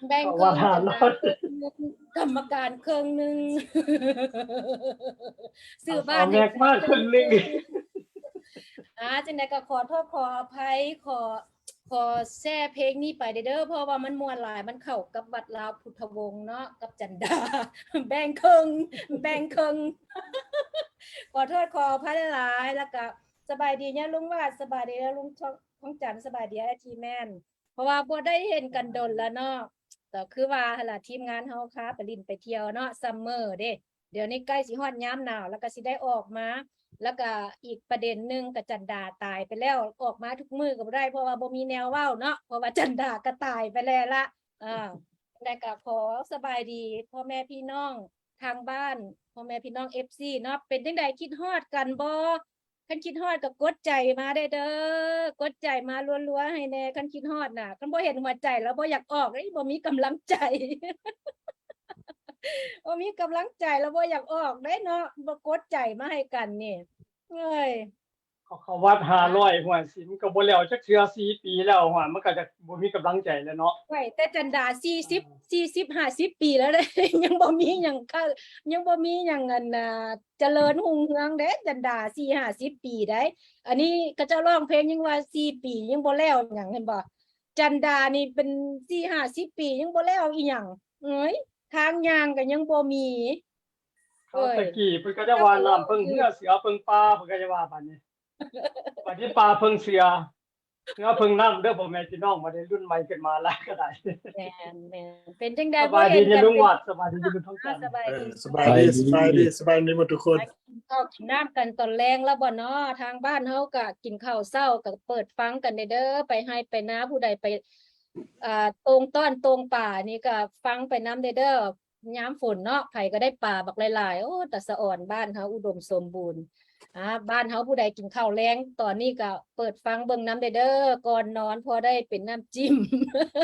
ແບ່ງເຄິ່ງ ກຳມະການເຄິ່ງໜຶ່ງ ຊື້ບ້ານໃຫ້ເຄິ່ງໜຶ່ງ. ອ່າ ຈັ່ງໃດກໍຂໍໂທດຂໍອະໄພ ຂໍ ຂໍແຊເພງນີ້ໄປເດີ້ ເພາະວ່າມັນມ່ວນຫຼາຍ ມັນເຂົ້າກັບວັດລາວພຸດທະວົງເນາະ ກັບຈັນດາ ແບ່ງເຄິ່ງ ແບ່ງເຄິ່ງ ຂໍໂທດຂໍອະໄພຫຼາຍໆ ແລ້ວກະສະບາຍດີຍາລຸງວາດ ສະບາຍດີຍາລຸງທອງຈັນ ສະບາຍດີອ້າຍຈີແມນ ເພາະວ່າບໍ່ໄດ້ເຫັນກັນດົນລະເນາະ ກໍຄືວ່າຫັ້ນລະ ທີມງານເຮົາພາໄປຫຼິ້ນໄປທ່ຽວເນາະ summer ເດ້ ດຽວນີ້ໃກ້ຊິຮອດຍາມໜາວ ແລ້ວກໍຊິໄດ້ອອກມາ ແລ້ວກໍອີກປະເດັນໜຶ່ງກໍຈັນດາຕາຍໄປແລ້ວ ອອກມາທຸກມື້ກໍບໍ່ໄດ້ ເພາະວ່າບໍ່ມີແນວເວົ້າເນາະ ເພາະວ່າຈັນດາກໍຕາຍໄປແລ້ວລະ ເອີ ແລ້ວກໍຂໍສະບາຍດີພໍ່ແມ່ພີ່ນ້ອງທາງບ້ານ ພໍ່ແມ່ພີ່ນ້ອງ ເອັຟຊີ ເນາະ ເປັນຈັ່ງໃດ ຄິດຮອດກັນບໍ່? ຄັນຄິດຮອດກໍກົດໃຈມາໄດ້ເດີ້ ກົດໃຈມາລັວໆໃຫ້ແດ່ ຄັນຄິດຮອດນະ ຄັນບໍ່ເຫັນຫົວໃຈແລ້ວບໍ່ຢາກອອກເດ້ ບໍ່ມີກຳລັງໃຈ ບໍ່ມີກຳລັງໃຈແລ້ວບໍ່ຢາກອອກເດ້ເນາະ ບໍ່ກົດໃຈມາໃຫ້ກັນນີ້ ເອີຍ ເຂົາ ເຂົາວັດຫ້າຮ້ອຍ ຫ້ວຍ ສິມກໍບໍ່ແລ້ວຈັກເທື່ອ ສີ່ປີແລ້ວ ຫ້ວຍ ມັນກໍຈະບໍ່ມີກຳລັງໃຈແລ້ວເນາະ ໂອ້ຍ ແຕ່ຈັນດາ ສີ່ສິບ ສີ່ສິບ ຫ້າສິບປີແລ້ວເດ້ ຍັງບໍ່ມີຫຍັງ ຍັງບໍ່ມີຫຍັງ ອັນ ອ່າ ຈະເລີນຮຸ່ງເຮືອງເດ້ ຈັນດາ ສີ່ຫ້າສິບປີໃດ໋ ອັນນີ້ເຂົາເຈົ້າຮ້ອງເພງຍັງວ່າສີ່ປີຍັງບໍ່ແລ້ວຫຍັງ ເຫັນບໍ່ ຈັນດານີ້ເປັນສີ່ຫ້າສິບປີຍັງບໍ່ແລ້ວອີ່ຫຍັງ ເອີຍ ທາງຍ່າງກໍຍັງບໍ່ມີ ເຂົາແຕ່ກີ້ເພິ່ນກໍຈະວ່ານ້ຳເພິ່ງເຮືອ ເສືອເພິ່ງປ່າ ເພິ່ນກໍຈະວ່າບາດນີ້ ບາດນີ້ປ່າເພິ່ງເສືອ ເຮືອເພິ່ງນ້ຳເດີ້ ພໍ່ແມ່ພີ່ນ້ອງ ບັດນີ້ລຸ້ນໃໝ່ຂຶ້ນມາຫຼາຍກໍໄດ້ ແມ່ນໆ ເປັນຈັ່ງໃດ ສະບາຍດີຍາລຸງວາດ ສະບາຍດີຍາລຸງທອງຈັນ ສະບາຍດີ ເອີ ສະບາຍດີ ສະບາຍດີ ສະບາຍດີໝົດທຸກຄົນ ກິນເຂົ້າກິນນ້ຳກັນຕອນແລງແລ້ວບໍ່ເນາະ ທາງບ້ານເຮົາກໍກິນເຂົ້າເຊົ້າກໍເປີດຟັງກັນແດ່ເດີ້ ໄປໄຮ່ໄປນາ ຜູ້ໃດໄປ ອ່າ ໂຕ່ງຕ້ອນໂຕ່ງປານີ້ກໍຟັງໄປນຳແດ່ເດີ້ ຍາມຝົນເນາະ ໃຜກໍໄດ້ປາບັກຫຼາຍໆ ໂອ້ ຕາສະອອນ ບ້ານເຮົາອຸດົມສົມບູນ ອ່າ ບ້ານເຮົາຜູ້ໃດກິນເຂົ້າແລງ ຕອນນີ້ກໍເປີດຟັງເບິ່ງນຳແດ່ເດີ້ ກ່ອນນອນ ພໍໄດ້ເປັນນ້ຳຈິ້ມ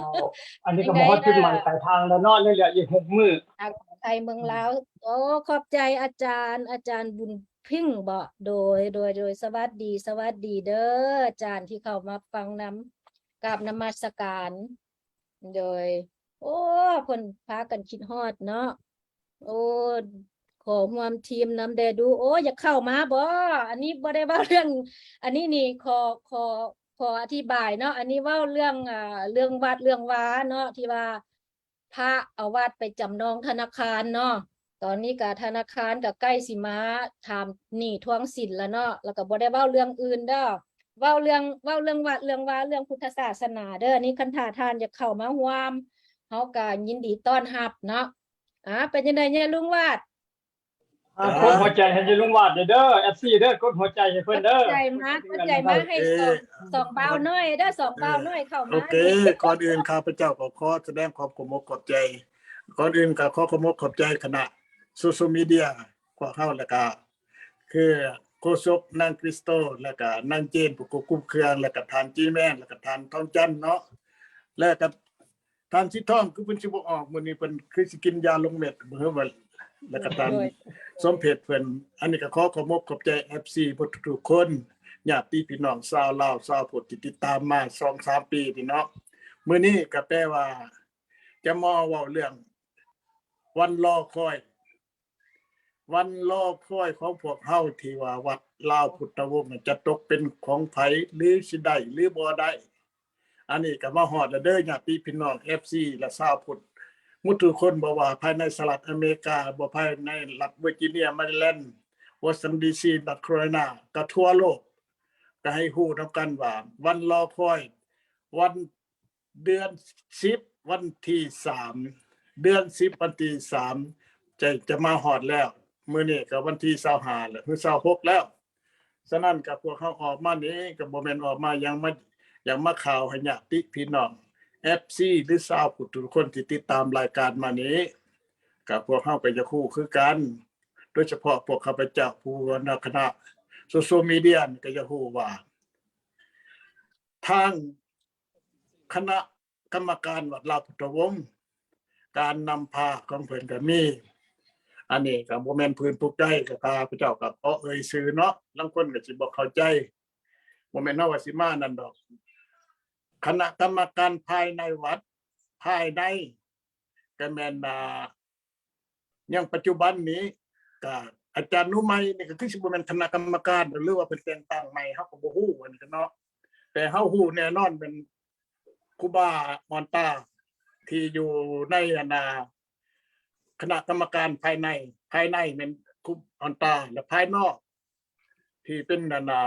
ເອົາ ອັນນີ້ກໍມາຮອດຈຸດໝາຍປາຍທາງແລ້ວເນາະ ຍັງເຫຼືອອີກຫົກມື້ ທາງໄທເມືອງລາວ ໂອ້ ຂອບໃຈອາຈານ ອາຈານບຸນພິງບໍ ໂດຍ ໂດຍ ໂດຍ ສະຫວັດດີ ສະຫວັດດີເດີ້ ອາຈານທີ່ເຂົ້າມາຟັງນຳ ກາບນະມັດສະການ ໂດຍ ໂອ້ ເພິ່ນພາກັນຄິດຮອດເນາະ ໂອ້ ຂໍຮ່ວມທີມນຳແດ່ດູ ໂອ້ ຢາກເຂົ້າມາບໍ ອັນນີ້ບໍ່ໄດ້ເວົ້າເລື່ອງ ອັນນີ້ນີ້ ຂໍ ຂໍ ຂໍອະທິບາຍເນາະ ອັນນີ້ເວົ້າເລື່ອງ ອ່າ ເລື່ອງວັດເລື່ອງວາເນາະ ທີ່ວ່າພະເອົາວັດໄປຈຳນອງທະນາຄານເນາະ ຕອນນີ້ກະທະນາຄານກະໃກ້ຊິມາຖາມໜີ້ທວງສິນລະເນາະ ແລ້ວກະບໍ່ໄດ້ເວົ້າເລື່ອງອື່ນເດີ້ ເວົ້າເລື່ອງ ເວົ້າເລື່ອງວັດເລື່ອງວາ ເລື່ອງພຸດທະສາສະໜາເດີ້ ອັນນີ້ຄັນຖ້າທ່ານຢາກເຂົ້າມາຮ່ວມ ເຮົາກະຍິນດີຕ້ອນຮັບເນາະ ອ່າ ເປັນຈັ່ງໃດຍາລຸງວາດ ອ່າ ກົດຫົວໃຈໃຫ້ຍາລຸງວາດເດີ້ ເອັຟຊີ ເດີ້ ກົດຫົວໃຈໃຫ້ເພິ່ນເດີ້ ກົດໃຈມາ ກົດໃຈມາໃຫ້ສອງ ສອງບ່າວນ້ອຍເດີ້ ສອງບ່າວນ້ອຍເຂົ້າມາ ໂອເຄ ກ່ອນອື່ນຂ້າພະເຈົ້າກໍຂໍສະແດງຄວາມຂອບອົກຂອບໃຈ ກ່ອນອື່ນກໍຂໍຂອບອົກຂອບໃຈຄະນະໂຊຊຽວມີເດຍພວກເຮົາ ແລ້ວກະຄືໂຄສົກນາງຄຣິສໂຕ ແລ້ວກະນາງເຈນ ຜູ້ຄວບຄຸມເຄື່ອງ ແລ້ວກະທ່ານຈີແມນ ແລ້ວກະທ່ານທອງຈັນເນາະ ແລ້ວກະທ່ານສີທອງ ຄືເພິ່ນຊິບໍ່ອອກ ມື້ນີ້ເພິ່ນຄືຊິກິນຢາລົງເມັດ ບໍ່ຮູ້ວ່າ ແລ້ວກະທ່ານ ໂດຍ ສົມເພັດເພິ່ນ ອັນນີ້ກະຂໍຂອບອົກຂອບໃຈເອັຟຊີເບິດທຸກໆຄົນ ຍາດຕິພີ່ນ້ອງຊາວລາວຊາວພຸດທີ່ຕິດຕາມມາສອງສາມປີນີ້ເນາະ ມື້ນີ້ກະແປວ່າ ຈະມາເວົ້າເລື່ອງວັນລໍຄອຍ ວັນລໍຄອຍຂອງພວກເຮົາທີ່ວ່າວັດລາວພຸດທະວົງນັ້ນຈະຕົກເປັນຂອງໃຜ ຫຼື ຊິໄດ້ ຫຼື ບໍ່ໄດ້ ອັນນີ້ກໍມາຮອດແລ້ວເດີ້ ຍາດຕິພີ່ນ້ອງເອັຟຊີ ແລະ ຊາວພຸດໝົດທຸກຄົນ ບໍ່ວ່າພາຍໃນສະຫະລັດອາເມລິກາ ບໍ່ພາຍໃນລັດເວີຈິເນຍ ແມຣີແລນ ວໍຊິງຕັນ ດີຊີ ນອດຄາໂຣໄລນາ ກະທົ່ວໂລກ ກະໃຫ້ຮູ້ນຳກັນວ່າ ວັນລໍຄອຍ ວັນ ເດືອນສິບ ວັນທີສາມ ເດືອນສິບ ວັນທີສາມ ຈະ ຈະມາຮອດແລ້ວ ມື້ນີ້ກໍວັນທີຊາວຫ້າແລ້ວ ຫຼື ຊາວຫົກແລ້ວ ສະນັ້ນກໍພວກເຮົາອອກມານີ້ກໍບໍ່ແມ່ນອອກມາຢ່າງມາ ຢ່າງມາຂ່າວໃຫ້ຍາດຕິພີ່ນ້ອງເອັຟຊີ ຫຼື ຊາວພຸດທຸກຄົນທີ່ຕິດຕາມລາຍການມານີ້ ກໍພວກເຮົາກໍຢາກຮູ້ຄືກັນ ໂດຍສະເພາະພວກຂ້າພະເຈົ້າຜູ້ນຳຄະນະໂຊຊຽວມີເດຍນີ້ກໍຢາກຮູ້ວ່າ ທາງຄະນະ ກຳມະການວັດລາວພຸດທະວົງ ການນຳພາຂອງເພິ່ນກໍມີ ອັນນີ້ກໍບໍ່ແມ່ນພື້ນຜູ້ໃດ ກໍຂ້າພະເຈົ້າກໍຂໍເອີ່ຍຊື່ເນາະ ລາງຄົນກໍຊິບໍ່ເຂົ້າໃຈ ບໍ່ແມ່ນເຮົາວ່າຊິມານັ້ນດອກ ຄະນະກຳມະການພາຍໃນວັດ ພາຍໃນ ກໍແມ່ນ ອ່າ ຍັງປັດຈຸບັນນີ້ ກໍອາຈານໜູໄມນີ້ ກໍຄືຊິບໍ່ແມ່ນຄະນະກຳມະການ ຫຼືວ່າເພິ່ນແຕ່ງຕັ້ງໃໝ່ ເຮົາກໍບໍ່ຮູ້ ອັນນີ້ກໍເນາະ. ແຕ່ເຮົາຮູ້ແນ່ນອນແມ່ນຄູບາອ່ອນຕາ ທີ່ຢູ່ໃນ ອັນນ່າ ຄະນະກຳມະການພາຍໃນ, ພາຍໃນແມ່ນຄູອ່ອນຕາ ແລະ ພາຍນອກ ທີ່ເປັນ ອັນນ່າ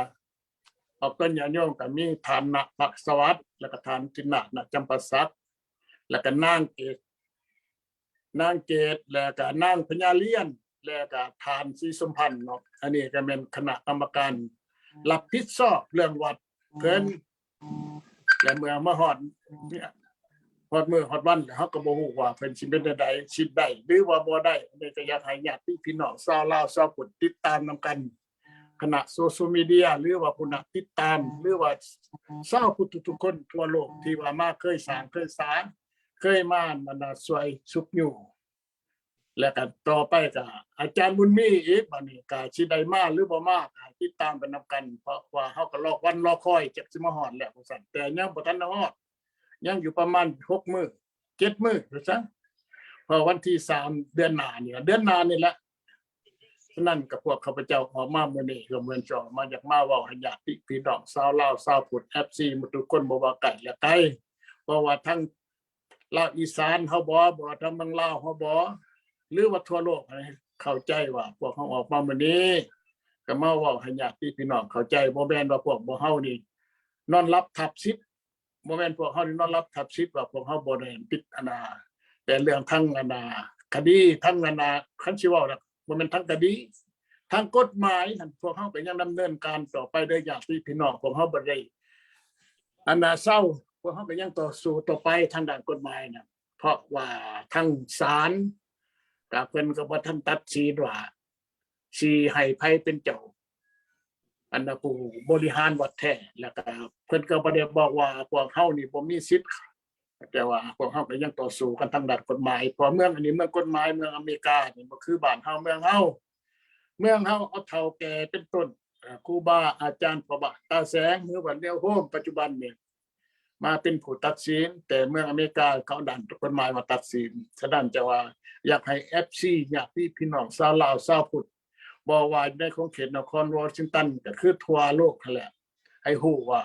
ອອກຕົນຍາດໂຍມ ກໍມີທ່ານນະພັກສະຫວັດ ແລ້ວກໍທ່ານຈິນນາດ ນະຈຳປາສັກ ແລ້ວກໍນາງເກດ ນາງເກດ ແລ້ວກໍນາງພະຍາລຽນ ແລ້ວກໍທ່ານສີສົມພັນເນາະ. ອັນນີ້ກໍແມ່ນຄະນະກຳມະການ ອືມ ຮັບຜິດຊອບເລື່ອງວັດ ອືມ ເພິ່ນ ແລະ ເມື່ອມາຮອດ ຮອດມື້ຮອດວັນແລ້ວ ເຮົາກໍບໍ່ຮູ້ວ່າເພິ່ນຊິເປັນແນວໃດ ຊິໄດ້ ຫຼືວ່າບໍ່ໄດ້. ອັນນີ້ກໍຢາກໃຫ້ຍາດຕິພີ່ນ້ອງຊາວລາວຊາວພຸດຕິດຕາມນຳກັນ ຄະນະໂຊຊຽວມີເດຍ ຫຼືວ່າຜູ້ນັກຕິດຕາມ ຫຼືວ່າຊາວພຸດທຸກໆຄົນທົ່ວໂລກ ທີ່ວ່າມາເຄີຍສ້າງເຄີຍສາ ເຄີຍມາ ອັນນ່າ ຊ່ວຍຊຸກຍູ້ ແລ້ວກໍຕໍ່ໄປກໍອາຈານບຸນມີອີກ ບັດນີ້ກໍຊິໄດ້ມາ ຫຼືບໍ່ມາ ກໍໃຫ້ຕິດຕາມໄປນຳກັນ ເພາະວ່າເຮົາກໍລໍວັນລໍຄອຍ ຈັກຊິມາຮອດແລ້ວວ່າຊັ້ນ ແຕ່ຍັງບໍ່ທັນຮອດ ຍັງຢູ່ປະມານຫົກມື້ ເຈັດມື້ວ່າຊັ້ນ ເພາະວັນທີສາມເດືອນໜ້ານີ້ລະ ເດືອນໜ້ານີ້ລະ. ສະນັ້ນກໍພວກຂ້າພະເຈົ້າອອກມາມື້ນີ້ ກໍເໝືອນຈອກມາ ຢາກມາເວົ້າໃຫ້ຍາດຕິພີ່ນ້ອງຊາວລາວຊາວພຸດ ເອັຟຊີ ໝົດທຸກຄົນ ບໍ່ວ່າໃກ້ ແລະ ໄກ ບໍ່ວ່າທາງລາວອີສານເຮົາບໍ ບໍ່ວ່າທາງເມືອງລາວເຮົາບໍ ຫຼືວ່າທົ່ວໂລກ ໃຫ້ເຂົ້າໃຈວ່າພວກເຮົາອອກມາມື້ນີ້ ກໍມາເວົ້າໃຫ້ຍາດຕິພີ່ນ້ອງເຂົ້າໃຈ. ບໍ່ແມ່ນວ່າພວກພວກເຮົານີ້ນອນຫຼັບທັບສິດ ບໍ່ແມ່ນພວກເຮົານີ້ນອນຫຼັບທັບສິດ ວ່າພວກເຮົາບໍ່ໄດ້ຜິດ ອັນນ່າ ແຕ່ເລື່ອງທາງ ອັນນ່າ ຄະດີ ທາງ ອັນນ່າ ຄັນຊິເວົ້າລະ ບໍ່ແມ່ນທາງຄະດີ ທາງກົດໝາຍຫັ້ນ ພວກເຮົາກໍຍັງດຳເນີນການຕໍ່ໄປເດີຍາດຕິພີ່ນ້ອງ. ພວກເຮົາບໍ່ໄດ້ ອັນນ່າ ເຊົາ ພວກເຮົາກໍຍັງຕໍ່ສູ້ຕໍ່ໄປທາງດ້ານກົດໝາຍນະ ເພາະວ່າທາງສານກໍເພິ່ນກໍບໍ່ທັນຕັດສິນວ່າ ຊິໃຫ້ໃຜເປັນເຈົ້າ ອັນນ່າ ຜູ້ບໍລິຫານວັດແທ້ ແລ້ວກໍເພິ່ນກໍບໍ່ໄດ້ບອກວ່າພວກເຮົານີ້ບໍ່ມີສິດ ແຕ່ວ່າພວກເຮົາກໍຍັງຕໍ່ສູ້ກັນທາງດ້ານກົດໝາຍ ເພາະເມືອງອັນນີ້ເມືອງກົດໝາຍ ເມືອງອາເມລິການີ້ບໍ່ຄືບ້ານເຮົາ ເມືອງເຮົາ ເມືອງເຮົາເອົາເຖົ້າແກ່ເປັນຕົ້ນ ເອີ ຄູບາອາຈານ ພະບາດຕາແສງ ຫຼືວ່າ Neil Holmes ປັດຈຸບັນນີ້ ມາເປັນຜູ້ຕັດສິນ ແຕ່ເມືອງອາເມລິກາເຂົາເອົາດ້ານກົດໝາຍມາຕັດສິນ. ສະນັ້ນຈະວ່າຢາກໃຫ້ເອັຟຊີ ຍາດຕິພີ່ນ້ອງຊາວລາວຊາວພຸດ ບໍ່ວ່າໃນຂົງເຂດນະຄອນວໍຊິງຕັນ ກໍຄືທົ່ວໂລກຫັ້ນແຫຼະ ໃຫ້ຮູ້ວ່າ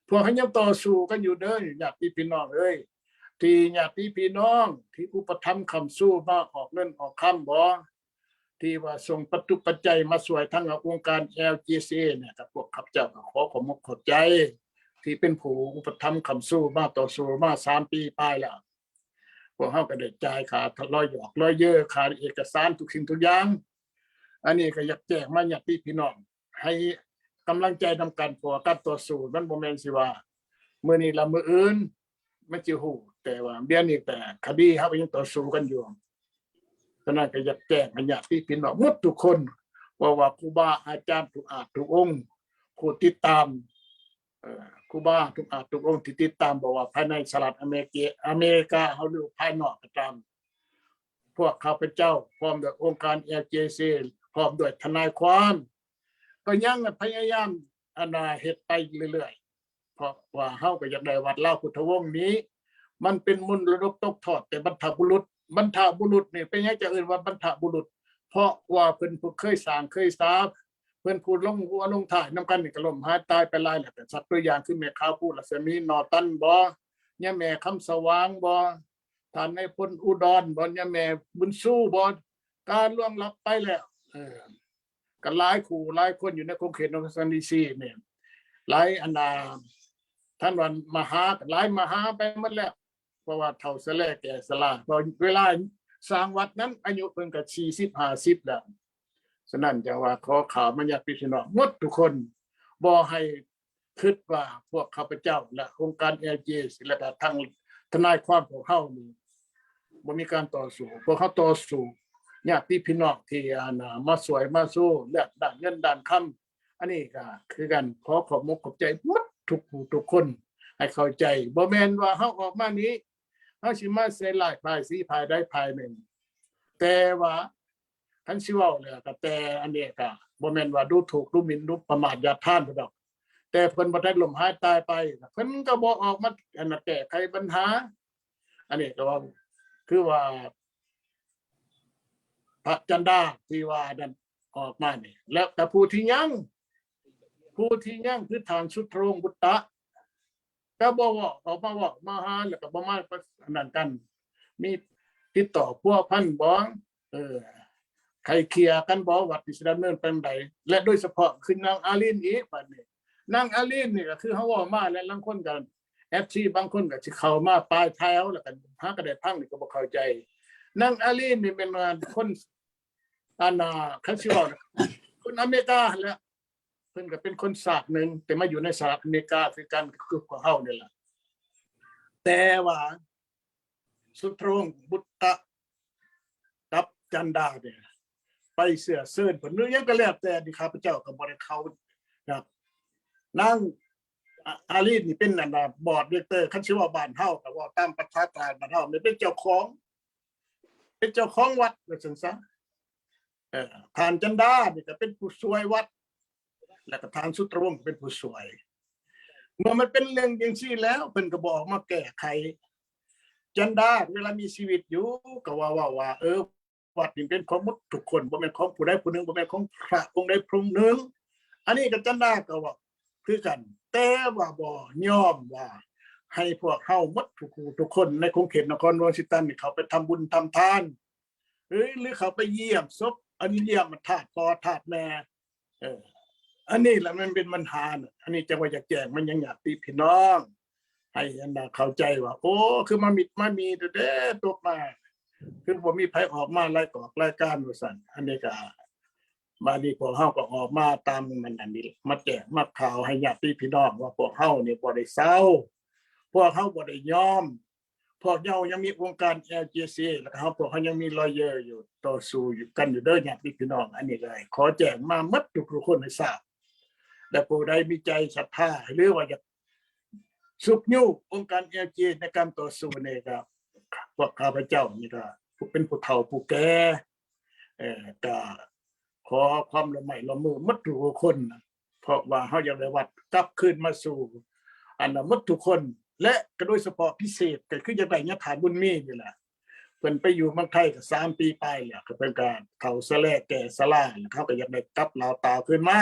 ພວກເຮົາຍັງຕໍ່ສູ້ກັນຢູ່ເດີ ຍາດຕິພີ່ນ້ອງເອີຍ ທີ່ຍາດຕິພີ່ນ້ອງທີ່ອຸປະຖຳຄ້ຳຊູມາອອກເງິນອອກຄຳບໍ ທີ່ວ່າສົ່ງປັດຈຸປັດໄຈມາຊ່ວຍທາງອົງການ ແອລ ຈີ ເອ ເອ ນີ້ ກັບພວກຂ້າພະເຈົ້າກໍຂໍຂອບອົກຂອບໃຈ ທີ່ເປັນຜູ້ອຸປະຖຳຄ້ຳຊູມາຕໍ່ສູ້ມາສາມປີປາຍແລ້ວ. ພວກເຮົາກໍໄດ້ຈ່າຍຄ່າລອຍຢອກລອຍເຢີ ຄ່າເອກະສານທຸກສິ່ງທຸກຢ່າງ. ອັນນີ້ກໍຢາກແຈ້ງມາຍາດຕິພີ່ນ້ອງ ໃຫ້ກຳລັງໃຈນຳກັນ ເພາະວ່າການຕໍ່ສູ້ມັນບໍ່ແມ່ນຊິວ່າມື້ນີ້ລະມື້ອື່ນ ມັນຊິຮູ້ ແຕ່ວ່າດຽວນີ້ແຕ່ຄະດີເຮົາກໍຍັງຕໍ່ສູ້ກັນຢູ່. ສະນັ້ນກໍຢາກແຈ້ງໃຫ້ຍາດຕິພີ່ນ້ອງໝົດທຸກຄົນ ເພາະວ່າຄູບາອາຈານທຸກອາດທຸກອົງ ຜູ້ຕິດຕາມ ເອີ ຄູບາທຸກອາດທຸກອົງທີ່ຕິດຕາມ ບໍ່ວ່າພາຍໃນສະຫະລັດອາເມລິກາ ອາເມລິກາເຮົາ ຫຼືພາຍນອກກໍຕາມ ພວກຂ້າພະເຈົ້າ ພ້ອມດ້ວຍອົງການ ແອລ ຈີ ເອ ເອ ພ້ອມດ້ວຍທະນາຍຄວາມ ກໍຍັງພະຍາຍາມ ອັນນ່າ ເຮັດໄປເລື້ອຍໆ ເພາະວ່າເຮົາກໍຢາກໄດ້ວັດລາວພຸດທະວົງນີ້ ມັນເປັນມໍລະດົກຕົກທອດແຕ່ບັນພະບຸລຸດ. ບັນພະບຸລຸດນີ້ ເປັນຫຍັງຈະເອີ້ນວ່າບັນພະບຸລຸດ? ເພາະວ່າເພິ່ນຜູ້ເຄີຍສ້າງເຄີຍສາ ເພິ່ນຜູ້ລົງຫົວລົງທ້າຍນຳກັນນີ້ ກໍລົ້ມຫາຍຕາຍໄປຫຼາຍແລ້ວ. ແຕ່ສັກຕົວຢ່າງຄືແມ່ຂາວພູລັດສະໝີ ນໍຕັນບໍ ຍາແມ່ຄຳສະຫວ່າງບໍ ທ່ານນາຍພົນອຸດອນບໍ ຍາແມ່ບຸນຊູບໍ ກາລ່ວງລັບໄປແລ້ວ. ເອີ ກໍຫຼາຍຄູ່ຫຼາຍຄົນຢູ່ໃນຂົງເຂດວໍຊິງຕັນ ດີ ຊີ ນີ້ ຫຼາຍອັນນ່າ ທ່ານວ່າມະຫາ ຫຼາຍມະຫາໄປໝົດແລ້ວ ເພາະວ່າເຖົ້າຊະແລແກ່ຊະລາ ເພາະເວລາສ້າງວັດນັ້ນອາຍຸເພິ່ນກໍສີ່ສິບ ຫ້າສິບແລ້ວ. ສະນັ້ນຈັ່ງວ່າຂໍຂ່າວມາຍາດພີ່ນ້ອງໝົດທຸກຄົນ ບໍ່ໃຫ້ ຄິດວ່າພວກຂ້າພະເຈົ້າ ແລະ ອົງການ ແອລ ຈີ ເອ ແລະ ກະທາງທະນາຍຄວາມພວກເຮົານີ້ ບໍ່ມີການຕໍ່ສູ້. ພວກເຮົາຕໍ່ສູ້ຍາດຕິພີ່ນ້ອງທີ່ ອັນ ມາຊ່ວຍມາຊູ ເລື່ອງດ້ານເງິນດ້ານຄຳ. ອັນນີ້ກະຄືກັນ ຂໍຂອບອົກຂອບໃຈໝົດທຸກຜູ້ທຸກຄົນ ໃຫ້ເຂົ້າໃຈ. ບໍ່ແມ່ນວ່າເຮົາອອກມານີ້ ເຮົາຊິມາໃສ່ຮ້າຍປ້າຍສີຝ່າຍໃດຝ່າຍໜຶ່ງ. ແຕ່ວ່າ ຄັນຊິເວົ້າແລ້ວກໍແຕ່ອັນນີ້ກໍບໍ່ແມ່ນວ່າດູຖູກດູໝິ່ນດູປະໝາດຢາດທານດອກ ແຕ່ເພິ່ນບໍ່ໄດ້ລົ້ມຫາຍຕາຍໄປ ເພິ່ນກໍບໍ່ອອກມາ ອັນ ແກ້ໄຂບັນຫາ. ອັນນີ້ກໍວ່າ ຄືວ່າ ພະຈັນດາທີ່ວ່ານັ້ນອອກມານີ້ ແລ້ວກໍຜູ້ທີ່ຍັງ ຜູ້ທີ່ຍັງຄືທ່ານສຸດທະວົງບຸດຕະ ກໍບໍ່ເວົ້າ ອອກມາເວົ້າມາຫາ ແລ້ວກໍບໍ່ມາອັນນັ້ນກັນ ມີຕິດຕໍ່ພົວພັນບໍ່ ເອີ ໄກ່ເກ່ຍກັນບໍ່ ວ່າຊິດຳເນີນໄປແນວໃດ ແລະໂດຍສະເພາະຄືນາງອາລິນອີກ ບັດນີ້ນາງອາລິນນີ້ກໍຄືເຮົາເວົ້າມາ ແລະລາງຄົນກໍ ເອັຟຊີ ບາງຄົນກໍຊິເຂົ້າມາປາຍແຖວ ແລ້ວກໍຫາກໍໄດ້ຟັງນີ້ກໍບໍ່ເຂົ້າໃຈ ນາງອາລິນນີ້ແມ່ນວ່າຄົນ ອັນນ່າ ຄັນຊິເວົ້ານະ ຄົນອາເມລິກາຫັ້ນແຫຼະ ເພິ່ນກໍເປັນຄົນຊາດໜຶ່ງ ແຕ່ມາຢູ່ໃນສະຫະລັດອາເມລິກາຄືກັນ ຄືພວກເຮົານີ້ແຫຼະ ແຕ່ວ່າສຸດທະວົງບຸດຕະກັບຈັນດານີ້ ໄປເຊື້ອເຊີນເພິ່ນ ຫຼືຫຍັງກໍແລ້ວແຕ່ ນີ້ຂ້າພະເຈົ້າກໍບໍ່ໄດ້ເຂົ້ານະ ນາງ ອາ ອາລີນນີ້ເປັນອັນນ່າ ບອດເດເຣັກເຕີ ຄັນຊິເວົ້າບ້ານເຮົາ ກໍເວົ້າຕາມພາສາກາງບ້ານເຮົາ ແມ່ນເປັນເຈົ້າຂອງ ເປັນເຈົ້າຂອງວັດວ່າຊັ້ນຊະ ເອີ ທ່ານຈັນດານີ້ກໍເປັນຜູ້ຊ່ວຍວັດ ແລ້ວກໍທ່ານສຸດທະວົງກໍເປັນຜູ້ຊ່ວຍ ເມື່ອມັນເປັນເລື່ອງຈັ່ງຊີ້ແລ້ວ ເພິ່ນກໍບໍ່ອອກມາແກ້ໄຂ ຈັນດາເວລາມີຊີວິດຢູ່ ກໍວ່າ ເວົ້າວ່າ ເອີ ວັດນີ້ເປັນຂອງໝົດທຸກຄົນ ບໍ່ແມ່ນຂອງຜູ້ໃດຜູ້ໜຶ່ງ ບໍ່ແມ່ນຂອງພະອົງໃດພະອົງໜຶ່ງ ອັນນີ້ກໍຈັນດາກໍເວົ້າຄືກັນ ແຕ່ວ່າບໍ່ຍອມວ່າໃຫ້ພວກເຮົາໝົດທຸກຜູ້ທຸກຄົນໃນຂົງເຂດນະຄອນວອຊິງຕັນນີ້ ເຂົ້າໄປທຳບຸນທຳທານ ຫຼື ຫຼື ເຂົ້າໄປຢ້ຽມສົບ ອັນຢ້ຽມທາດພໍ່ທາດແມ່ ເອີ ອັນນີ້ລະມັນເປັນບັນຫານະ ອັນນີ້ຈັ່ງວ່າຢາກແຈ້ງມາຍັງຍາດຕິພີ່ນ້ອງ ໃຫ້ອັນນ່າເຂົ້າໃຈວ່າ ໂອ້ ຄືມາມິດມາມີແທ້ໆ ຕົກມາ ຄືບໍ່ມີໃຜອອກມາລາຍກອກລາຍການວ່າຊັ້ນ ອັນນີ້ກະ ບາດນີ້ພວກເຮົາກໍອອກມາຕາມມັນອັນນີ້ ມາແຈ້ງມາຂ່າວໃຫ້ຍາດຕິພີ່ນ້ອງວ່າ ພວກເຮົານີ້ບໍ່ໄດ້ເຊົາ ພວກເຮົາບໍ່ໄດ້ຍອມ ພວກເຮົາຍັງມີອົງການ ແອລຈີຊີ ແລ້ວກໍເຮົາ ພວກເຮົາຍັງມີ lawyer ຢູ່ ຕໍ່ສູ້ຢູ່ກັນຢູ່ເດີຍາດຕິພີ່ນ້ອງ ອັນນີ້ກໍໃຫ້ຂໍແຈ້ງມາໝົດທຸກໆຄົນໃຫ້ຊາບ ແລະຜູ້ໃດມີໃຈສັດທາ ຫຼືວ່າຢາກຊຸກຍູ້ອົງການ ແອລຈີ ໃນການຕໍ່ສູ້ນີ້ ກໍພວກຂ້າພະເຈົ້ານີ້ກໍເປັນຜູ້ເຖົ້າຜູ້ແກ່ ເອີ ກໍຂໍຄວາມຮ່ວມໄມ້ຮ່ວມມືໝົດທຸກໆຄົນ ເພາະວ່າເຮົາຢາກໄດ້ວັດກັບຄືນມາສູ່ ອັນນ່າ ໝົດທຸກຄົນ ແລະກໍໂດຍສະເພາະພິເສດກໍຄືຢາກໄດ້ຍາທ່ານບຸນມີນີ້ແຫຼະ ເພິ່ນໄປຢູ່ເມືອງໄທກໍສາມປີປາຍແລ້ວ ກໍເພິ່ນກໍເຖົ້າຊະແລແກ່ຊະລາ ແລ້ວເຮົາກໍຢາກໄດ້ກັບລາວຕາວຄືນມາ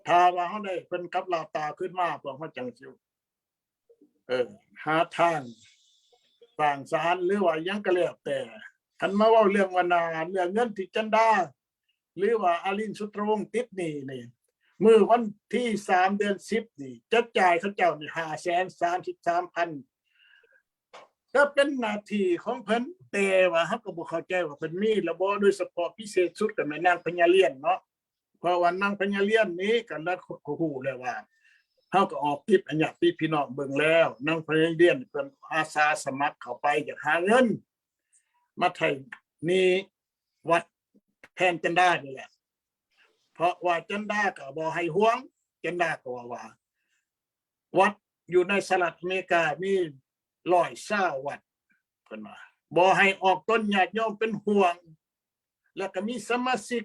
ຖ້າວ່າເຮົາໄດ້ເພິ່ນກັບລາວຕາວຄືນມາ ພວກເຮົາຈັ່ງຊິ ເອີ ຫາທາງສ້າງສານ ຫຼືວ່າຫຍັງກໍແລ້ວແຕ່ ຄັນມາເວົ້າເລື່ອງວ່າໜ້າ ເລື່ອງເງິນທີ່ຈັນດາ ຫຼືວ່າອາລິນ ສຸດທະວົງ ຕິດໜີ້ນີ້ ມື້ວັນທີສາມ ເດືອນສິບນີ້ ຈະຈ່າຍເຂົາເຈົ້ານີ້ຫ້າແສນສາມສິບສາມພັນ ກໍເປັນໜ້າທີ່ຂອງເພິ່ນ ແຕ່ວ່າເຮົາກໍບໍ່ເຂົ້າໃຈວ່າເພິ່ນມີຫຼືບໍ່ ໂດຍສະເພາະພິເສດສຸດກໍແມ່ນນາງພະຍາລຽນເນາະ ເພາະວ່ານາງພະຍາລຽນນີ້ກໍລະ ກໍຮູ້ແລ້ວວ່າ ເຮົາກໍອອກກິດໃຫ້ຍາດຕິພີ່ນ້ອງເບິ່ງແລ້ວ ນາງພະຍາລຽນເພິ່ນອາສາສະໝັກເຂົ້າໄປ ຢາກຫາເງິນມາໄຖ່ໜີ້ວັດແທນຈັນດານີ້ແຫຼະ ເພາະວ່າຈັນດາກໍບໍ່ໃຫ້ຫວງ ຈັນດາກໍວ່າ ວ່າ ວັດຢູ່ໃນສະຫະລັດອາເມລິກາມີຮ້ອຍຊາວວັດ ເພິ່ນວ່າ ບໍ່ໃຫ້ອອກຕົນຍາດໂຍມເປັນຫ່ວງ ແລ້ວກໍມີສະມາຊິກ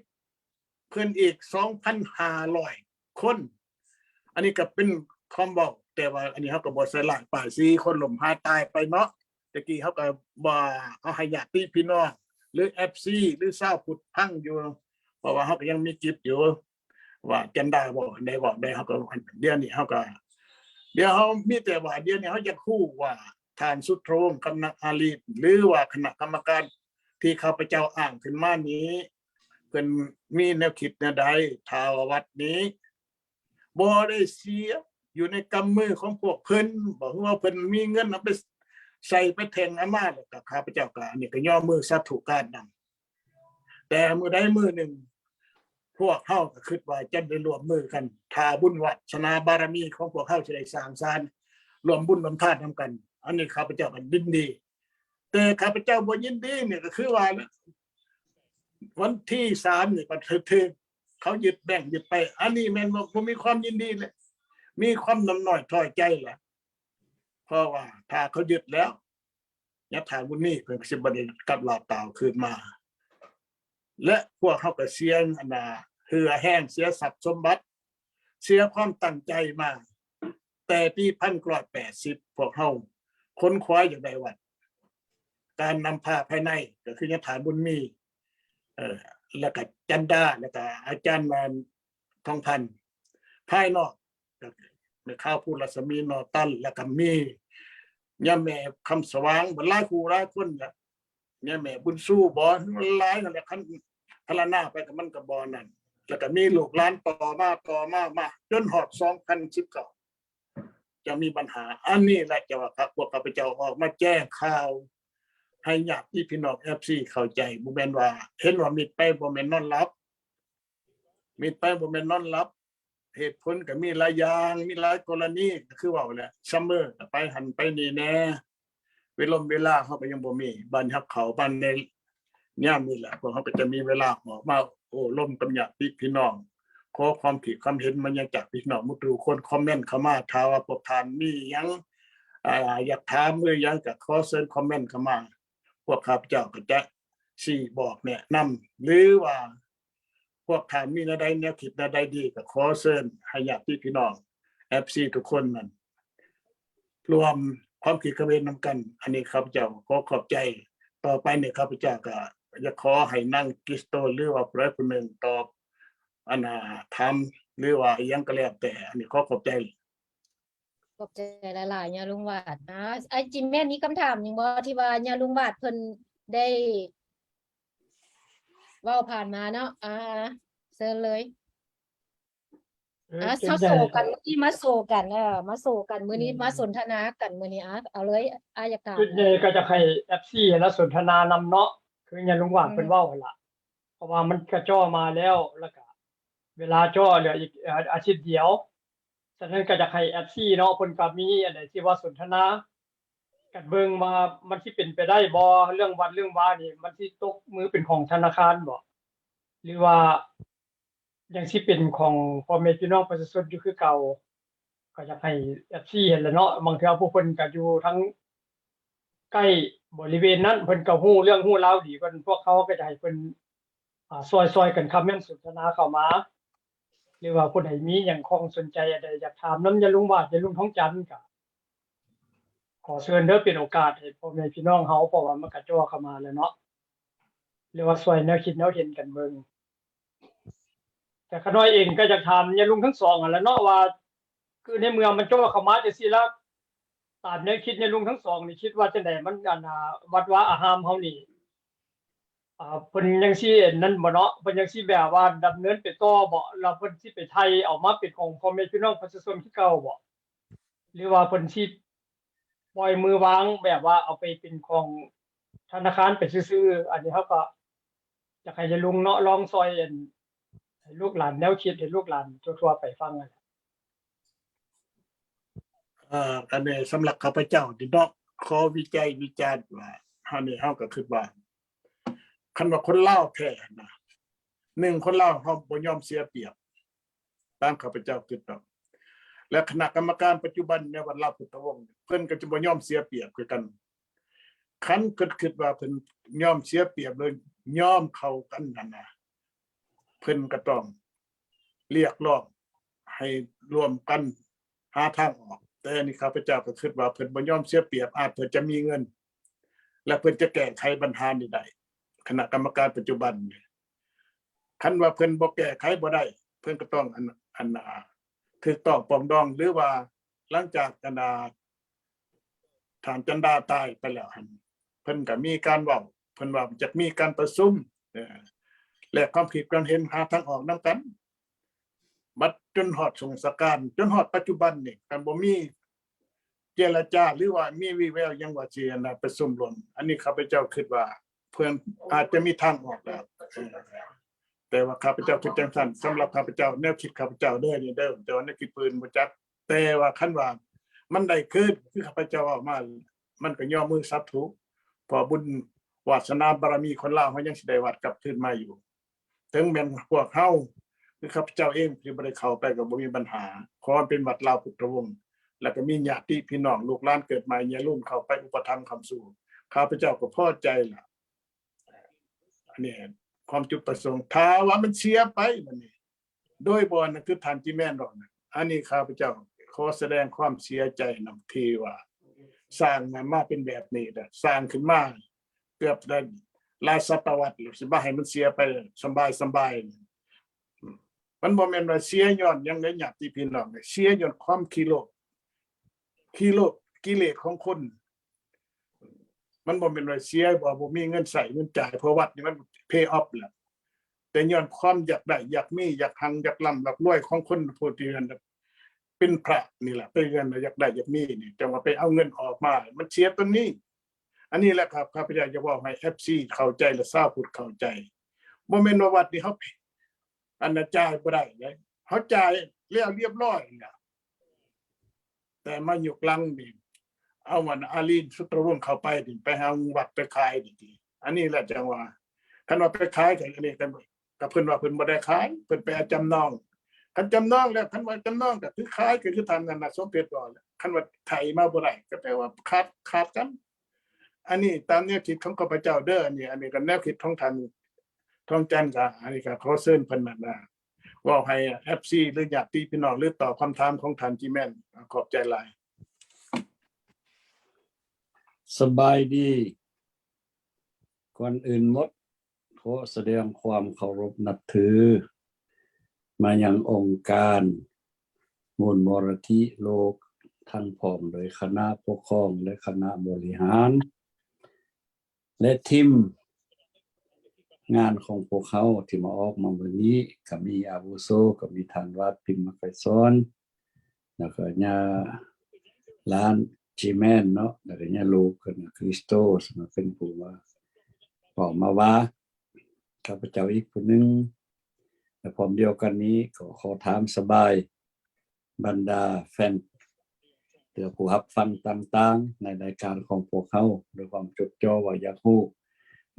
ເພິ່ນອີກສອງພັນຫ້າຮ້ອຍຄົນ ອັນນີ້ກໍເປັນຄວາມເວົ້າ ແຕ່ວ່າອັນນີ້ເຮົາກໍບໍ່ໃສ່ຮ້າຍປ້າຍສີ ຄົນລົ້ມຫາຍຕາຍໄປເນາະ ແຕ່ກີ້ເຮົາກໍວ່າເອົາໃຫ້ຍາດຕິພີ່ນ້ອງ ຫຼື ເອັຟຊີ ຫຼື ຊາວພຸດຟັງຢູ່ ເພາະວ່າເຮົາກໍຍັງມີກິດຢູ່ ວ່າຈັນດາເວົ້າອັນໃດເວົ້າໃດ ເຮົາກໍ ດຽວນີ້ເຮົາກໍ ດຽວເຮົາມີແຕ່ວ່າ ດຽວນີ້ເຮົາຢາກຮູ້ວ່າທ່ານສຸດທະວົງ ກັບນາງອາລີນ ຫຼືວ່າຄະນະກຳມະການທີ່ຂ້າພະເຈົ້າອ້າງຂຶ້ນມານີ້ ເພິ່ນມີແນວຄິດແນວໃດ ຖ້າວ່າວັດນີ້ບໍ່ໄດ້ເສຍຢູ່ໃນກຳມືຂອງພວກເພິ່ນບໍ່ ຫຼືວ່າເພິ່ນມີເງິນເອົາໄປໃສ່ໄປແທ່ງເອົາມາ ແລ້ວກໍຂ້າພະເຈົ້າກໍ ອັນນີ້ກໍຍໍມືສາທຸການນຳ. ແຕ່ມື້ໃດມື້ໜຶ່ງ ພວກເຮົາກໍຄິດວ່າຈະໄດ້ຮ່ວມມືກັນ ຖ້າບຸນວາສະໜາບາລະມີຂອງພວກເຮົາຊິໄດ້ສ້າງສານ ຮ່ວມບຸນຮ່ວມທານນຳກັນ ອັນນີ້ຂ້າພະເຈົ້າກໍຍິນດີ ແຕ່ຂ້າພະເຈົ້າບໍ່ຍິນດີນີ້ກໍຄືວ່າ ວັນທີສາມນີ້ກໍຖືກ ຖືກເຂົາຍຶດແບັ້ງຍຶດໄປ ອັນນີ້ແມ່ນບໍ່ ບໍ່ມີຄວາມຍິນດີເລີຍ ມີຄວາມນ້ຳນ້ອຍຖອຍໃຈລະ ເພາະວ່າຖ້າເຂົາຍຶດແລ້ວ ຍາທ່ານບຸນມີ ເພິ່ນກໍຊິບໍ່ໄດ້ກັບລາວຕາວຄືນມາ ແລະ ພວກເຮົາກໍເສຍອັນນາ ເຫື່ອແຮງ ເສຍຊັບສົມບັດ ເສຍຄວາມຕັ້ງໃຈມາ ແຕ່ປີພັນເກົ້າຮ້ອຍແປດສິບ ພວກເຮົາຂົນຂວາຍຢາກໄດ້ວັດ ການນຳພາພາຍໃນ ກໍຄືຍາທ່ານບຸນມີ ເອີ ແລ້ວກໍຈັນດາ ແລ້ວກໍອາຈານ ແມ່ນ ທອງພັນ. ພາຍນອກ ກໍແມ່ຂາວພູລັດສະໝີ ໜໍ່ຕັນ ແລ້ວກໍມີຍາແມ່ຄຳສະຫວ່າງ ຫຼາຍຄູ່ຫຼາຍຄົນລະ ຍາແມ່ບຸນຊູບໍ ຫຼາຍຫັ້ນແຫຼະ ຄັນພັນລະນາໄປກໍມັນກໍບໍ່ນັ້ນ ແລ້ວກໍມີລູກຫຼານຕໍ່ມາ ຕໍ່ມາ ມາຈົນຮອດສອງພັນສິບເກົ້າ ຈະມີບັນຫາ ອັນນີ້ແຫຼະ ຈະວ່າພວກຂ້າພະເຈົ້າອອກມາແຈ້ງຂ່າວໃຫ້ຍາດຕິພີ່ນ້ອງເອັຟຊີເຂົ້າໃຈ ບໍ່ແມ່ນວ່າເຫັນວ່າມິດໄປບໍ່ແມ່ນນອນຫຼັບ ມິດໄປບໍ່ແມ່ນນອນຫຼັບ ເຫດຜົນກໍມີຫຼາຍຢ່າງ ມີຫຼາຍກໍລະນີ ກໍຄືເວົ້າແຫຼະ ຊຳເມີກໍໄປຫັ້ນໄປນີ້ແດ່ ເວລົມເວລາເຮົາກໍຍັງບໍ່ມີ ບາດນີ້ເຮົາເຂົ້າມາໃນຍາມນີ້ແຫຼະ ພວກເຮົາກໍຈະມີເວລາອອກມາໂອ້ລົມກັບຍາດຕິພີ່ນ້ອງ ຂໍຄວາມຄິດຄວາມເຫັນມາຍັງຈາກພີ່ນ້ອງໝົດທຸກຄົນ ຄອມເມັນເຂົ້າມາ ຖ້າວ່າພວກທ່ານມີຫຍັງ ອ່າ ຢາກຖາມຫຼືຫຍັງ ກໍຂໍເຊີນຄອມເມັນເຂົ້າມາ ພວກຂ້າພະເຈົ້າກໍຈະຊີ້ບອກແນະນຳ ຫຼືວ່າ ພວກທ່ານມີແນວໃດ ແນວຄິດແນວໃດດີ ກໍຂໍເຊີນໃຫ້ຍາດຕິພີ່ນ້ອງເອັຟຊີທຸກຄົນນັ້ນ ລວມຄວາມຄິດຄວາມເຫັນນຳກັນ ອັນນີ້ຂ້າພະເຈົ້າຂໍຂອບໃຈ ຕໍ່ໄປນີ້ຂ້າພະເຈົ້າກໍຢາກຂໍໃຫ້ນາງຄຣິສໂຕນ ຫຼືວ່າຜູ້ໃດຜູ້ໜຶ່ງຕອບ ອັນນ່າ ຖາມ ຫຼືວ່າອີ່ຫຍັງກໍແລ້ວແຕ່ ອັນນີ້ຂໍຂອບໃຈ. ຂອບໃຈຫຼາຍໆ ຍາລຸງຫວາດນະ ອ້າຍຈິມແມ່ນມີຄຳຖາມຫຍັງບໍ່ ທີ່ວ່າຍາລຸງຫວາດເພິ່ນໄດ້ເວົ້າຜ່ານມາເນາະ ອ່າ ເຊີນເລີຍ ເອີ ອ່າ ເຮົາໂສກັນ ມື້ນີ້ມາໂສກັນ ເອີ ມາໂສກັນ ມື້ນີ້ ອືມ ມາສົນທະນາກັນມື້ນີ້ ອ່າ ເອົາເລີຍ ອ້າຍຢາກຖາມ ຈຸດໃຫຍ່ກໍຢາກໃຫ້ເອັຟຊີຫັ້ນລະສົນທະນານຳເນາະ ຄືຍາລຸງຫວາດ ອືມ ເພິ່ນເວົ້າຫັ້ນລະ ເພາະວ່າມັນກະຈ່ອມາແລ້ວ ແລ້ວກະເວລາຈ່ອເຫຼືອອີກ ອາ ອາທິດດຽວ ສະນັ້ນກໍຢາກໃຫ້ເອັຟຊີເນາະ ເພິ່ນກໍມີອັນໃດທີ່ວ່າສົນທະນາກັນເບິ່ງວ່າມັນຊິເປັນໄປໄດ້ບໍ່ ເລື່ອງວັດເລື່ອງວານີ້ ມັນຊິຕົກມືເປັນຂອງທະນາຄານບໍ່ ຫຼືວ່າຍັງຊິເປັນຂອງພໍ່ແມ່ພີ່ນ້ອງປະຊາຊົນຢູ່ຄືເກົ່າ ກໍຢາກໃຫ້ເອັຟຊີຫັ້ນແຫຼະເນາະ ບາງເທື່ອພວກເພິ່ນກໍຢູ່ທາງໃກ້ບໍລິເວນນັ້ນ ເພິ່ນກໍຮູ້ເລື່ອງຮູ້ລາວດີກວ່າພວກເຮົາ ກໍຢາກໃຫ້ເພິ່ນ ອ່າ ຊ່ອຍໆກັນຄອມເມັນສົນທະນາເຂົ້າມາ ຫຼືວ່າຜູ້ໃດມີຫຍັງຂ້ອງສົນໃຈອັນໃດ ຢາກຖາມນຳຍາລຸງຫວາດ ຍາລຸງທອງຈັນ ກະຂໍເຊີນເດີ ເປັນໂອກາດໃຫ້ພໍ່ແມ່ພີ່ນ້ອງເຮົາ ເພາະວ່າມັນກະຈ່ອເຂົ້າມາແລ້ວເນາະ ຫຼືວ່າຊ່ອຍແນວຄິດແນວເຫັນກັນເບິ່ງ. ແຕ່ຂ້ານ້ອຍເອງກໍຢາກຖາມຍາລຸງທັງສອງຫັ້ນລະເນາະວ່າ ຄືໃນເມື່ອມັນຈ່ອເຂົ້າມາຈັ່ງຊີ້ລະ ຕາມແນວຄິດຍາລຸງທັງສອງນີ້ ຄິດວ່າຈັ່ງໃດ ມັນ ອັນ ອາ ວັດວາອາຮາມເຮົານີ້ ອ່າ ເພິ່ນຍັງຊິນັ້ນບໍ່ເນາະ ເພິ່ນຍັງຊິແບບວ່າດຳເນີນໄປຕໍ່ບໍ່ ແລ້ວເພິ່ນຊິໄປໄຖ່ເອົາມາເປັນຂອງພໍ່ແມ່ພີ່ນ້ອງປະຊາຊົນຄືເກົ່າບໍ່ ຫຼືວ່າເພິ່ນຊິປ່ອຍມືວາງ ແບບວ່າເອົາໄປເປັນຂອງທະນາຄານໄປຊື່ໆ ອັນນີ້ເຮົາກໍຢາກໃຫ້ຍາລຸງເນາະ ລອງຊ່ອຍ ອັນ ໃຫ້ລູກຫຼານແນວຄິດ ໃຫ້ລູກຫຼານທົ່ວໆໄປຟັງຫັ້ນແຫຼະ. ເອີ ອັນນີ້ສຳລັບຂ້າພະເຈົ້ານີ້ເນາະ ຂໍວິໄຈວິຈານວ່າ ອັນນີ້ເຮົາກໍຄິດວ່າ ຄັນວ່າຄົນລາວແທ້ນະ ໜຶ່ງ ຄົນລາວເຮົາບໍ່ຍອມເສຍປຽບ ຕາມຂ້າພະເຈົ້າຄິດເນາະ ແລະ ຄະນະກຳມະການປັດຈຸບັນໃນວັດລາວພຸດທະວົງ ເພິ່ນກໍຈະບໍ່ຍອມເສຍປຽບຄືກັນ ຄັນເພິ່ນຄິດວ່າເພິ່ນຍອມເສຍປຽບ ຫຼືຍອມເຂົ້າກັນຫັ້ນນະ ເພິ່ນກໍຕ້ອງລຽກຮ້ອງໃຫ້ລວມກັນຫາທາງອອກ ແຕ່ນີ້ຂ້າພະເຈົ້າກໍຄິດວ່າເພິ່ນບໍ່ຍອມເສຍປຽບ ອາດເພິ່ນຈະມີເງິນ ແລະ ເພິ່ນຈະແກ້ໄຂບັນຫານີ້ໄດ້ ຄະນະກຳມະການປັດຈຸບັນນີ້ ຄັນວ່າເພິ່ນບໍ່ແກ້ໄຂບໍ່ໄດ້ ເພິ່ນກໍຕ້ອງ ອັນ ອັນ ອາ ຖືກຕ້ອງປອງດອງ ຫຼືວ່າຫຼັງຈາກ ອັນ ອາ ທ່ານຈັນດາຕາຍໄປແລ້ວຫັ້ນ ເພິ່ນກໍມີການເວົ້າ ເພິ່ນວ່າຈະມີການປະຊຸມ ເອີ ແລກຄວາມຄິດຄວາມເຫັນ ຫາທາງອອກນຳກັນ ບັດຈົນຮອດສົງສະການ ຈົນຮອດປັດຈຸບັນນີ້ ກໍບໍ່ມີເຈລະຈາ ຫຼືວ່າມີວີ່ແວວຫຍັງວ່າຊິ ອັນ ປະຊຸມລວມ ອັນນີ້ຂ້າພະເຈົ້າຄິດວ່າ ເພິ່ນອາດຈະມີທາງອອກແລ້ວ ເອີ ແຕ່ວ່າຂ້າພະເຈົ້າຄິດຈັ່ງຊັ້ນ ສຳລັບຂ້າພະເຈົ້າ ແນວຄິດຂ້າພະເຈົ້າເດີນີ້ເດີ ແຕ່ວ່າແນວຄິດຜູ້ອື່ນບໍ່ຈັກ ແຕ່ວ່າຄັນວ່າມັນໄດ້ຄືນ ຄືຂ້າພະເຈົ້າເວົ້າມາ ມັນກໍຍ້ອນມືສັດຖູ ເພາະບຸນວາສະໜາບາລະມີຄົນລາວເຮົາຍັງຊິໄດ້ວັດກັບຄືນມາຢູ່ ເຖິງແມ່ນພວກເຮົາ ຄືຂ້າພະເຈົ້າເອງທີ່ບໍ່ໄດ້ເຂົ້າໄປກໍບໍ່ມີບັນຫາ ຂໍໃຫ້ເປັນວັດລາວພຸດທະວົງ ແລ້ວກໍມີຍາດຕິພີ່ນ້ອງ ລູກຫຼານເກີດໃໝ່ ຍາລຸງເຂົ້າໄປອຸປະຖຳຄ້ຳຊູ ຂ້າພະເຈົ້າກໍພໍໃຈລະ ອັນນີ້ຄວາມຈຸດປະສົງ ຖ້າວ່າມັນເສຍໄປບັດນີ້ ໂດຍບໍ່ ນັ້ນຄືທ່ານຈິແມນດອກນະ ອັນນີ້ຂ້າພະເຈົ້າຂໍສະແດງຄວາມເສຍໃຈນຳ ທີ່ວ່າສ້າງມາເປັນແບບນີ້ ແລະ ສ້າງຂຶ້ນມາ ເກືອບໄດ້ຫຼາຍສະຕະວັດແລ້ວ ຊິມາໃຫ້ມັນເສຍໄປສະບາຍໆ ມັນບໍ່ແມ່ນວ່າເສຍຍ້ອນຫຍັງເດ້ຍາດຕິພີ່ນ້ອງ ເສຍຍ້ອນຄວາມຂີ້ໂລດ ຂີ້ໂລດ ກິເລດຂອງຄົນ. ມັນບໍ່ແມ່ນວ່າເສຍ ບໍ່ ບໍ່ມີເງິນໃຊ້ເງິນຈ່າຍ ເພາະວັດນີ້ມັນ pay off ແລ້ວ ແຕ່ຍ້ອນຄວາມຢາກໄດ້ຢາກມີ ຢາກຮັ່ງຢາກລ່ຳຢາກລວຍຂອງຄົນຜູ້ທີ່ເປັນພະນີ້ແຫຼະ ເປັນເງິນຢາກໄດ້ຢາກມີນີ້ ຈັ່ງວ່າໄປເອົາເງິນອອກມາ ມັນເສຍຕົວນີ້. ອັນນີ້ແຫຼະຄັບ ຂ້າພະເຈົ້າຢາກເວົ້າໃຫ້ເອັຟຊີເຂົ້າໃຈ ແລະ ຊາວພຸດເຂົ້າໃຈ. ບໍ່ແມ່ນວ່າວັດນີ້ເຮົາ ອັນນ່າ ຈ່າຍບໍ່ໄດ້ເດ້ ເຮົາຈ່າຍແລ້ວລຽບຮ້ອຍແລ້ວ ແຕ່ມາຍຸກຫຼັງນີ້ ເອົາອັນອາລີນ ສຸດຕະວົງ ເຂົ້າໄປນີ້ ໄປຫາວັດໄປຂາຍນີ້ຕິ. ອັນນີ້ແຫຼະຈັ່ງວ່າ ຄັນວ່າໄປຂາຍກໍອັນນີ້ກໍ ກໍເພິ່ນວ່າເພິ່ນບໍ່ໄດ້ຂາຍ ເພິ່ນໄປເອົາຈຳນອງ. ຄັນຈຳນອງແລ້ວ ຄັນວ່າຈຳນອງກໍຄືຂາຍ ກໍຄືທ່ານນັ້ນນະ ສົມເພດ ເວົ້າແຫຼະ ຄັນວ່າໄຖ່ມາບໍ່ໄດ້ ກໍແປວ່າຂາດ ຂາດກັນ. ອັນນີ້ຕາມແນວຄິດຂອງຂ້າພະເຈົ້າເດີ ອັນນີ້ ອັນນີ້ກໍແນວຄິດຂອງທ່ານທອງຈັນ ກໍອັນນີ້ກໍຂໍເຊີນເພິ່ນນັ້ນນະ ເວົ້າໃຫ້ເອັຟຊີ ຫຼື ຍາດຕິພີ່ນ້ອງ ຫຼື ຕອບຄຳຖາມຂອງທ່ານຈີແມນ. ຂອບໃຈຫຼາຍ. ສະບາຍດີ. ກ່ອນອື່ນໝົດ ຂໍສະແດງຄວາມເຄົາລົບນັບຖືມາຍັງອົງການມູນມອລະທິໂລກ ທັງພ້ອມໂດຍຄະນະປົກຄອງ ແລະ ຄະນະບໍລິຫານ ແລະ ທີມງານຂອງພວກເຮົາທີ່ມາອອກມາມື້ນີ້ ກໍມີອາວຸໂສ ກໍມີທ່ານວາດ ພິມມະໄກສອນ ແລ້ວກໍຍ່າຫຼານຈີແມນເນາະ ແລ້ວກໍຍ່າລູກ ຄຣິສໂຕ ເຊິ່ງເປັນຜູ້ມາເວົ້າມາວ່າ ຂ້າພະເຈົ້າອີກຜູ້ໜຶ່ງ ແລະ ພ້ອມດຽວກັນນີ້ກໍຂໍຖາມສະບາຍບັນດາແຟນ ຫຼື ຜູ້ຮັບຟັງຕ່າງໆ ໃນລາຍການຂອງພວກເຮົາ ດ້ວຍຄວາມຈົດຈໍ່ວ່າຢາກຮູ້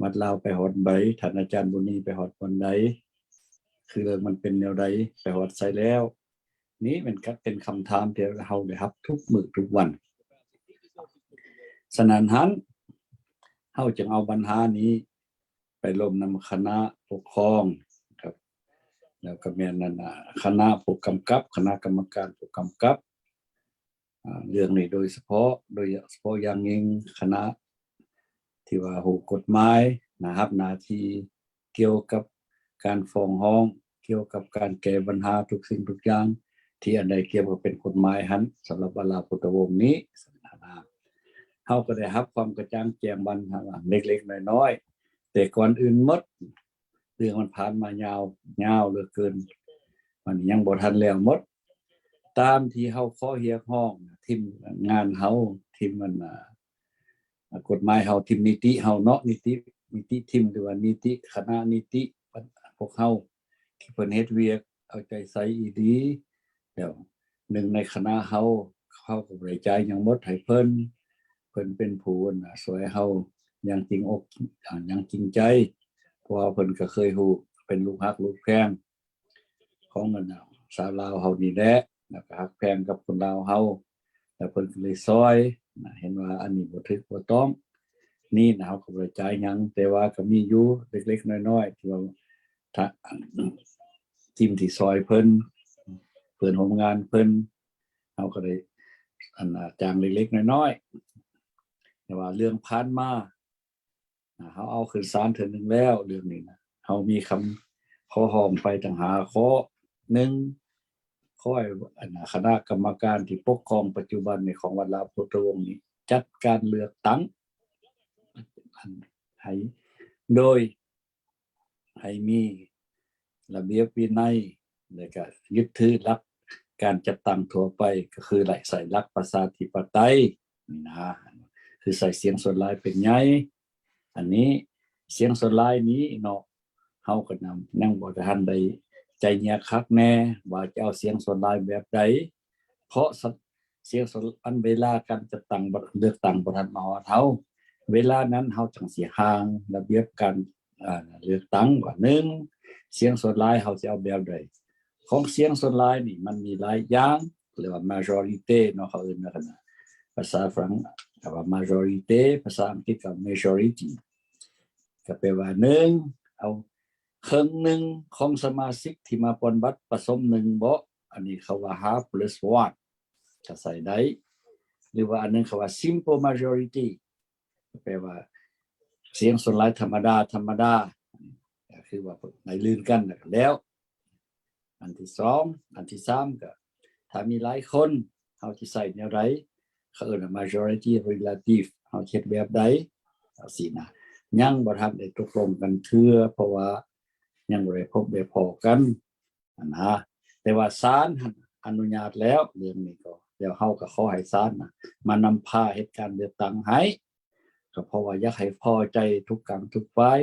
ວັດລາວໄປຮອດໃດ, ທ່ານອາຈານບຸນມີໄປຮອດບ່ອນໃດ, ຄືເລື່ອງມັນເປັນແນວໃດ, ໄປຮອດໃສແລ້ວ. ນີ້ແມ່ນກະເປັນຄຳຖາມທີ່ເຮົາໄດ້ຮັບທຸກມື້ທຸກວັນ. ສະນັ້ນຫັ້ນ ເຮົາຈຶ່ງເອົາບັນຫານີ້ໄປລົມນຳຄະນະປົກຄອງ ແລ້ວ ແລ້ວກະແມ່ນອັນນະ ຄະນະຜູ້ກຳກັບ ຄະນະກຳມະການຜູ້ກຳກັບ ອາ ເລື່ອງນີ້ໂດຍສະເພາະ ໂດຍສະເພາະຢ່າງຍິ່ງຄະນະທີ່ວ່າຮູ້ກົດໝາຍນະ ຮັບໜ້າທີ່ກ່ຽວກັບການຟ້ອງຮ້ອງ ກ່ຽວກັບການແກ້ບັນຫາທຸກສິ່ງທຸກຢ່າງ ທີ່ອັນໃດກ່ຽວກັບເປັນກົດໝາຍຫັ້ນ ສຳລັບວັດລາວພຸດທະວົງນີ້ ເຮົາກໍໄດ້ຮັບຄວາມກະຈ່າງແຈ້ງບັນຫາເລັກໆນ້ອຍໆ ແຕ່ກ່ອນອື່ນໝົດ ເລື່ອງມັນຜ່ານມາຍາວ ຍາວເຫຼືອເກີນ ມັນຍັງບໍ່ທັນແລ້ວໝົດ. ຕາມທີ່ເຮົາຂໍຮຽກຮ້ອງ ທີມງານເຮົາ ທີມອັນ ອາ ກົດໝາຍເຮົາ ທີມນິຕິເຮົາເນາະ ນິຕິ ນິຕິທີມ ຫຼືວ່ານິຕິ ຄະນະນິຕິ ພວກເຮົາທີ່ເພິ່ນເຮັດວຽກເອົາໃຈໃສ່ອີ່ຫຼີ ແລ້ວໜຶ່ງໃນຄະນະເຮົາ ເຮົາກໍບໍ່ໄດ້ຈ່າຍຫຍັງໝົດໃຫ້ເພິ່ນ ເພິ່ນເປັນຜູ້ ອັນ ຊ່ວຍເຮົາຢ່າງຈິງອົກ ອາ ຢ່າງຈິງໃຈ ເພາະວ່າເພິ່ນກໍເຄີຍຮູ້ ເປັນລູກຮັກລູກແພງຂອງ ອັນ ຊາວລາວເຮົານີ້ແຫຼະ ແລ້ວກໍຮັກແພງກັບຄົນລາວເຮົາ ແລ້ວເພິ່ນກໍເລີຍຊ່ອຍນະ ເຫັນວ່າອັນນີ້ບໍ່ຖືກບໍ່ຕ້ອງ ນີ້ນະ ເຮົາກໍບໍ່ໄດ້ຈ່າຍຫຍັງ ແຕ່ວ່າກໍມີຢູ່ເລັກໆນ້ອຍໆ ທີ່ວ່າ ທະ ທີມທີ່ຊ່ອຍເພິ່ນ ເພື່ອນຮ່ວມງານເພິ່ນ ເຮົາກໍໄດ້ ອັນ ຈ້າງເລັກໆນ້ອຍໆ ແຕ່ວ່າເລື່ອງຜ່ານມາ ອາ ເຮົາເອົາຂຶ້ນສານເທື່ອໜຶ່ງແລ້ວ ເລື່ອງນີ້ນະ ເຮົາມີຄຳຂໍຮ້ອງໄປຕັ້ງຫ້າຂໍ້. ໜຶ່ງ ຂໍໃຫ້ ອັນ ຄະນະກຳມະການທີ່ປົກຄອງປັດຈຸບັນນີ້ຂອງວັດລາວພຸດທະວົງນີ້ ຈັດການເລືອກຕັ້ງ ອັນ ໃຫ້ ໂດຍ ໃຫ້ມີລະບຽບວິໄນ ແລະກະຍຶດຖືຫຼັກການຈັດຕັ້ງທົ່ວໄປ ກໍຄືໄດ້ໃຊ້ຫຼັກປະຊາທິປະໄຕນີ້ນະ ຄືໃຊ້ສຽງສ່ວນຫຼາຍເປັນໃຫຍ່. ອັນນີ້ສຽງສ່ວນຫຼາຍນີ້ເນາະ ເຮົາກໍຍັງ ຍັງບໍ່ທັນໄດ້ໃຈແຍກຄັກແນ່ວ່າຈະເອົາສຽງສ່ວນຫຼາຍແບບໃດ ເພາະສະ ສຽງສ່ວນ ອັນເວລາການຈັດຕັ້ງ ເລືອກຕັ້ງບໍ່ທັນມາຮອດເຮົາ ເວລານັ້ນເຮົາຈັ່ງຊິຮ່າງລະບຽບການ ອາ ເລືອກຕັ້ງວ່າ ໜຶ່ງ ສຽງສ່ວນຫຼາຍເຮົາຊິເອົາແບບໃດ. ຂອງສຽງສ່ວນຫຼາຍນີ້ມັນມີຫຼາຍຢ່າງ ເອີ້ນວ່າ majorité ເນາະ ເຂົາເອີ້ນວ່າ ພາສາຝຣັ່ງເອີ້ນວ່າ majorité ພາສາອັງກິດກໍ majority ກໍແປວ່າ ໜຶ່ງ ເອົາເຄິ່ງໜຶ່ງຂອງສະມາຊິກທີ່ມາປ່ອນບັດປະສົມໜຶ່ງເບາະ ອັນນີ້ເຂົາວ່າ half plus one ກໍໃຊ້ໄດ້ ຫຼືວ່າອັນໜຶ່ງເຂົາວ່າ simple majority ແປວ່າ ສຽງສ່ວນຫຼາຍທຳມະດາ ທຳມະດາ ກໍຄືວ່າໄດ້ລື່ນກັນ ແລ້ວກໍແລ້ວ. ອັນທີສອງ ອັນທີສາມ ກໍຖ້າມີຫຼາຍຄົນ ເຮົາຊິໃຊ້ແນວໃດ ເຂົາເອີ້ນວ່າ majority relative ເຮົາຊິເຮັດແບບໃດ ຈັ່ງຊີ້ນະ. ຍັງບໍ່ທັນໄດ້ຕົກລົງກັນເທື່ອ ເພາະວ່າຍັງບໍ່ໄດ້ພົບໄດ້ພໍ້ກັນຫັ້ນນະ. ແຕ່ວ່າສານຫັ້ນອະນຸຍາດແລ້ວເລື່ອງນີ້ ກໍແລ້ວເຮົາກໍຂໍໃຫ້ສານນະ ມານຳພາເຮັດການເລືອກຕັ້ງໃຫ້ ກໍເພາະວ່າຢາກໃຫ້ພໍໃຈທຸກກາງທຸກຝ່າຍ.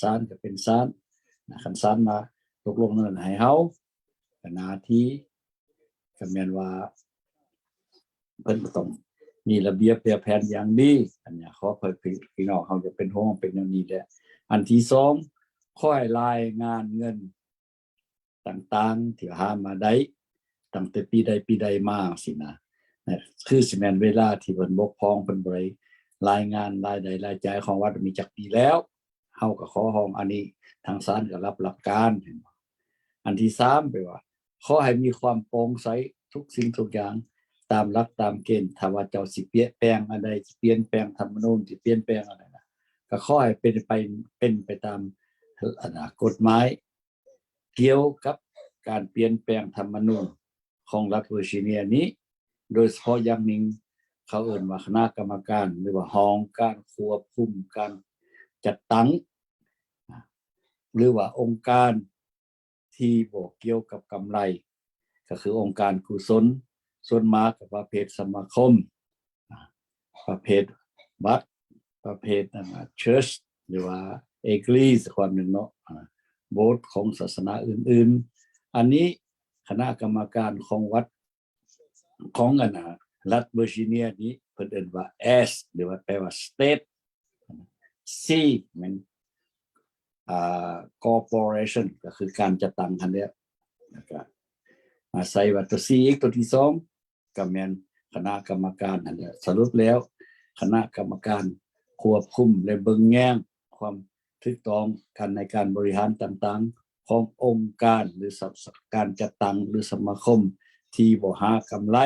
ສານກໍເປັນສານນະ ຄັນສານມາຕົກລົງນັ້ນໃຫ້ເຮົາ ກໍໜ້າທີ່ ກໍແມ່ນວ່າເພິ່ນກໍຕ້ອງມີລະບຽບແບບແຜນຢ່າງດີ. ອັນນີ້ຂໍໃຫ້ພີ່ນ້ອງເຮົາຢ່າເປັນຫ່ວງ ເປັນແນວນີ້ແຫຼະ. ອັນທີສອງ ຂໍໃຫ້ລາຍງານເງິນຕ່າງໆທີ່ຫາມາໄດ້ ຕັ້ງແຕ່ປີໃດປີໃດມາຊີ້ນະ ຄືຊິແມ່ນເວລາທີ່ເພິ່ນບົກຜ່ອງ ເພິ່ນບໍ່ໄດ້ລາຍງານລາຍໄດ້ລາຍຈ່າຍຂອງວັດມີຈັກປີແລ້ວ. ເຮົາກໍຂໍຮ້ອງອັນນີ້ ທາງສານກໍຮັບຫຼັກການ. ອັນທີສາມ ແປວ່າ ຂໍໃຫ້ມີຄວາມໂປ່ງໃສທຸກສິ່ງທຸກຢ່າງ ຕາມຫຼັກຕາມເກນ. ຖ້າວ່າເຈົ້າຊິປ່ຽນແປງອັນໃດ ຊິປ່ຽນແປງທຳມະນູນ ຊິປ່ຽນແປງອັນໃດນະ ກໍຂໍໃຫ້ເປັນໄປ ເປັນໄປຕາມ ອັນນະ ກົດໝາຍກ່ຽວກັບການປ່ຽນແປງທຳມະນູນຂອງລັດເວີຈິເນຍນີ້ ໂດຍສະເພາະຢ່າງຍິ່ງ ເຂົາເອີ້ນວ່າຄະນະກຳມະການ ຫຼືວ່າຫ້ອງການຄວບຄຸມການຈັດຕັ້ງ ຫຼືວ່າອົງການທີ່ບໍ່ກ່ຽວກັບກຳໄລ ກໍຄືອົງການກຸສົນ ສ່ວນມາກກໍປະເພດສະມາຄົມ ປະເພດວັດ ປະເພດ church ຫຼືວ່າ Eglise ຄວາມໜຶ່ງເນາະ ໂບດຂອງສາສະໜາອື່ນໆ. ອັນນີ້ຄະນະກຳມະການຂອງວັດ ຂອງອັນນະ ລັດເວີຈິເນຍນີ້ ເພິ່ນເອີ້ນວ່າ S ຫຼືວ່າແປວ່າ State, C ແມ່ນ ອ່າ Corporation ກໍຄືການຈັດຕັ້ງຫັ້ນແຫຼະ. ແລ້ວກໍມາໃສ່ວ່າຕົວ C ອີກ ຕົວທີສອງ ກໍແມ່ນຄະນະກຳມະການຫັ້ນແຫຼະ. ສະຫຼຸບແລ້ວ ຄະນະກຳມະການຄວບຄຸມ ແລະ ເບິ່ງແຍງຄວາມຖືກຕ້ອງກັນໃນການບໍລິຫານຕ່າງໆຂອງອົງການ ຫຼື ສະ ການຈັດຕັ້ງ ຫຼື ສະມາຄົມທີ່ບໍ່ຫາກຳໄລ.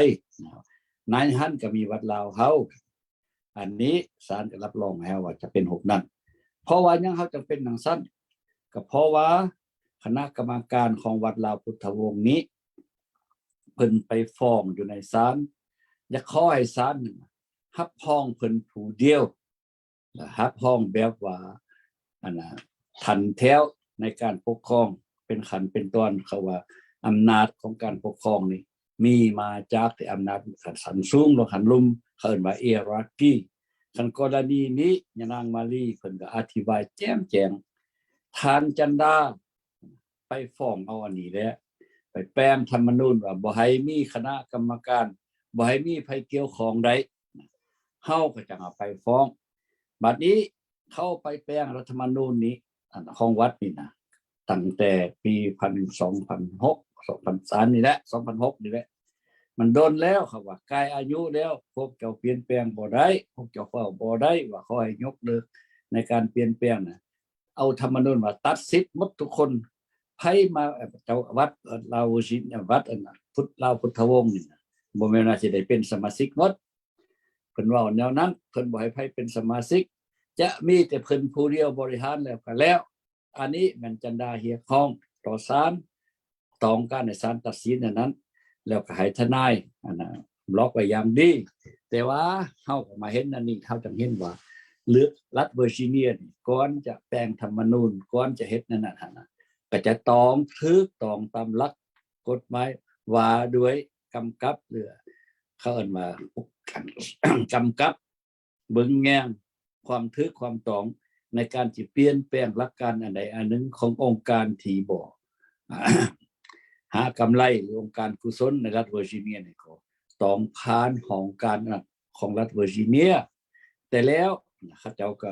ໃນຫັ້ນກໍມີວັດລາວເຮົາ. ອັນນີ້ສານກໍຮັບຮອງແລ້ວວ່າຈະເປັນຮູບນັ້ນ. ເພາະວ່າຫຍັງເຮົາຈັ່ງເປັນຈັ່ງຊັ້ນ? ກໍເພາະວ່າຄະນະກຳມະການຂອງວັດລາວພຸດທະວົງນີ້ ເພິ່ນໄປຟ້ອງຢູ່ໃນສານ ຢາກຂໍໃຫ້ສານນັ້ນຮັບຮອງເພິ່ນຜູ້ດຽວ ແລະ ຮັບຮອງແບບວ່າ ອັນນະ ທັນແຖວໃນການປົກຄອງເປັນຂັ້ນເປັນຕອນ. ເຂົາວ່າອຳນາດຂອງການປົກຄອງນີ້ ມີມາຈາກແຕ່ອຳນາດຂັ້ນສູງລົງຂັ້ນລຸ່ມ ເຂົາເອີ້ນວ່າ hierarchy. ຄັນກໍລະນີນີ້ ຍານາງມາລີເພິ່ນກໍອະທິບາຍແຈ່ມແຈ້ງ. ທ່ານຈັນດາໄປຟ້ອງເອົາອັນນີ້ແຫຼະ ໄປແປງທຳມະນູນວ່າບໍ່ໃຫ້ມີຄະນະກຳມະການ ບໍ່ໃຫ້ມີໃຜກ່ຽວຂ້ອງໄດ້ ເຮົາກໍຈັ່ງເອົາໄປຟ້ອງ. ບັດນີ້ເຂົາໄປແປງລັດທຳມະນູນນີ້ ອັນຂອງວັດນີ້ນະ ຕັ້ງແຕ່ປີພັນ ສອງພັນຫົກ ສອງພັນສາມນີ້ແຫຼະ ສອງພັນຫົກນີ້ແຫຼະ. ມັນດົນແລ້ວ ເຂົາວ່າກາຍອາຍຸແລ້ວ ພວກເຈົ້າປ່ຽນແປງບໍ່ໄດ້ ພວກເຈົ້າເວົ້າບໍ່ໄດ້ວ່າຂໍໃຫ້ຍົກເລີກໃນການປ່ຽນແປງນະ. ເອົາທຳມະນູນວ່າຕັດສິດໝົດທຸກຄົນ ໃຜມາ ເຈົ້າວັດ ເອີ ລາວຊິ ວັດ ອັນນະ ພຸດ ລາວພຸດທະວົງນີ້ນະ ບໍ່ແມ່ນວ່າຊິໄດ້ເປັນສະມາຊິກໝົດ. ເພິ່ນເວົ້າແນວນັ້ນ ເພິ່ນບໍ່ໃຫ້ໃຜເປັນສະມາຊິກ ຈະມີແຕ່ເພິ່ນຜູ້ດຽວບໍລິຫານແລ້ວກໍແລ້ວ. ອັນນີ້ແມ່ນຈັນດາຮຽກຮ້ອງຕໍ່ສານ ຕ້ອງການໃຫ້ສານຕັດສິນອັນນັ້ນ ແລ້ວກໍໃຫ້ທະນາຍ ອັນນະ ບລັອກໄວ້ຢ່າງດີ. ແຕ່ວ່າເຮົາກໍມາເຫັນອັນນີ້ ເຮົາຈັ່ງເຫັນວ່າ ລັດເວີຈິເນຍນີ້ ກ່ອນຈະແປງທຳມະນູນ ກ່ອນຈະເຮັດແນວນັ້ນຫັ້ນນະ ກໍຈະຕ້ອງຖືກຕ້ອງຕາມຫຼັກກົດໝາຍວ່າດ້ວຍກຳກັບ ຫຼື ເຂົາເອີ້ນວ່າ ກຳກັບ ເບິ່ງແຍງຄວາມຖືກຄວາມຕ້ອງໃນການທີ່ປ່ຽນແປງຫຼັກການອັນໃດອັນໜຶ່ງຂອງອົງການທີ່ບໍ່ ຫາກຳໄລ ຫຼື ອົງການກຸສົນໃນລັດເວີຈິເນຍນີ້ ກໍຕ້ອງຜ່ານຫ້ອງການຂອງລັດເວີຈິເນຍ. ແຕ່ແລ້ວເຂົາເຈົ້າກໍ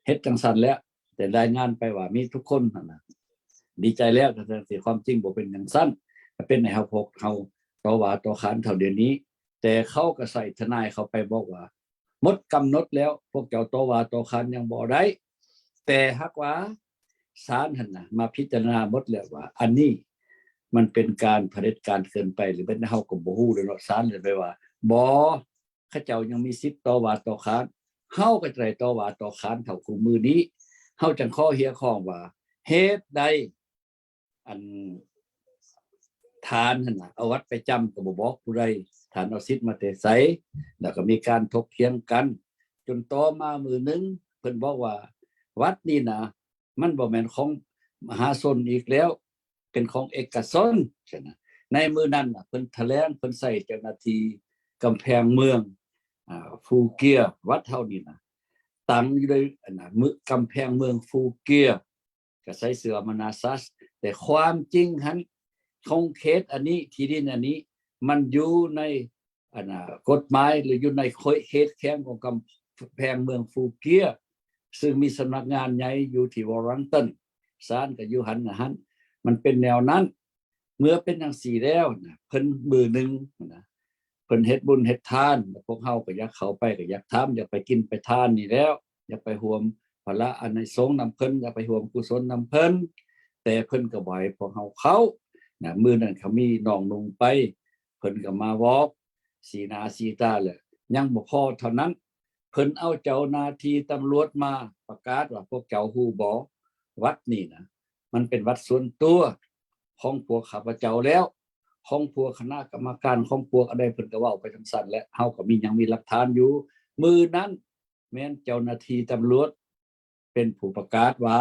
ເຮັດຈັ່ງຊັ້ນແຫຼະ ແຕ່ລາຍງານໄປວ່າມີທຸກຄົນຫັ້ນນະ ດີໃຈແລ້ວ ແຕ່ທີ່ຄວາມຈິງບໍ່ເປັນຈັ່ງຊັ້ນ ກໍເປັນໃຫ້ເຮົາ ພວກເຮົາຕໍ່ວ່າຕໍ່ຂານເທົ່າດຽວນີ້. ແຕ່ເຂົາກໍໃຊ້ທະນາຍເຂົາໄປບອກວ່າ ໝົດກຳນົດແລ້ວ ພວກເຈົ້າຕໍ່ວ່າຕໍ່ຂານຍັງບໍ່ໄດ້. ແຕ່ຫາກວ່າສານຫັ້ນນະ ມາພິຈາລະນາໝົດແລ້ວວ່າ ອັນນີ້ມັນເປັນການຜະເດັດການເກີນໄປ ຫຼືແມ່ນເຮົາກໍບໍ່ຮູ້ເດ້ເນາະ. ສານເລີຍໄປວ່າ ບໍ່ ເຂົາເຈົ້າຍັງມີສິດຕໍ່ວ່າຕໍ່ຂານ ເຮົາກໍຈະໄດ້ຕໍ່ວ່າຕໍ່ຂານເທົ່າຄູ່ມື້ນີ້. ເຮົາຈັ່ງຂໍຮຽກຮ້ອງວ່າ ເຫດໃດ ອັນ ທ່ານຫັ້ນນະ ເອົາບັດໄປຈຳກໍບໍ່ບອກຜູ້ໃດ, ທ່ານເອົາສິດມາແຕ່ໃສ? ແລ້ວກໍມີການຖົກຖຽງກັນ ຈົນຕໍ່ມາມື້ໜຶ່ງ ເພິ່ນບອກວ່າ ບັດນີ້ນະ ມັນບໍ່ແມ່ນຂອງມະຫາຊົນອີກແລ້ວ, ເປັນຂອງເອກະຊົນ. ໃນມື້ນັ້ນນະ ເພິ່ນຖະແຫຼງ, ເພິ່ນໃຊ້ເຈົ້າໜ້າທີ່ກຳແພງເມືອງ ອາ ຟູເກຍ ວັດເຮົານີ້ນະ ຕັ້ງຢູ່ໃນ ອັນນະ ເມືອງ ກຳແພງເມືອງຟູເກຍ ກໍໃສ່ເສື້ອມານາຊັສ, ແຕ່ຄວາມຈິງຫັ້ນ ຂອງເຂດອັນນີ້ ທີ່ດິນອັນນີ້ ມັນຢູ່ໃນ ອັນນະ ກົດໝາຍ ຫຼື ຢູ່ໃນເຂດແຂວງຂອງກຳແພງເມືອງຟູເກຍ ຊຶ່ງມີສຳນັກງານໃຫຍ່ຢູ່ທີ່ວໍລິງຕັນ, ສານກໍຢູ່ຫັ້ນນະຫັ້ນ. ມັນເປັນແນວນັ້ນ. ເມື່ອເປັນຈັ່ງຊີ້ແລ້ວນະ ເພິ່ນ ມື້ໜຶ່ງນະ ເພິ່ນເຮັດບຸນເຮັດທານ ແລ້ວພວກເຮົາກໍຢາກເຂົ້າໄປ ກໍຢາກຖາມ ຢາກໄປກິນໄປທານນີ້ແລ້ວ, ຢາກໄປຮ່ວມພະລະອານິສົງນຳເພິ່ນ, ຢາກໄປຮ່ວມກຸສົນນຳເພິ່ນ, ແຕ່ເພິ່ນກໍບໍ່ໃຫ້ພວກເຮົາເຂົ້ານະ. ມື້ນັ້ນເຂົາມີນ້ອງນຸ່ງໄປ, ເພິ່ນກໍມາບອກ ສີໜ້າສີຕາແລ້ວ. ຍັງບໍ່ພໍເທົ່ານັ້ນ, ເພິ່ນເອົາເຈົ້າໜ້າທີ່ຕຳຫຼວດມາປະກາດວ່າ ພວກເຈົ້າຮູ້ບໍ່ ວັດນີ້ນະ ມັນເປັນວັດສ່ວນຕົວຂອງພວກຂ້າພະເຈົ້າແລ້ວ, ຂອງພວກຄະນະກຳມະການ ຂອງພວກອັນໃດ. ເພິ່ນກໍເວົ້າໄປຈັ່ງຊັ້ນແຫຼະ, ເຮົາກໍມີ ຍັງມີຫຼັກຖານຢູ່. ມື້ນັ້ນແມ່ນເຈົ້າໜ້າທີ່ຕຳຫຼວດ ເປັນຜູ້ປະກາດວ່າ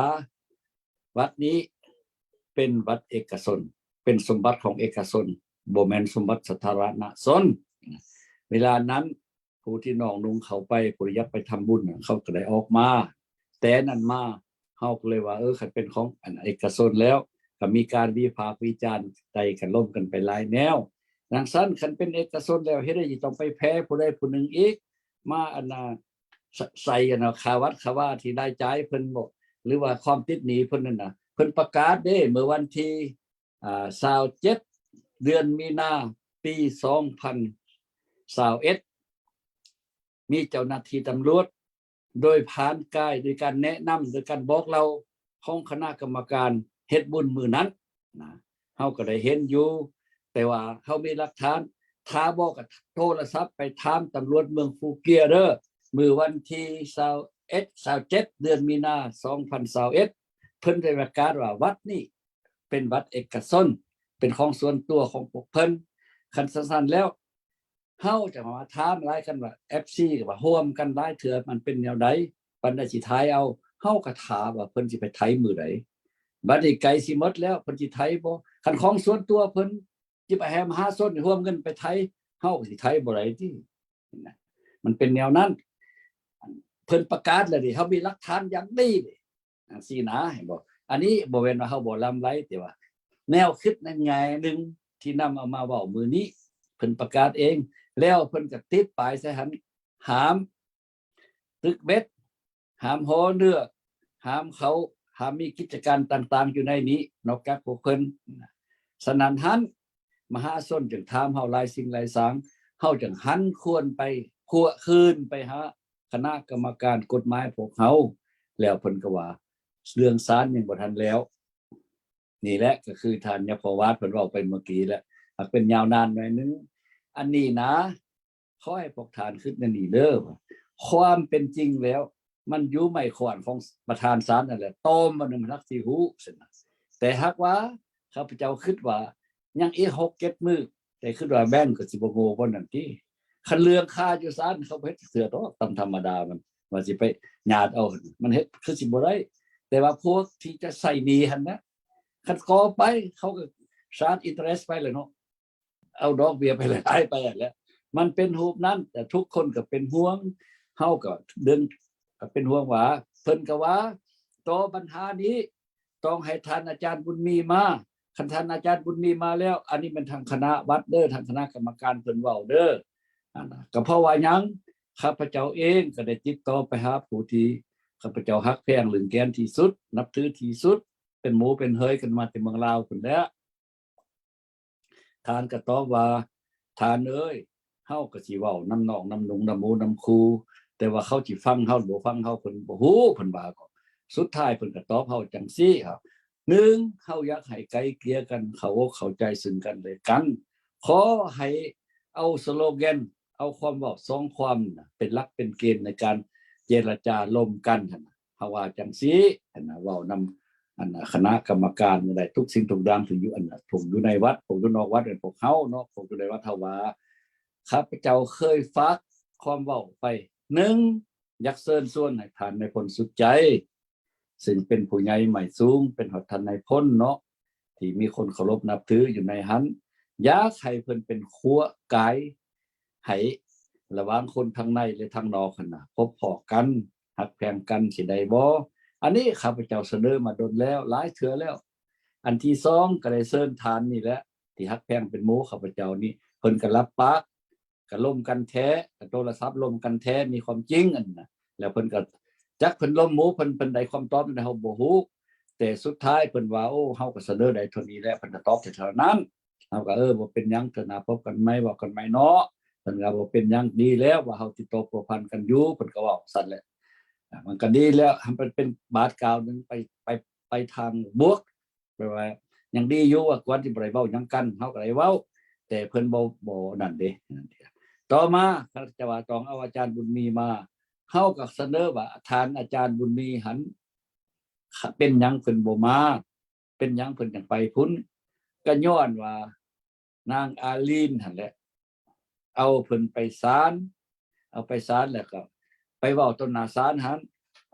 ວັດນີ້ເປັນວັດເອກະຊົນ, ເປັນສົມບັດຂອງເອກະຊົນ, ບໍ່ແມ່ນສົມບັດສາທາລະນະຊົນ. ເວລານັ້ນ ຜູ້ທີ່ນ້ອງນຸ່ງເຂົ້າໄປ ຜູ້ທີ່ຢາກໄປທຳບຸນນະ ເຂົາກໍໄດ້ອອກມາ. ແຕ່ນັ້ນມາ ເຮົາກໍເລີຍວ່າ ເອີ ຄັນເປັນຂອງ ອັນ ເອກະຊົນແລ້ວ ກໍມີການວິພາກວິຈານ ໄຕ່ກັນລົມກັນໄປຫຼາຍແນວ. ຈັ່ງຊັ້ນ ຄັນເປັນເອກະຊົນແລ້ວ ເຮັດໃດຊິຕ້ອງໄປແຜ່ຜູ້ໃດຜູ້ໜຶ່ງອີກ ມາ ອັນນະ ໃສ່ ອັນນະ ຄ່າວັດຄ່າວາທີ່ລາຍຈ່າຍເພິ່ນບໍ ຫຼືວ່າຄວາມຕິດໜີ້ເພິ່ນນັ້ນນະ. ເພິ່ນປະກາດເດ້ ເມື່ອວັນທີ ອາ ຊາວເຈັດ ເດືອນມີນາ ປີສອງພັນຊາວເອັດ ມີເຈົ້າໜ້າທີ່ຕຳຫຼວດ ໂດຍຜ່ານກາຍ ໂດຍການແນະນຳ ໂດຍການບອກເລົ່າຂອງຄະນະກຳມະການເຮັດບຸນມື້ນັ້ນນະ ເຮົາກໍໄດ້ເຫັນຢູ່, ແຕ່ວ່າເຮົາມີຫຼັກຖານ. ຖ້າບໍ່ກໍໂທລະສັບໄປຖາມຕຳຫຼວດເມືອງຟູເກຍເດີ, ມື້ວັນທີຊາວເອັດ ຊາວເຈັດ ເດືອນມີນາ ສອງພັນຊາວເອັດ ເພິ່ນໄດ້ປະກາດວ່າ ວັດນີ້ເປັນວັດເອກະຊົນ, ເປັນຂອງສ່ວນຕົວຂອງພວກເພິ່ນ. ຄັນຊັ້ນແລ້ວ ເຮົາຈະມາຖາມຫຼາຍກັນວ່າ ເອັຟຊີ ກໍວ່າຮ່ວມກັນຫຼາຍເທື່ອ ມັນເປັນແນວໃດ ປານໃດຊິຖ່າຍເອົາ. ເຮົາກໍຖ້າວ່າເພິ່ນຊິໄປໄຖມື້ໃດ, ບັດນີ້ໃກ້ຊິໝົດແລ້ວ ເພິ່ນຊິໄຖບໍ່? ຄັນຂອງສ່ວນຕົວເພິ່ນ ຊິໄປໃຫ້ມະຫາຊົນຮ່ວມເງິນໄປໄຖ ເຮົາກໍຊິໄຖບໍ່ໄດ້ຕິ. ມັນເປັນແນວນັ້ນ, ເພິ່ນປະກາດແລ້ວເດ, ເຮົາມີຫຼັກຖານຢ່າງດີເດ. ຈັ່ງຊີ້ນະ ເຫັນບໍ່? ອັນນີ້ບໍ່ແມ່ນວ່າເຮົາບໍ່ລຳໄລ, ແຕ່ວ່າແນວຄິດໃນແງ່ໜຶ່ງທີ່ນຳເອົາມາເວົ້າມື້ນີ້ ເພິ່ນປະກາດເອງ, ແລ້ວເພິ່ນກໍຕິດປ້າຍໃສ່ຫັ້ນ ຫ້າມຕຶກເບັດ, ຫ້າມຫໍເຮືອ, ຫ້າມເຂົາ, ຫ້າມມີກິດຈະການຕ່າງໆຢູ່ໃນນີ້ ນອກຈາກພວກເພິ່ນ. ສະນັ້ນຫັ້ນ ມະຫາຊົນຈຶ່ງຖາມເຮົາຫຼາຍສິ່ງຫຼາຍສາງ, ເຮົາຈຶ່ງຫັນຄວນໄປ ຄວະຄືນໄປຫາຄະນະກຳມະການກົດໝາຍພວກເຮົາ, ແລ້ວເພິ່ນກໍວ່າ ເລື່ອງສານຍັງບໍ່ທັນແລ້ວ. ນີ້ແຫຼະ ກໍຄືທ່ານຍາພໍ່ວາດເພິ່ນເວົ້າໄປເມື່ອກີ້ແຫຼະ, ຫາກເປັນຍາວນານໜ້ອຍໜຶ່ງ. ອັນນີ້ນະ ຂໍໃຫ້ພວກທ່ານຄິດແນວນີ້ເດີ, ວ່າຄວາມເປັນຈິງແລ້ວ ມັນຢູ່ໄມ້ຄ້ອນຂອງປະທານສານນັ້ນແຫຼະ, ຕອມມັນມັນຮັກຊິຮູ້ຊັ້ນນະ. ແຕ່ຫາກວ່າຂ້າພະເຈົ້າຄິດວ່າຍັງອີກຫົກເຈັດມື້, ແຕ່ຄິດວ່າແບງກໍຊິບໍ່ໂງ່ປານນັ້ນຕິ. ຄັນເລື່ອງຄາຢູ່ສານ ເຂົາບໍ່ເຮັດເທື່ອດອກ, ຕາມທຳມະດາມັນ ວ່າຊິໄປຍາດເອົາ, ມັນເຮັດຄືຊິບໍ່ໄດ້. ແຕ່ວ່າພວກທີ່ຈະໃຊ້ໜີ້ຫັ້ນນະ, ຄັນກໍໄປ ເຂົາກໍຊາດອິນເຕີເຣສໄປແລ້ວເນາະ. ເອົາດອກເບ້ຍໄປຫຼາຍໆໄປຫັ້ນແຫຼະ. ມັນເປັນຮູບນັ້ນ, ແຕ່ທຸກຄົນກໍເປັນຫ່ວງ, ເຮົາກໍເລື່ອງ ກໍເປັນຫ່ວງວ່າ ເພິ່ນກໍວ່າ ຕໍ່ບັນຫານີ້ຕ້ອງໃຫ້ທ່ານອາຈານບຸນມີມາ. ຄັນທ່ານອາຈານບຸນມີມາແລ້ວ, ອັນນີ້ແມ່ນທາງຄະນະວັດເດີ, ທາງຄະນະກຳມະການເພິ່ນເວົ້າເດີ. ອັນນະ ກໍເພາະວ່າຫຍັງ? ຂ້າພະເຈົ້າເອງກໍໄດ້ຕິດຕໍ່ໄປຫາຜູ້ທີ່ຂ້າພະເຈົ້າຮັກແພງເລື່ອງແກນທີ່ສຸດ, ນັບຖືທີ່ສຸດ, ເປັນໝູ່ເປັນເຮີຍກັນມາແຕ່ເມືອງລາວພຸ້ນແຫຼະ. ທ່ານກໍຕອບວ່າ ທ່ານເອີຍ, ເຮົາກໍຊິເວົ້ານຳນ້ອງນຳນຸ່ງນຳໝູ່ນຳຄູ່, ແຕ່ວ່າເຂົາຊິຟັງເຮົາຫຼືບໍ່ຟັງເຮົາ ເພິ່ນບໍ່ຮູ້, ເພິ່ນວ່າ. ກໍສຸດທ້າຍເພິ່ນກໍຕອບເຮົາຈັ່ງຊີ້, ໜຶ່ງ ເຮົາຢາກໃຫ້ໄກ່ເກ່ຍກັນ, ເຂົ້າອົກເຂົ້າໃຈຊຶ່ງກັນແລະກັນ, ຂໍໃຫ້ເອົາສະໂລແກນ, ເອົາຄວາມເວົ້າສອງຄວາມນະ ເປັນຫຼັກເປັນເກນໃນການ ເຈລະຈາລົມກັນຫັ້ນນະ ເຮົາວ່າຈັ່ງຊີ້ຫັ້ນນະ ເວົ້ານຳອັນນະຄະນະກຳມະການໄດ້ ທຸກສິ່ງທຸກຢ່າງທີ່ຢູ່ອັນນະ ພວກຢູ່ໃນວັດ ພວກຢູ່ນອກວັດ ພວກເຮົາເນາະ ພວກຢູ່ໃນວັດ ເຮົາວ່າ ຂ້າພະເຈົ້າເຄີຍຝາກຄວາມເວົ້າໄປ ໜຶ່ງ ຢາກເຊີນຊວນໃຫ້ທ່ານນາຍພົນສຸດໃຈ ຊຶ່ງເປັນຜູ້ໃຫຍ່ໝ້າຍສູງ ເປັນຮອດທ່ານນາຍພົນເນາະ ທີ່ມີຄົນເຄົາລົບນັບຖືຢູ່ໃນຫັ້ນ ຢາກໃຫ້ເພິ່ນເປັນຂົວກາຍໃຫ້ລະຫວ່າງຄົນທາງໃນ ແລະ ທາງນອກຫັ້ນນະ ພົບພໍ້ກັນ ຮັກແພງກັນ ຊິໄດ້ບໍ່? ອັນນີ້ຂ້າພະເຈົ້າສະເໜີມາດົນແລ້ວ ຫຼາຍເທື່ອແລ້ວ. ອັນທີສອງ ກໍໄດ້ເຊີນທ່ານນີ້ແຫຼະ ທີ່ຮັກແພງເປັນໝູ່ຂ້າພະເຈົ້ານີ້ ເພິ່ນກໍຮັບປາກ ກໍລົມກັນແທ້ ກໍໂທລະສັບລົມກັນແທ້ ມີຄວາມຈິງອັນນະ ແລ້ວເພິ່ນກໍ ຈັກເພິ່ນລົມໝູ່ເພິ່ນ ເພິ່ນໄດ້ຄຳຕອບໃດເຮົາບໍ່ຮູ້ ແຕ່ສຸດທ້າຍເພິ່ນວ່າ ໂອ້ ເຮົາກໍສະເໜີໄດ້ເທົ່ານີ້ແຫຼະ ເພິ່ນກໍຕອບແຕ່ເທົ່ານັ້ນ ເຮົາກໍ ເອີ ບໍ່ເປັນຫຍັງ ເທື່ອໜ້າພົບກັນໃໝ່ ເວົ້າກັນໃໝ່ເນາະ ເພິ່ນກໍ ບໍ່ເປັນຫຍັງ ດີແລ້ວ ວ່າເຮົາຕິດຕໍ່ພົວພັນກັນຢູ່ ເພິ່ນກໍເວົ້າຊັ້ນແຫຼະ ມັນກໍດີແລ້ວ ມັນເປັນບາດກ້າວໜຶ່ງໄປ ໄປ ໄປທາງບວກ ແປວ່າຍັງດີຢູ່ວ່າ ກ່ອນທີ່ບໍ່ໄດ້ເວົ້າຫຍັງກັນ ເຮົາກໍໄດ້ເວົ້າ ແຕ່ເພິ່ນບໍ່ ບໍ່ນັ້ນເດ້. ຕໍ່ມາ ຂ້າພະເຈົ້າວ່າຕ້ອງເອົາອາຈານບຸນມີມາ ເຮົາກໍສະເໜີວ່າ ທ່ານອາຈານບຸນມີຫັ້ນ ເປັນຫຍັງເພິ່ນບໍ່ມາ ເປັນຫຍັງເພິ່ນຈັ່ງໄປພຸ້ນ ກໍຍ້ອນວ່າ ນາງອາລີນຫັ້ນແຫຼະ ເອົາເພິ່ນໄປສານ ເອົາໄປສານແລ້ວກໍໄປເວົ້າຕໍ່ໜ້າສານຫັ້ນ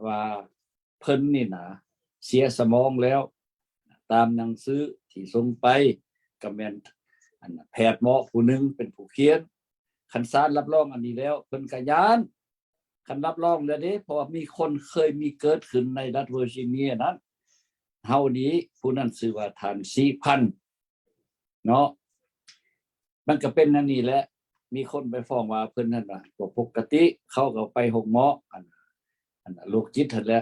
ວ່າ ເພິ່ນນີ້ນະເສຍສະໝອງແລ້ວ ຕາມໜັງສືທີ່ສົ່ງໄປ ກໍແມ່ນອັນນະແພດໝໍຜູ້ໜຶ່ງເປັນຜູ້ຂຽນ ຄັນສານຮັບຮອງອັນນີ້ແລ້ວ ເພິ່ນກໍຢ້ານ ຄັນຮັບຮອງແລ້ວເດ້ ເພາະວ່າມີຄົນເຄີຍມີເກີດຂຶ້ນໃນລັດເວີຈິເນຍນັ້ນ ເຮົານີ້ ຜູ້ນັ້ນຊື່ວ່າທ່ານສີພັນ ເນາະ ມັນກໍເປັນອັນນີ້ແຫຼະ ມີຄົນໄປຟ້ອງວ່າເພິ່ນຫັ້ນນະບໍ່ປົກກະຕິ ເຂົາກໍໄປໂຮງໝໍ ອັນ ອັນໂລກຈິດຫັ້ນແຫຼະ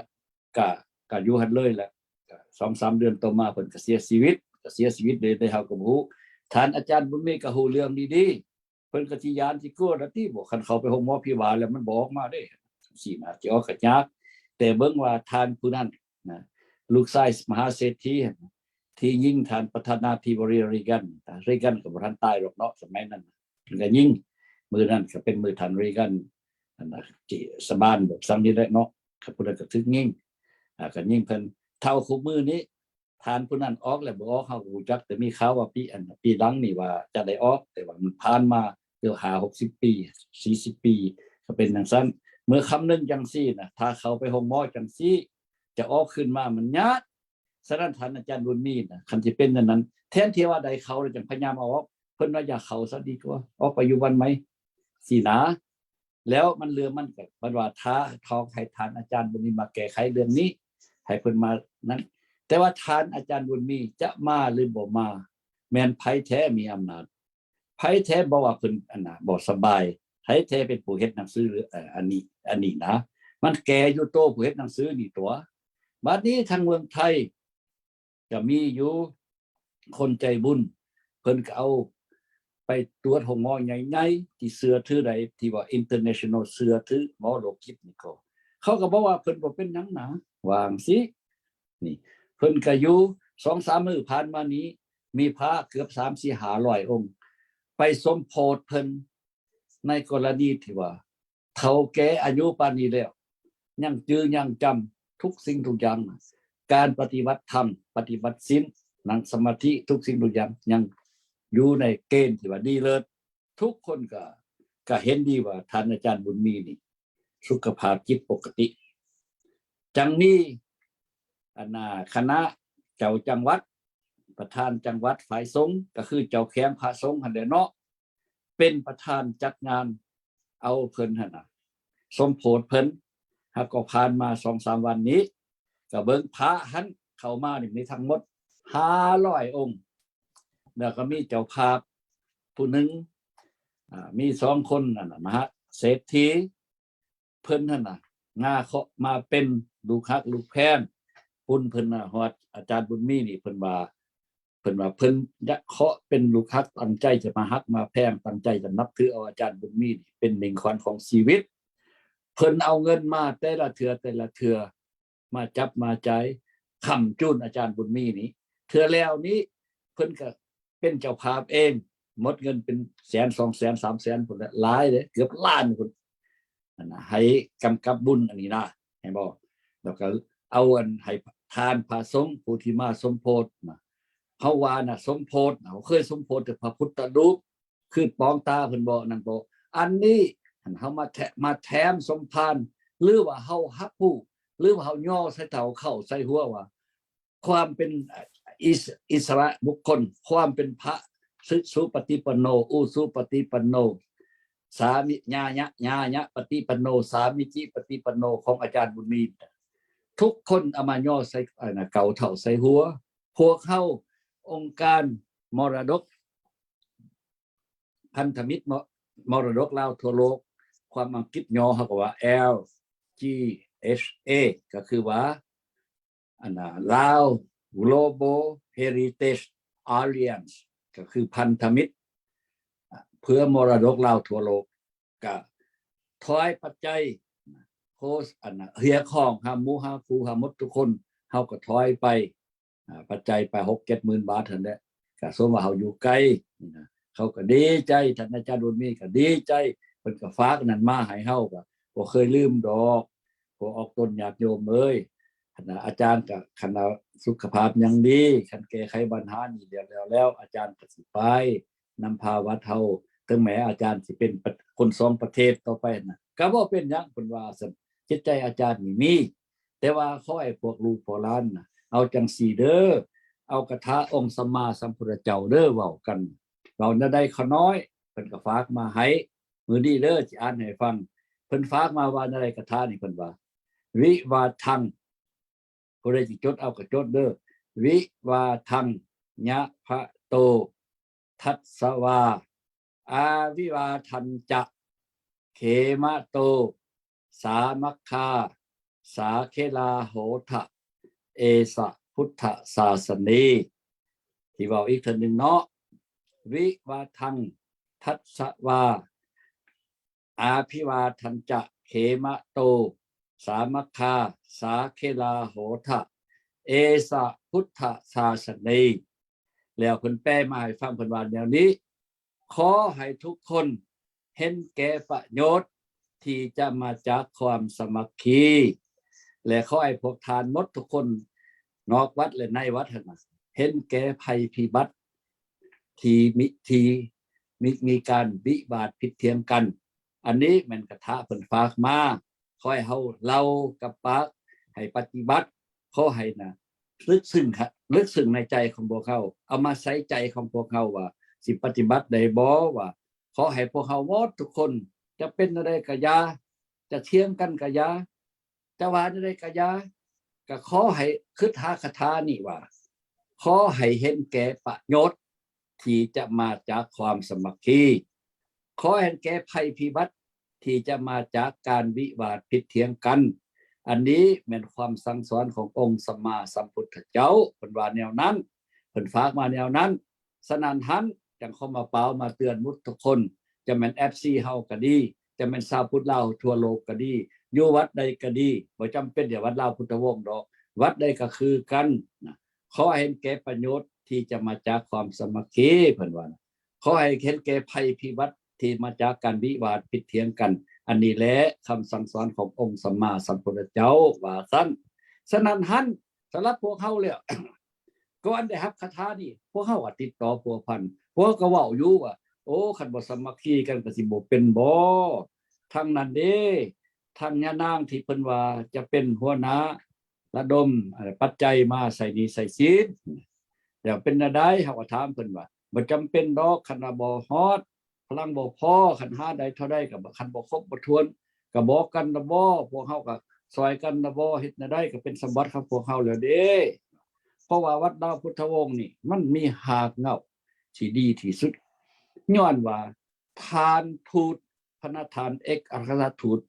ກະ ກະຢູ່ຫັ້ນເລີຍແຫຼະ ກະສອງສາມເດືອນຕໍ່ມາເພິ່ນກະເສຍຊີວິດ ກະເສຍຊີວິດໂດຍ ໂດຍເຮົາກໍບໍ່ຮູ້ ທ່ານອາຈານບຸນມີກໍຮູ້ເລື່ອງດີໆ ເພິ່ນກໍຊິຢ້ານຊິກົວລະຕິ ບໍ່ ຄັນເຂົາໄປໂຮງໝໍພິບານແລ້ວມັນບໍ່ອອກມາເດ້ ຊີ້ນະ ຊິອອກກໍຍາກ ແຕ່ເບິ່ງວ່າທ່ານຜູ້ນັ້ນນະ ລູກຊາຍມະຫາເສດຖີຫັ້ນນະ ທີ່ຍິງທ່ານປະທານາທິບໍດີເຣແກນ ເຣແກນກໍບໍ່ທັນຕາຍດອກເນາະ ສະໄໝນັ້ນນະ ເພິ່ນກໍຍິງ ມື້ນັ້ນກໍເປັນມື້ທ່ານເຣແກນ ອັນນະ ທີ່ສະບານບອກສັງນີ້ແຫຼະເນາະ ກໍຜູ້ນັ້ນກໍຖືກຍິງ ອ່າ ກໍຍິງເພິ່ນ ເທົ່າຄຸມື້ນີ້ ທ່ານຜູ້ນັ້ນອອກແລ້ວບໍ່ອອກ ເຮົາກໍຮູ້ຈັກ ແຕ່ມີຂ່າວວ່າປີ ອັນ ປີຫຼັງນີ້ວ່າຈະໄດ້ອອກ ແຕ່ວ່າມັນຜ່ານມາເກືອບຫ້າຫົກສິບປີ ສີ່ສິບປີ ກໍເປັນຈັ່ງຊັ້ນ ເມື່ອຄຳນຶງຈັ່ງຊີ້ນະ ຖ້າເຂົາໄປໂຮງໝໍຈັ່ງຊີ້ ຈະອອກຄືນມາມັນຍາກ ສະນັ້ນທ່ານອາຈານບຸນມີນະ ຄັນຊິເປັນແນວນັ້ນ ແທນທີ່ວ່າໄດ້ເຂົ້າແລ້ວຈັ່ງພະຍາຍາມເອົາອອກ ເພິ່ນວ່າຢ່າເຂົ້າຊະດີກວ່າ ອອກໄປຢູ່ວັນໃໝ່ ຊີ້ນະ ແລ້ວມັນເຫຼືອມັນກໍ ເພິ່ນວ່າທ້າທອງໃຫ້ທ່ານອາຈານບຸນມີມາແກ້ໄຂເລື່ອງນີ້ ໃຫ້ເພິ່ນມານັ້ນ ແຕ່ວ່າທ່ານອາຈານບຸນມີຈະມາຫຼືບໍ່ມາ ແມ່ນໃຜແທ້ມີອຳນາດ ໃຜແທ້ບໍ່ວ່າເພິ່ນ ອັນນະ ບໍ່ສະບາຍ ໃຜແທ້ເປັນຜູ້ເຮັດໜັງສື ເອີ ອັນນີ້ ອັນນີ້ນະ ມັນແກ່ຢູ່ໂຕຜູ້ເຮັດໜັງສືນີ້ຕົວະ ບັດນີ້ທາງເມືອງໄທ ກະມີຢູ່ຄົນໃຈບຸນ ເພິ່ນກະເອົາໄປຕວດໂຮງໝໍໃຫຍ່ໆ ທີ່ເຊື່ອຖືໄດ້ ທີ່ວ່າ international ເຊື່ອຖື ໝໍໂລກຈິດນີ້ກໍ ເຂົາກໍບອກວ່າເພິ່ນບໍ່ເປັນຫຍັງນາ ວ່າຈັ່ງຊີ້ ນີ້ ເພິ່ນກະຢູ່ ສອງສາມມື້ຜ່ານມານີ້ ມີພະເກືອບສາມສີ່ຫ້າຮ້ອຍອົງ ໄປສົມໂພດເພິ່ນ ໃນກໍລະນີທີ່ວ່າ ເຖົ້າແກ່ອາຍຸປານນີ້ແລ້ວ ຍັງຈື່ຍັງຈຳທຸກສິ່ງທຸກຢ່າງ ການປະຕິບັດທຳ ປະຕິບັດສິນ ນັ່ງສະມາທິ ທຸກສິ່ງທຸກຢ່າງ ຍັງຢູ່ໃນເກນທີ່ວ່າດີເລີດ ທຸກຄົນກໍ ກໍເຫັນດີວ່າທ່ານອາຈານບຸນມີນີ້ ສຸຂະພາບຈິດປົກກະຕິ ຈັ່ງມີ ອັນນາ ຄະນະເຈົ້າຈັງຫວັດ ປະທານຈັງຫວັດ ຝ່າຍສົງ ກໍຄືເຈົ້າແຂວງພະສົງຫັ້ນແຫຼະເນາະ ເປັນປະທານຈັດງານ ເອົາເພິ່ນຫັ້ນນະ ສົມໂພດເພິ່ນ ຫາກໍຜ່ານມາສອງສາມວັນນີ້ ກໍເບິ່ງພະຫັ້ນເຂົ້າມານີ້ມີທັງໝົດຫ້າຮ້ອຍອົງ ແລ້ວກໍມີເຈົ້າພາບຜູ້ໜຶ່ງ ອາ ມີສອງຄົນນັ້ນນະ ມະຫາເສດຖີ ເພິ່ນຫັ້ນນະ ງາເຄາະມາເປັນລູກຮັກລູກແພງ ປຸ້ນເພິ່ນນະ ຮອດອາຈານບຸນມີນີ້ ເພິ່ນວ່າ ເພິ່ນວ່າເພິ່ນຍະເຄາະເປັນລູກຮັກ ຕັ້ງໃຈຈະມາຮັກມາແພງ ຕັ້ງໃຈຈະນັບຖືເອົາອາຈານບຸນມີນີ້ເປັນມິ່ງຂວັນຂອງຊີວິດ ເພິ່ນເອົາເງິນມາແຕ່ລະເທື່ອ ແຕ່ລະເທື່ອ ມາຈັບມາຈ່າຍ ຄ້ຳຈູນອາຈານບຸນມີນີ້ ເທື່ອແລ້ວນີ້ເພິ່ນກະເປັນເຈົ້າພາບເອງ ໝົດເງິນເປັນແສນ ສອງແສນ ສາມແສນພຸ້ນແຫຼະ ຫຼາຍເດ້ ເກືອບລ້ານພຸ້ນ ໃຫ້ກຳກັບບຸນອັນນີ້ນະ ເຫັນບໍ່? ແລ້ວກໍເອົາອັນໃຫ້ທານພະສົງຜູ້ທີ່ມາສົມໂພດນະ ເຮົາວ່ານະ ສົມໂພດນະ ເຮົາເຄີຍສົມໂພດແຕ່ພະພຸດທະຮູບ ຄືປອງຕາເພິ່ນບໍ່ ນັ້ນບໍ່ ອັນນີ້ ເຮົາມາແທ- ມາແຖມສົມພານ ຫຼືວ່າເຮົາຮັບຮູ້ ຫຼືວ່າເຮົາຍໍໃສ່ເຕົ້າເຂົ້າໃສ່ຫົວວ່າ ຄວາມເປັນອິສ- ອິດສະຫຼະບຸກຄົນ ຄວາມເປັນພະ ສຸ- ສຸປະຕິປັນໂນ ອຸສຸປະຕິປັນໂນ ສາມິ- ຍາຍະ- ຍາຍະປະຕິປັນໂນ ສາມິຈິປະຕິປັນໂນຂອງອາຈານບຸນມີ ທຸກຄົນເອົາມາຍໍໃສ່ ອັນນະ ເກົ້າເຕົ້າໃສ່ຫົວ ພວກເຮົາ ອົງການມໍລະດົກ ພັນທະມິດມໍ- ມໍລະດົກລາວທົ່ວໂລກ ຄວາມອັງກິດຫຍໍ້ເຮົາກໍວ່າ ແອລຈີເອັຊເອ ກໍຄືວ່າ ອັນນະ Lao Global Heritage Alliance ກໍຄືພັນທະມິດເພື່ອມໍລະດົກລາວທົ່ວໂລກ ກະຖອຍປັດໄຈ ໂຄສ- ອັນນະ ຮຽກຮ້ອງຫາໝູ່ຫາຄູ່ຫາໝົດທຸກຄົນ ເຮົາກໍຖອຍໄປ ອາ ປັດໄຈໄປຫົກເຈັດໝື່ນບາດຫັ້ນແຫຼະ ກະສົມວ່າເຮົາຢູ່ໄກນີ້ນະ ເຂົາກໍດີໃຈ ທ່ານອາຈານບຸນມີກໍດີໃຈ ເພິ່ນກໍຝາກນັ້ນມາໃຫ້ເຮົາ ກໍບໍ່ເຄີຍລືມດອກ ພວກອອກຕົນຍາດໂຍມເອີຍ ຄັນວ່າອາຈານກໍ ຄັນວ່າສຸຂະພາບຍັງດີ ຄັນແກ້ໄຂບັນຫານີ້ແລ້ວ ແລ້ວ ແລ້ວ ອາຈານກໍຊິໄປນຳພາວັດເຮົາ ເຖິງແມ້ອາຈານຊິເປັນປະ- ຄົນສອງປະເທດຕໍ່ໄປນະ ກໍບໍ່ເປັນຫຍັງ ເພິ່ນວ່າຊັ້ນ ຈິດໃຈອາຈານນີ້ມີ ແຕ່ວ່າຂໍໃຫ້ພວກລູກພວກຫຼານນະ ເອົາຈັ່ງຊີ້ເດີ ເອົາກະຖາອົງສຳມາສຳພຸດທະເຈົ້າເດີ ເວົ້າກັນ ເວົ້າແນວໃດຂ້ານ້ອຍ ເພິ່ນກໍຝາກມາໃຫ້ ມື້ນີ້ເດີ ຊິອ່ານໃຫ້ຟັງ ເພິ່ນຝາກມາວ່າແນວໃດ ກະຖານີ້ ເພິ່ນວ່າ ວິວາທັງ ຜູ້ໃດຊິຈົດເອົາກໍຈົດເດີ ວິວາທັງ ຍະພະໂຕ ທັດສະວາ ອາວິວາທັນຈະ ເຂມະໂຕ ສາມັກຄາ ສາເຄລາໂຫທະ ເອສະພຸດທະສາສະເນ ທີ່ເວົ້າອີກເທື່ອໜຶ່ງເນາະ ວິວາທັງ ທັດສະວາ ອາພິວາທັນຈະ ເຂມະໂຕ ສາມັກຄາ ສາເຄລາໂຫທະ ເອສະພຸດທະສາສະເນ ແລ້ວເພິ່ນແປມາໃຫ້ຟັງ ເພິ່ນວ່າແນວນີ້ ຂໍໃຫ້ທຸກຄົນເຫັນແກ່ປະໂຫຍດທີ່ຈະມາຈາກຄວາມສາມັກຄີ ແລະ ຂໍໃຫ້ພວກທ່ານໝົດທຸກຄົນ ນອກວັດ ແລະ ໃນວັດຫັ້ນນະ ເຫັນແກ່ໄພພິບັດທີ່ມີ- ທີ່ມີ- ມີການວິວາດຜິດຖຽງກັນ. ອັນນີ້ແມ່ນກະຖາເພິ່ນຝາກມາ ຂໍໃຫ້ເຮົາເລົ່າກັບປາກ ໃຫ້ປະຕິບັດ ຂໍໃຫ້ນະ ລຶກຊຶ້ງ ລຶກຊຶ້ງໃນໃຈຂອງພວກເຮົາ ເອົາມາໃສ່ໃຈຂອງພວກເຮົາວ່າ ຊິປະຕິບັດໄດ້ບໍ່ ວ່າ ຂໍໃຫ້ພວກເຮົາໝົດທຸກຄົນ ຈະເປັນແນວໃດກະຢ່າ ຈະຖຽງກັນກະຢ່າ ຈະວ່າແນວໃດກະຢ່າ ກະຂໍໃຫ້ຄິດຫາຄາຖານີ້ວ່າ ຂໍໃຫ້ເຫັນແກ່ປະໂຫຍດທີ່ຈະມາຈາກຄວາມສາມັກຄີ ຂໍໃຫ້ເຫັນແກ່ໄພພິບັດ ທີ່ຈະມາຈາກການວິວາດຜິດຖຽງກັນ. ອັນນີ້ແມ່ນຄວາມສັ່ງສອນຂອງອົງສຳມາສຳພຸດທະເຈົ້າ ເພິ່ນວ່າແນວນັ້ນ ເພິ່ນຝາກມາແນວນັ້ນ. ສະນັ້ນຫັ້ນ ຈັ່ງຂໍມາປ່າວມາເຕືອນໝົດທຸກຄົນ ຈະແມ່ນເອັຟຊີເຮົາກໍດີ ຈະແມ່ນຊາວພຸດລາວທົ່ວໂລກກໍດີ ຢູ່ວັດໃດກໍດີ ບໍ່ຈຳເປັນແຕ່ວັດລາວພຸດທະວົງດອກ ວັດໃດກໍຄືກັນນະ ຂໍໃຫ້ເຫັນແກ່ປະໂຫຍດທີ່ຈະມາຈາກຄວາມສາມັກຄີ ເພິ່ນວ່ານະ ຂໍໃຫ້ເຫັນແກ່ໄພພິບັດທີ່ມາຈາກການວິວາດຜິດຖຽງກັນ. ອັນນີ້ແຫຼະຄຳສັ່ງສອນຂອງອົງສຳມາສຳພຸດທະເຈົ້າ ວ່າຊັ້ນ. ສະນັ້ນຫັ້ນ ສຳລັບພວກເຮົາແລ້ວ ກ່ອນໄດ້ຮັບຄາຖານີ້ ພວກເຮົາກໍຕິດຕໍ່ພົວພັນ ພວກເຮົາກໍເວົ້າຢູ່ວ່າ ໂອ້ ຄັນບໍ່ສາມັກຄີກັນກໍຊິບໍ່ເປັນບໍ ທັງນັ້ນເດ ທ່ານຍານາງທີ່ເພິ່ນວ່າຈະເປັນຫົວໜ້າ ລະດົມ ເອີ ປັດໄຈມາໃຊ້ໜີ້ໃຊ້ສິນ ແລ້ວເປັນແນວໃດ? ເຮົາກໍຖາມເພິ່ນວ່າ ບໍ່ຈຳເປັນດອກ ຄັນວ່າບໍ່ຮອດ ພະລັງບໍ່ພໍ ຄັນຫາໄດ້ເທົ່າໃດກໍ ຄັນບໍ່ຄົບບໍ່ຖ້ວນ ກໍບອກກັນລະບໍ ພວກເຮົາກໍຊ່ອຍກັນລະບໍ ເຮັດແນວໃດກໍເປັນສົມບັດຂອງພວກເຮົາແລ້ວເດ້ ເພາະວ່າວັດລາວພຸດທະວົງນີ້ ມັນມີຮາກເຫງົ້າທີ່ດີທີ່ສຸດ ຍ້ອນວ່າທ່ານທູດ ພະນະທ່ານເອກອັກຄະລັດທູດ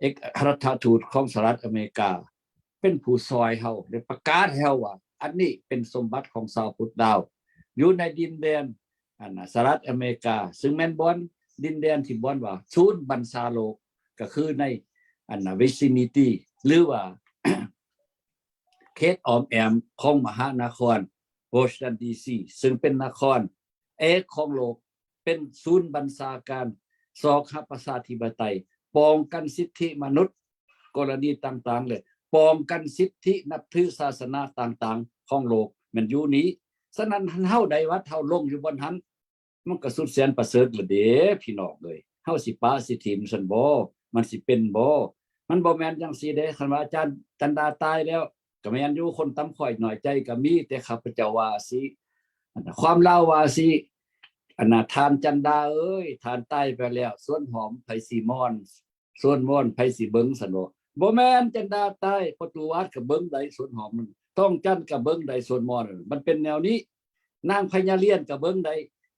ເອກອັກຄະລັດທູດຂອງສະຫະລັດອາເມລິກາ ເປັນຜູ້ຊ່ອຍເຮົາ ໄດ້ປະກາດໃຫ້ເຮົາວ່າ ອັນນີ້ເປັນສົມບັດຂອງຊາວພຸດລາວ ຢູ່ໃນດິນແດນ ອັນນະ ສະຫະລັດອາເມລິກາ ຊຶ່ງແມ່ນບ່ອນ ດິນແດນທີ່ບ່ອນວ່າສູນບັນຊາໂລກ ກໍຄືໃນ ອັນນະ vicinity ຫຼືວ່າ ເຂດອ້ອມແອ້ມຂອງມະຫານະຄອນ Washington ດີ ຊີ ຊຶ່ງເປັນນະຄອນເອກຂອງໂລກ ເປັນສູນບັນຊາການຊອກຫາປະຊາທິປະໄຕ ປ້ອງກັນສິດທິມະນຸດ ກໍລະນີຕ່າງໆ ແລະ ປ້ອງກັນສິດທິນັບຖືສາສະໜາຕ່າງໆ ຂອງໂລກ ແມ່ນຢູ່ນີ້. ສະນັ້ນ ເຮົາໄດ້ວັດ ເຮົາລົງຢູ່ບ່ອນຫັ້ນ ມັນກໍສຸດແສນປະເສີດລະເດ້ ພີ່ນ້ອງເອີຍ. ເຮົາຊິປະຊິຖິ້ມຊັ້ນບໍ? ມັນຊິເປັນບໍ? ມັນບໍ່ແມ່ນຈັ່ງຊີ້ເດ້. ຄັນວ່າອາຈານຈັນດາຕາຍແລ້ວ ກໍແມ່ນຢູ່ ຄົນຕ່ຳຕ້ອຍນ້ອຍໃຈກໍມີ, ແຕ່ຂ້າພະເຈົ້າວ່າຊີ້ ອັນນ່າ ຄວາມລາວວ່າຊີ້ ອັນນ່າ ທ່ານຈັນດາເອີຍ ທ່ານຕາຍໄປແລ້ວ ສວນຫອມໃຜຊິມອນ ສວນມອນໃຜຊິເບິ່ງຊັ້ນບໍ? ບໍ່ແມ່ນ ຈັນດາຕາຍ ປະຕູວາດກໍເບິ່ງໄດ້ ສວນຫອມນັ້ນ ທອງຈັນກໍເບິ່ງໄດ້ ສວນມອນນັ້ນ ມັນເປັນແນວນີ້. ນາງພະຍາລຽນກໍເບິ່ງໄດ້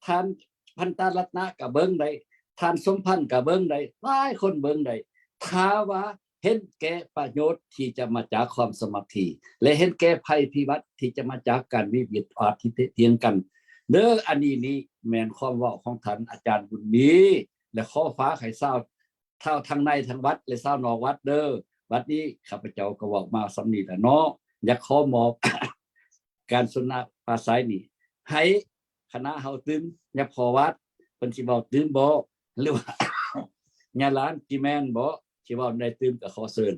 ທ່ານພັນຕາລັດນະກໍເບິ່ງໄດ້ ທ່ານສົມພັນກໍເບິ່ງໄດ້ ຫຼາຍຄົນເບິ່ງໄດ້ ຖ້າວ່າເຫັນແກ່ປະໂຫຍດທີ່ຈະມາຈາກຄວາມສາມັກຄີ ແລະ ເຫັນແກ່ໄພພິບັດທີ່ຈະມາຈາກການວິວາດທີ່ຖຽງກັນເດີ. ອັນນີ້ນີ້ແມ່ນຄວາມເວົ້າຂອງທ່ານອາຈານບຸນມີ ແລະ ຂໍຝາກໃຫ້ຊາວ ຊາວທັງໃນທັງວັດ ແລະ ຊາວນອກວັດເດີ. ບັດນີ້ຂ້າພະເຈົ້າກໍເວົ້າມາສ່ຳນີ້ລະເນາະ ຢາກຂໍມອບການສົນທະນາປາໄສນີ້ໃຫ້ຄະນະເຮົາຕື່ມ. ຍາພໍ່ວັດ ເພິ່ນຊິເວົ້າຕື່ມບໍ ຫຼືວ່າຍາຫຼານ ຈີແມນບໍ ຊິເວົ້າແນວໃດຕື່ມ ກໍຂໍເຊີນ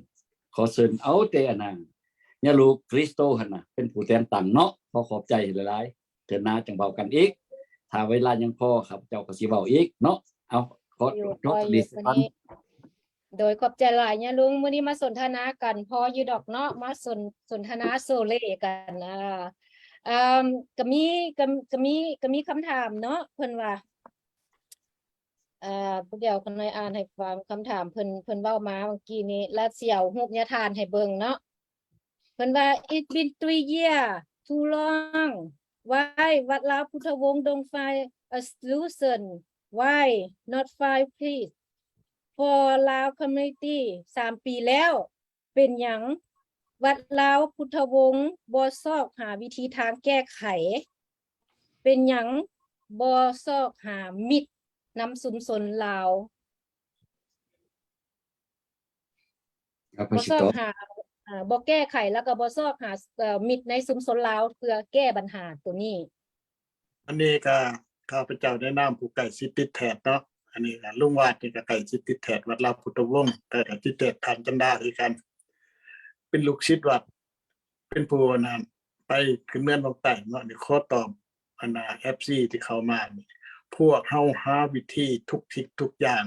ຂໍເຊີນເອົາແຕ່ອັນນັ້ນ ຍາລູກຄຣິສໂຕຫັ້ນນະ ເປັນຜູ້ແຕ່ງຕັ້ງເນາະ. ຂໍຂອບໃຈຫຼາຍໆ ເທື່ອໜ້າຈັ່ງເວົ້າກັນອີກ ຖ້າເວລາຍັງພໍ ຂ້າພະເຈົ້າກໍຊິເວົ້າອີກເນາະ. ເອົາ ຂໍ ໂດຍ ຈົບ ໂດຍ ເທົ່ານີ້ ໂດຍ ເທົ່ານີ້ ໂດຍ ຂອບໃຈຫຼາຍຍາລຸງ ມື້ນີ້ມາສົນທະນາກັນພໍຢູ່ດອກເນາະ ມາສົນ ສົນທະນາໂຊເລກັນ. ອ່າ ເອີ່ມ ກໍມີ ກໍ ກໍມີ ກໍມີຄຳຖາມເນາະ ເພິ່ນວ່າ ເອີ່ ດຽວຂ້ານ້ອຍອ່ານໃຫ້ຟັງ ຄຳຖາມເພິ່ນ ເພິ່ນເວົ້າມາເມື່ອກີ້ນີ້ ແລ້ວຊິເອົາຮູບຍາທ່ານໃຫ້ເບິ່ງເນາະ. ເພິ່ນວ່າ It's been three year too long. Why ວັດລາວພຸດທະວົງ don't find a solution? Why not find peace for Lao community? ສາມປີແລ້ວ ເປັນຫຍັງວັດລາວພຸດທະວົງບໍ່ຊອກຫາວິທີທາງແກ້ໄຂ? ເປັນຫຍັງບໍ່ຊອກຫາມິດນຳຊຸມຊົນລາວ? ບໍ່ຊອກຫາ ເອີ່ ບໍ່ແກ້ໄຂ ແລ້ວກໍບໍ່ຊອກຫາ ເອີ່ ມິດໃນຊຸມຊົນລາວເພື່ອແກ້ບັນຫາໂຕນີ້. ອັນນີ້ກໍຂ້າພະເຈົ້າໃນນາມຜູ້ໃກ້ຊິດຕິດແທດເນາະ ອັນນີ້ກໍລຸງວາດນີ້ກໍໃກ້ຊິດຕິດແທດວັດລາວພຸດທະວົງ ກໍຕິດແທດທ່ານຈັນດາຄືກັນ ເປັນລູກສິດວັດ ເປັນຜູ້ອັນນັ້ນ ໄປຂຶ້ນເມືອງວັງໃຕ້ເນາະ. ນີ້ຂໍຕອບອັນນ່າ ເອັຟຊີ ທີ່ເຂົ້າມານີ້ ພວກເຮົາຫາວິທີທຸກທິດທຸກຢ່າງ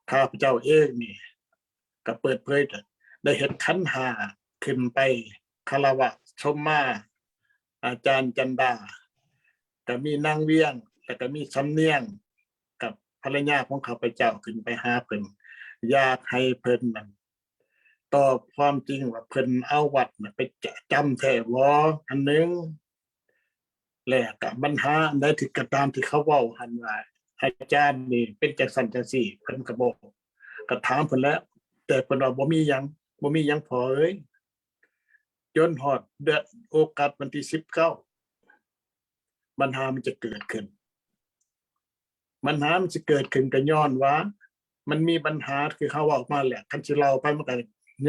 ຂ້າພະເຈົ້າເອງນີ້ກໍເປີດເຜີຍ ໄດ້ເຮັດຂັນຫ້າຂຶ້ນໄປຄາລະວະຊົມມາອາຈານຈັນດາ ກໍມີນາງວຽງ ແລ້ວກໍມີສຳນຽງ ກັບພັນລະຍາຂອງຂ້າພະເຈົ້າຂຶ້ນໄປຫາເພິ່ນ ຢາກໃຫ້ເພິ່ນນັ້ນຕອບຄວາມຈິງວ່າເພິ່ນເອົາວັດນະໄປຈະ ຈຳແທ້ບໍ່ ອັນໜຶ່ງ. ແລະກະບັນຫາອັນໃດທີ່ກະຕາມທີ່ເຂົາເວົ້າຫັ້ນວ່າ ອາຈານນີ້ເປັນຈັ່ງຊັ້ນຈັ່ງຊີ້ ເພິ່ນກະບອກ ກະຖາມເພິ່ນແລ້ວ ແຕ່ເພິ່ນວ່າບໍ່ມີຫຍັງ ບໍ່ມີຫຍັງພໍ່ເອີຍ. ຈົນຮອດເດືອນໂອກັດວັນທີສິບເກົ້າ ບັນຫາມັນຈະເກີດຂຶ້ນ. ບັນຫາມັນຊິເກີດຂຶ້ນກໍຍ້ອນວ່າມັນມີບັນຫາ ຄືເຮົາເວົ້າມາແຫຼະ ຄັນຊິເລົ່າໄປມັນກໍ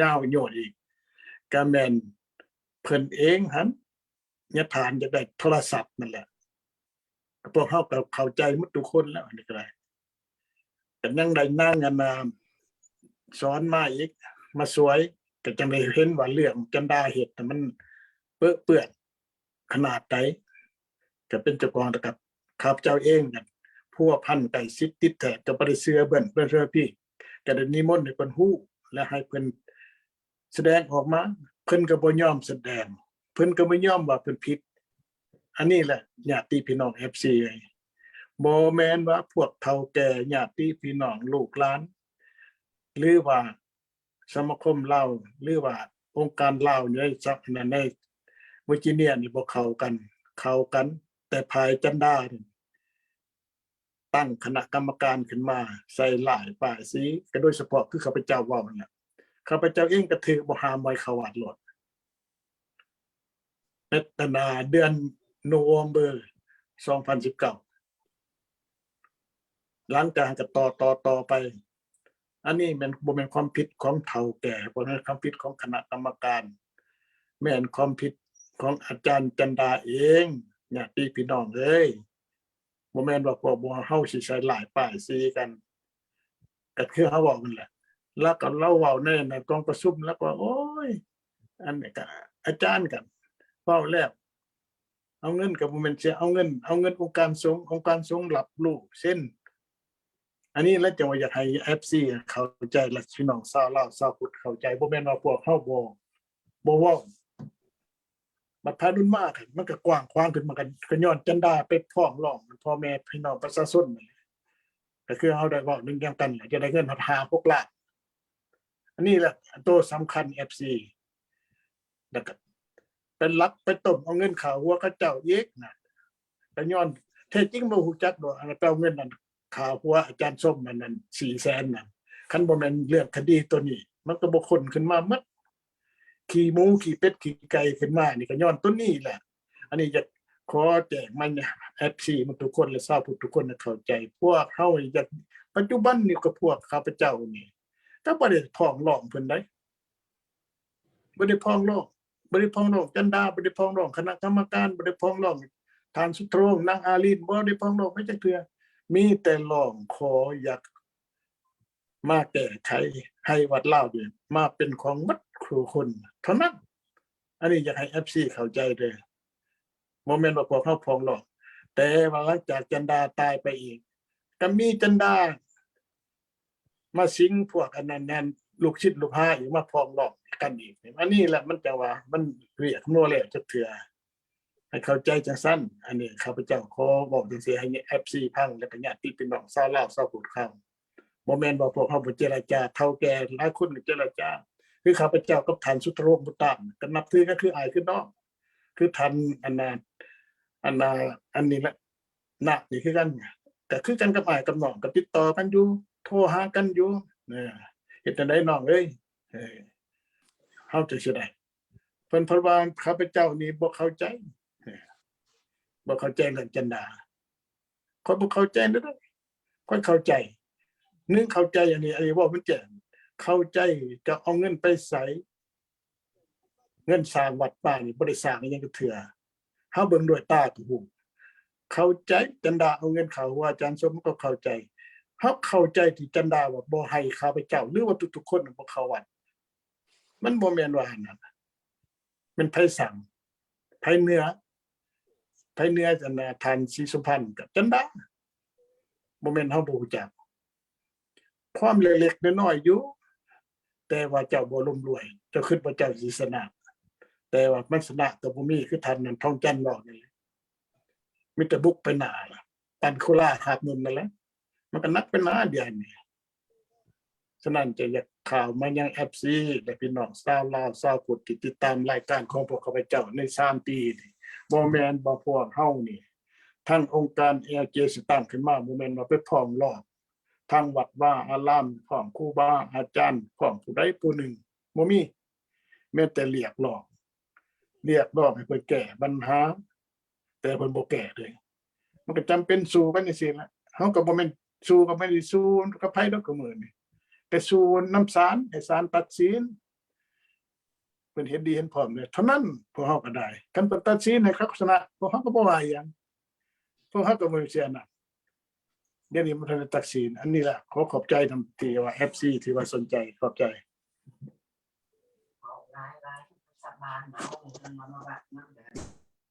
ຍາວໂຍດອີກ ກໍແມ່ນເພິ່ນເອງຫັ້ນ ຍາທ່ານຢາກໄດ້ໂທລະສັບນັ້ນແຫຼະ ພວກເຮົາກໍເຂົ້າໃຈໝົດທຸກຄົນແລ້ວ ອັນນີ້ກໍໄດ້ ກໍຍັງໄດ້ນາງອັນນ່າ ສອນມາອີກ ມາຊ່ວຍ ກໍຈັ່ງໄດ້ເຫັນວ່າເລື່ອງຈັນດາເຮັດນະ ມັນເປິເປື້ອນ ຂະໜາດໃດ ກໍເປັນເຈົ້າຂອງ ແລ້ວກໍຂ້າພະເຈົ້າເອງກໍພົວພັນໃກ້ຊິດຕິດແທດ ກໍບໍ່ໄດ້ເຊື່ອເບິ່ນເບິ່ນເຊື່ອພີ້ ກໍໄດ້ນິມົນໃຫ້ເພິ່ນຮູ້ ແລະໃຫ້ເພິ່ນສະແດງອອກມາ ເພິ່ນກໍບໍ່ຍອມສະແດງ ເພິ່ນກໍບໍ່ຍອມວ່າເພິ່ນຜິດ. ອັນນີ້ແຫຼະຍາດຕິພີ່ນ້ອງເອັຟຊີເອີຍ ບໍ່ແມ່ນວ່າພວກເຖົ້າແກ່ຍາດຕິພີ່ນ້ອງລູກຫຼານ ຫຼືວ່າ ສະມາຄົມລາວ ຫຼືວ່າອົງການລາວໃນສະ ໃນເວີຈິເນຍນີ້ບໍ່ເຂົ້າກັນ ເຂົ້າກັນ ແຕ່ຝ່າຍຈັນດານີ້ຕັ້ງຄະນະກຳມະການຂຶ້ນມາໃສ່ຮ້າຍປ້າຍສີ ກໍໂດຍສະເພາະຄືຂ້າພະເຈົ້າເວົ້າຫັ້ນແຫຼະ ຂ້າພະເຈົ້າເອງກໍຖືກບໍ່ຫ້າມບໍ່ໃຫ້ເຂົ້າວັດໂລດ ໃນ ອັນນ່າ ເດືອນໂນເວມເບີ ສອງພັນສິບເກົ້າ ຫຼັງຈາກນັ້ນກໍຕໍ່ ຕໍ່ ຕໍ່ໄປ ອັນນີ້ແມ່ນ ບໍ່ແມ່ນຄວາມຜິດຂອງເຖົ້າແກ່ ບໍ່ແມ່ນຄວາມຜິດຂອງຄະນະກຳມະການ ແມ່ນຄວາມຜິດຂອງອາຈານຈັນດາເອງ ຍາດຕິພີ່ນ້ອງເອີຍ ບໍ່ແມ່ນວ່າພວກເຮົາຊິໃສ່ຮ້າຍປ້າຍສີກັນ. ກໍຄືເຮົາເວົ້ານັ້ນແຫຼະ. ລາວກໍ ລາວເວົ້າໃນ ໃນກອງປະຊຸມ ລາວກໍວ່າ ໂອ້ຍ ອັນນີ້ກໍອາຈານກໍເວົ້າແລ້ວ ເອົາເງິນກໍບໍ່ແມ່ນຊິເອົາເງິນ ເອົາເງິນອົງການສົງ ອົງການສົງຮັບຮູ້ເຊັນ. ອັນນີ້ລະຈັ່ງວ່າຢາກໃຫ້ເອັຟຊີເຂົ້າໃຈ ແລະ ພີ່ນ້ອງຊາວລາວຊາວພຸດເຂົ້າໃຈ ບໍ່ແມ່ນວ່າພວກເຮົາບໍ່ ບໍ່ເວົ້າ. ບັດພາລຸນມາ ມັນກໍກວ້າງຂວາງຂຶ້ນ ມັນກໍ ກໍຍ້ອນຈັນດາໄປຟ້ອງຮ້ອງພໍ່ແມ່ພີ່ນ້ອງປະຊາຊົນນັ້ນແຫຼະ. ກໍຄືເຮົາໄດ້ເວົ້ານຳກັນ ຈະໄດ້ເງິນຮອດຫ້າຫົກລ້ານ. ອັນນີ້ແຫຼະໂຕສຳຄັນ ເອັຟຊີ ແລ້ວກໍໄປລັກໄປຕົ້ມເອົາເງິນຄ່າຫົວເຂົາເຈົ້າອີກນະ. ກໍຍ້ອນແທ້ຈິງບໍ່ຮູ້ຈັກດອກ ອັນນັ້ນໄປເອົາເງິນນັ້ນຄ່າຫົວອາຈານສົມ ອັນນັ້ນສີ່ແສນນັ້ນ. ຄັນບໍ່ແມ່ນເລື່ອງຄະດີໂຕນີ້ ມັນກໍບໍ່ຄົ້ນຂຶ້ນມາໝົດ. ຂີ້ໝູ ຂີ້ເປັດ ຂີ້ໄກ່ຂຶ້ນມານີ້ກໍຍ້ອນໂຕນີ້ແຫຼະ. ອັນນີ້ຢາກຂໍແຈ້ງມາຍັງເອັຟຊີໝົດທຸກຄົນ ແລະ ຊາວພຸດທຸກຄົນໃຫ້ເຂົ້າໃຈ. ພວກເຮົາຢາກ ປັດຈຸບັນນີ້ກໍພວກຂ້າພະເຈົ້ານີ້ ກໍບໍ່ໄດ້ຟ້ອງຮ້ອງເພິ່ນໃດ. ບໍ່ໄດ້ຟ້ອງຮ້ອງ ບໍ່ໄດ້ຟ້ອງຮ້ອງຈັນດາ ບໍ່ໄດ້ຟ້ອງຮ້ອງຄະນະກຳມະການ ບໍ່ໄດ້ຟ້ອງຮ້ອງທ່ານສຸດທະວົງ ນາງອາລິນ ບໍ່ໄດ້ຟ້ອງຮ້ອງໄປຈັກເທື່ອ. ມີແຕ່ຮ້ອງຂໍຢາກມາແກ້ໄຂໃຫ້ວັດລາວນີ້ມາເປັນຂອງໝົດທຸກຄົນເທົ່ານັ້ນ. ອັນນີ້ຢາກໃຫ້ເອັຟຊີເຂົ້າໃຈເດີ້ ບໍ່ແມ່ນວ່າພວກເຮົາຟ້ອງຮ້ອງ. ແຕ່ວ່າຫຼັງຈາກຈັນດາຕາຍໄປອີກ ກໍມີຈັນດາ ມາສິງພວກອັນນັ້ນນັ້ນ ລູກສິດລູກຫາອີກ ມາຟ້ອງຮ້ອງກັນອີກ. ອັນນີ້ແຫຼະມັນຈັ່ງວ່າມັນວຽກບໍ່ແລ້ວຈັກເທື່ອ ໃຫ້ເຂົ້າໃຈຈັ່ງຊັ້ນ. ອັນນີ້ຂ້າພະເຈົ້າຂໍເວົ້າຈັ່ງຊີ້ໃຫ້ເອັຟຊີຟັງ ແລ້ວກໍຍາດຕິພີ່ນ້ອງຊາວລາວຊາວພຸດເຮົາ. ບໍ່ແມ່ນວ່າພວກເຮົາບໍ່ເຈລະຈາ, ເຖົ້າແກ່ຫຼາຍຄົນກໍເຈລະຈາ. ຄືຂ້າພະເຈົ້າກັບທ່ານສຸດທະໂລກ ບຸດຕາມ ກໍນັບຖືກັນຄືອ້າຍຄືນ້ອງ. ຄືທ່ານ ອັນນ່າ ອັນນ່າ ອັນນີ້ແຫຼະ ນະ ນີ້ຄືກັນ ກໍຄືກັນກັບອ້າຍກັບນ້ອງ ກໍຕິດຕໍ່ກັນຢູ່ ໂທຫາກັນຢູ່. ເອີ ເຮັດຈັ່ງໃດນ້ອງເອີຍ ເອີ ເຮົາຈັ່ງຊິໄດ້. ເພິ່ນ ເພິ່ນວ່າຂ້າພະເຈົ້ານີ້ບໍ່ເຂົ້າໃຈ ເອີ ບໍ່ເຂົ້າໃຈເລື່ອງຈັນດາ. ຂ້ອຍບໍ່ເຂົ້າໃຈເດ້ ຂ້ອຍເຂົ້າໃຈ. ໜຶ່ງ ເຂົ້າໃຈ ອັນນີ້ ອັນນີ້ເວົ້າມັນແຈ້ງ ເຂົ້າໃຈຈະເອົາເງິນໄປໃສ. ເງິນສ້າງວັດວານີ້ບໍ່ໄດ້ສ້າງອີ່ຫຍັງຈັກເທື່ອ. ເຮົາເບິ່ງດ້ວຍຕາກໍຮູ້. ເຂົ້າໃຈ ຈັນດາເອົາເງິນເຂົ້າຫົວອາຈານສົມ ກໍເຂົ້າໃຈ. ເຮົາເຂົ້າໃຈທີ່ຈັນດາວ່າບໍ່ໃຫ້ຂ້າພະເຈົ້າ ຫຼືວ່າທຸກໆຄົນບໍ່ເຂົ້າວັດ. ມັນບໍ່ແມ່ນວ່າອັນນັ້ນ ແມ່ນໃຜສັ່ງ? ໃຜເໜືອ? ໃຜເໜືອ ອັນນ່າ ທ່ານສີສຸພັນກັບຈັນດາ? ບໍ່ແມ່ນເຮົາບໍ່ຮູ້ຈັກ. ຄວາມເລັກໆນ້ອຍໆຢູ່ ແຕ່ວ່າເຈົ້າບໍ່ລົ້ມລວຍ ເຈົ້າຄິດວ່າເຈົ້າຊິຊະນະ ແຕ່ວ່າມັນຊະນະກໍບໍ່ມີ ຄືທ່ານນັ້ນ ທອງຈັນ ເວົ້ານີ້ແຫຼະ. ມີແຕ່ບຸກໄປໜ້າ ປັນໂຄລາຫາບໜຸ່ມນັ້ນແຫຼະ ມັນກໍໜັກໄປໜ້າດຽວນີ້. ສະນັ້ນ ຈະຢາກຂ່າວມາຍັງເອັຟຊີ ແລະ ພີ່ນ້ອງຊາວລາວຊາວພຸດທີ່ຕິດຕາມລາຍການຂອງພວກຂ້າພະເຈົ້າໃນສາມປີນີ້ ບໍ່ແມ່ນວ່າພວກເຮົານີ້ ທັງອົງການແອລເຈ ຊິຕັ້ງຂຶ້ນມາ ບໍ່ແມ່ນວ່າໄປຟ້ອງຮ້ອງທາງວັດວາອາລາມ ຟ້ອງຄູບາອາຈານ ຟ້ອງຜູ້ໃດຜູ້ໜຶ່ງ ບໍ່ມີ. ແມ່ນແຕ່ຮຽກຮ້ອງ ຮຽກຮ້ອງໃຫ້ເພິ່ນແກ້ບັນຫາ ແຕ່ເພິ່ນບໍ່ແກ້ເດ້. ມັນກໍຈຳເປັນສູ້ກັນຈັ່ງຊີ້ລະ. ເຮົາກໍບໍ່ແມ່ນ ສູ້ກໍບໍ່ໄດ້ສູ້ກັບໃຜດອກຄືມື້ນີ້ ແຕ່ສູ້ນຳສານ ໃຫ້ສານຕັດສິນ ເພິ່ນເຫັນດີເຫັນພ້ອມແລ້ວເທົ່ານັ້ນ ພວກເຮົາກໍໄດ້. ຄັນເພິ່ນຕັດສິນໃຫ້ເຂົາຊະນະ ພວກເຮົາກໍບໍ່ວ່າອີ່ຫຍັງ ພວກເຮົາກໍບໍ່ເສຍໜ້າ. ດຽວນີ້ມັນທັນໄດ້ຕັດສິນ. ອັນນີ້ລະ ຂໍຂອບໃຈນຳທີ່ວ່າເອັຟຊີທີ່ວ່າສົນໃຈ. ຂອບໃຈ.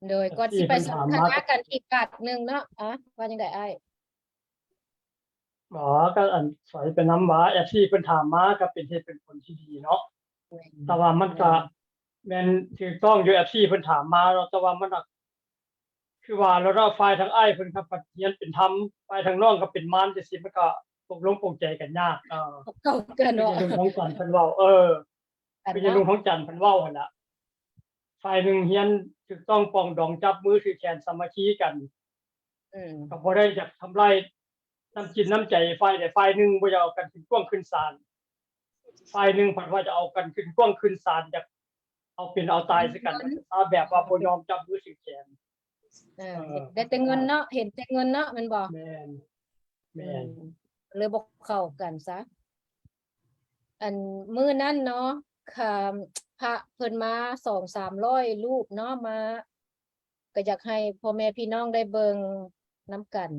ໂດຍ ກ່ອນຊິໄປສົນທະນາກັນອີກພາກໜຶ່ງເນາະ. ອາ ວ່າຈັ່ງໃດອ້າຍ? ອໍ ກໍອັນ ຂໍໃຫ້ໄປນຳວ່າ ເອັຟຊີ ເພິ່ນຖາມມາ ກໍເປັນເຫດເປັນຜົນທີ່ດີເນາະ. ແມ່ນ ແຕ່ວ່າມັນກໍ ແມ່ນ ແມ່ນຖືກຕ້ອງຢູ່ ເອັຟຊີ ເພິ່ນຖາມມາເນາະ ແຕ່ວ່າມັນ ຄືວ່າແລ້ວເນາະ ຝ່າຍທາງອ້າຍເພິ່ນກໍປະທຽນເປັນທຳ ຝ່າຍທາງນ້ອງກໍເປັນມານ ຈັ່ງຊີ້ ມັນກໍຕົກລົງປົງໃຈກັນຍາກ. ເອີ ເຂົ້າກັນເນາະ ຄືຢ່າງລຸງທອງຈັນເພິ່ນເວົ້າ ເອີ ກັນ ຄືຢ່າງລຸງ ເນາະ ທອງຈັນເພິ່ນເວົ້າຫັ້ນລະ ຝ່າຍໜຶ່ງຮຽນຖືກຕ້ອງປອງດອງ ຈັບມືຖືກແຂນສາມັກຄີກັນ ອືມ ກໍບໍ່ໄດ້ຢາກທຳລາຍ ນ້ຳຈິດນ້ຳໃຈຝ່າຍໃດຝ່າຍໜຶ່ງ ບໍ່ຢາກເອົາກັນຂຶ້ນກວງຂຶ້ນສານ, ຝ່າຍໜຶ່ງພັດວ່າຈະເອົາກັນຂຶ້ນກວງຂຶ້ນສານ ຢາກເອົາເປັນເອົາຕາຍໃສ່ກັນ ອືມ ແບບວ່າບໍ່ຍອມຈັບມືຖືກແຂນ. ເອີ ເອີ ໄດ້ແຕ່ເງິນເນາະ ເຫັນແຕ່ເງິນເນາະ ແມ່ນບໍ່? ແມ່ນ ແມ່ນ ອືມ ເລີຍບໍ່ເຂົ້າກັນຊະ. ອັນມື້ນັ້ນເນາະ ຄະ ພະເພິ່ນມາສອງສາມຮ້ອຍຮູບເນາະ ມາ ກໍຢາກໃຫ້ພໍ່ແມ່ພີ່ນ້ອງໄດ້ເບິ່ງນຳກັນ.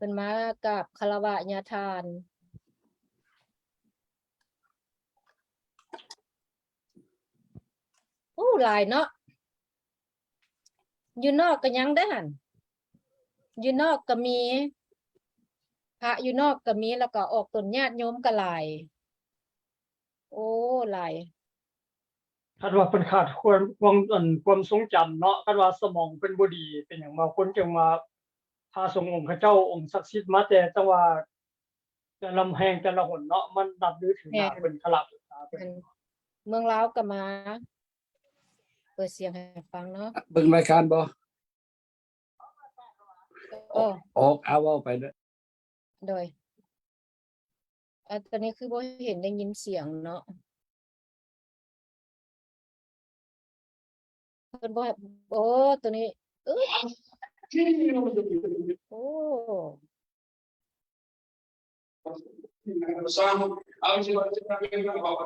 ພິ່ນມາກາບຄາລະວະຍາທ່ານ. ໂອ້ ຫຼາຍເນາະ. ຢູ່ນອກກໍຍັງເດ້ຫັ້ນ ຢູ່ນອກກໍມີ ພະຢູ່ນອກກໍມີ ແລ້ວກໍອອກຕົນຍາດໂຍມກໍຫຼາຍ. ໂອ້ ຫຼາຍ. ຄັນວ່າເພິ່ນຂາດຄວາມ ຄວາມ ອັນ ຄວາມຊົງຈຳເນາະ ຄັນວ່າສະໝອງເພິ່ນບໍ່ດີ ເປັນຫຍັງບາງຄົນຈຶ່ງວ່າພະສົງອົງເຂົາເຈົ້າ ອົງສັກສິດມາແຕ່ ຈັ່ງວ່າແຕ່ລະແຫ່ງແຕ່ລະຫົນເນາະ ມັນນັບຖືຖືໜ້າເພິ່ນ ຄາລະບູຊາເພິ່ນ. ແມ່ນ ເມືອງລາວກໍມາ ເປີດສຽງໃຫ້ຟັງເນາະ. ເບິ່ງລາຍການບໍ່? ໂອ້ ອອກ ອາ ເວົ້າໄປເດີ້. ໂດຍ ອາ ຕອນນີ້ຄືບໍ່ເຫັນໄດ້ຍິນສຽງເນາະ ເພິ່ນບໍ່ໃຫ້ ໂອ້ ໂຕນີ້ ອຶ ໂອ້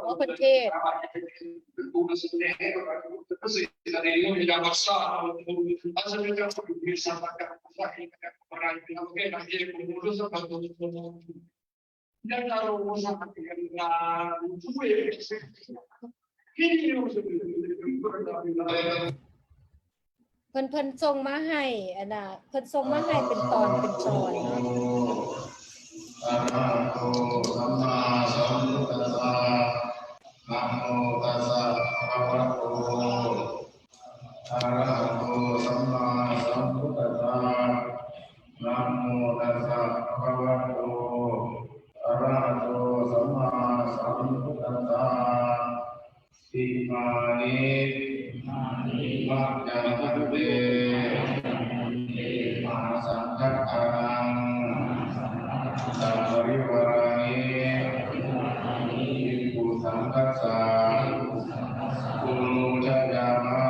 ໂອ້ ເພິ່ນເທດ. ເພິ່ນ ເພິ່ນສົ່ງມາໃຫ້ ອັນນ່າ ເພິ່ນສົ່ງມາໃຫ້ເປັນຕອນເປັນຕອນເນາະ. ອະລະຫະໂຕ ສຳມາສຳພຸດທັດສະ ນະໂມຕັດສະ ພະຄະວະໂຕ ອະລະຫະໂຕ ສຳມາສຳພຸດທັດສະ ນະໂມຕັດສະ ພະຄະວະໂຕ ອະລະຫະໂຕ ສຳມາສຳພຸດທັດສະ. ອິມານິ ມະຍັງ ພັນເຕ ມະຫາສັງຄະທານັງ ສະປະລິວາຣານິ ພິກຂຸສັງຄັດສາ ໂອໂນຊະຍາມະ.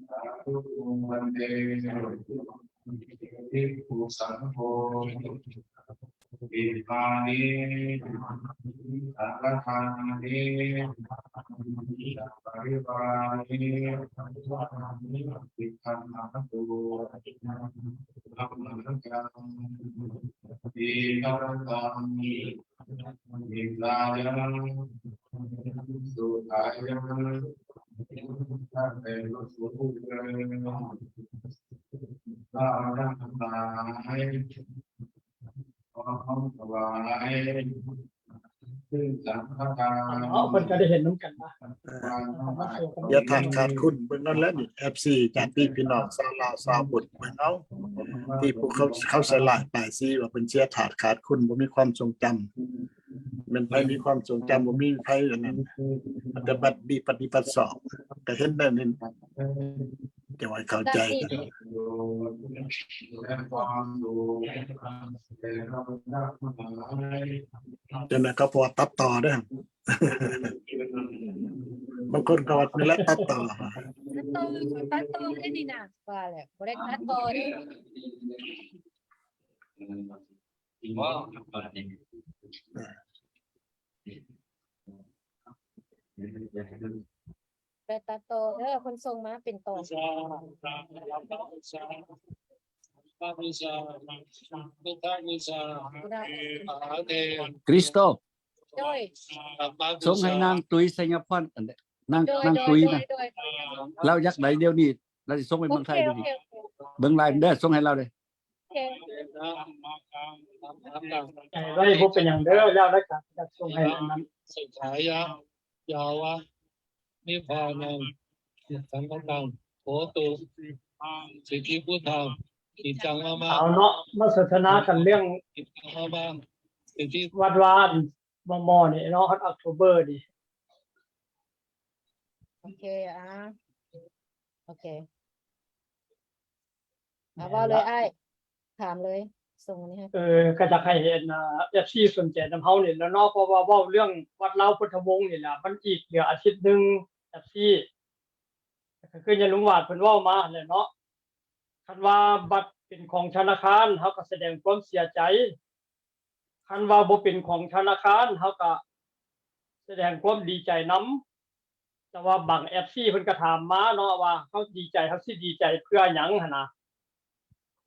ສາທຸ ພັນເຕ ພິກຂຸສັງໂຄ ອິມານິ ສັງຄະທານັງ ສະປະລິວາຣານິ ຕິກຂັນທະນາຕຸ ລັກຂະນະກັງ ທີຄະຣະຕັງ ຫິດສາຍະ ສຸຂາຍະ ຂ້າແຕ່ພະສົງເອີຍ ຂ້າພະເຈົ້າທັງຫຼາຍ ຂໍນ້ອມຖວາຍເຄື່ອງສັງຄະທານ ເອົາ ເພິ່ນກໍໄດ້ເຫັນນຳກັນນະ ເອີ ເສຍທາດຂາດຄຸນ ເບິ່ງນັ້ນແຫຼະນີ້ ເອັຟຊີ ຍາດພີ່ນ້ອງຊາວລາວຊາວພຸດ ເບິ່ງເອົາ ທີ່ພວກເຂົາ ເຂົາໃສ່ຮ້າຍປ້າຍສີວ່າເພິ່ນເສຍທາດຂາດຄຸນ ບໍ່ມີຄວາມຊົງຈຳ. ແມ່ນໃຜມີຄວາມຊົງຈຳ ບໍ່ມີໃຜອັນນັ້ນ ປະຕິບັດດີປະຕິບັດຊອບ ກໍເຫັນແນວນີ້ ຈະໄດ້ເຂົ້າໃຈກັນ. ຈັ່ງນັ້ນກໍພໍຕັດຕໍ່ເດີ້ ບາງຄົນກໍວ່ານີ້ແຫຼະຕັດຕໍ່ ຕັດຕໍ່ ຕັດຕໍ່ໄດ້ນີ້ນະ ວ່າແຫຼະ ບໍ່ໄດ້ຕັດຕໍ່ເດ້. ໄປຕັດຕໍ່ເດີ ເພິ່ນສົ່ງມາເປັນຕອນ. ຄຣິສໂຕ ໂດຍ ສົ່ງໃຫ້ນາງຕຸ້ຍ ໄຊຍະພອນ ອັນ ນາງ ໂດຍ ນາງຕຸ້ຍນະ ໂດຍ ລາວຢາກໄດ້ດຽວນີ້ ລາວຊິສົ່ງໄປເມືອງໄທດຽວນີ້ ໂອເຄ ໂອເຄ ເບິ່ງລາຍເດີ ສົ່ງໃຫ້ລາວເດີ. ໃຫ້ໄວ້ ບໍ່ເປັນຫຍັງເດີ ແລ້ວລະກະຈະສົ່ງໃຫ້ອັນນັ້ນ. ສຸຂາຍະ ຍາວະ ນິບພານັງ ສັງຄະຕັງ ໂຫຕຸ ສິດທິພຸດທັງ ກິດຈັງມະມະ. ເອົາເນາະ ມາສົນທະນາກັນເລື່ອງ ກິດຈັງມະມະ ສິດທິ ວັດວາ ໝໍນີ້ເນາະ ຮອດອອກໂທເບີນີ້. ໂອເຄ ອ່າ ໂອເຄ ເອົາ ເວົ້າເລີຍອ້າຍ ຖາມເລີຍ ສົ່ງອັນນີ້ໃຫ້. ເອີ ກໍຢາກໃຫ້ອັນ ເອັຟຊີສົນໃຈນຳເຮົານີ້ແຫຼະເນາະ ເພາະວ່າເວົ້າເລື່ອງວັດລາວພຸດທະວົງນີ້ລະ ມັນອີກເຫຼືອອາທິດໜຶ່ງ ເອັຟຊີ ກໍຄືຍາລຸງຫວາດເພິ່ນເວົ້າມາຫັ້ນແຫຼະເນາະ. ຄັນວ່າບັດເປັນຂອງທະນາຄານ ເຮົາກໍສະແດງຄວາມເສຍໃຈ, ຄັນວ່າບໍ່ເປັນຂອງທະນາຄານ ເຮົາກໍສະແດງຄວາມດີໃຈນຳ. ແຕ່ວ່າບາງເອັຟຊີເພິ່ນກໍຖາມມາເນາະວ່າ ເຮົາດີໃຈ ເຮົາຊິດີໃຈເພື່ອຫຍັງຫັ້ນນະ.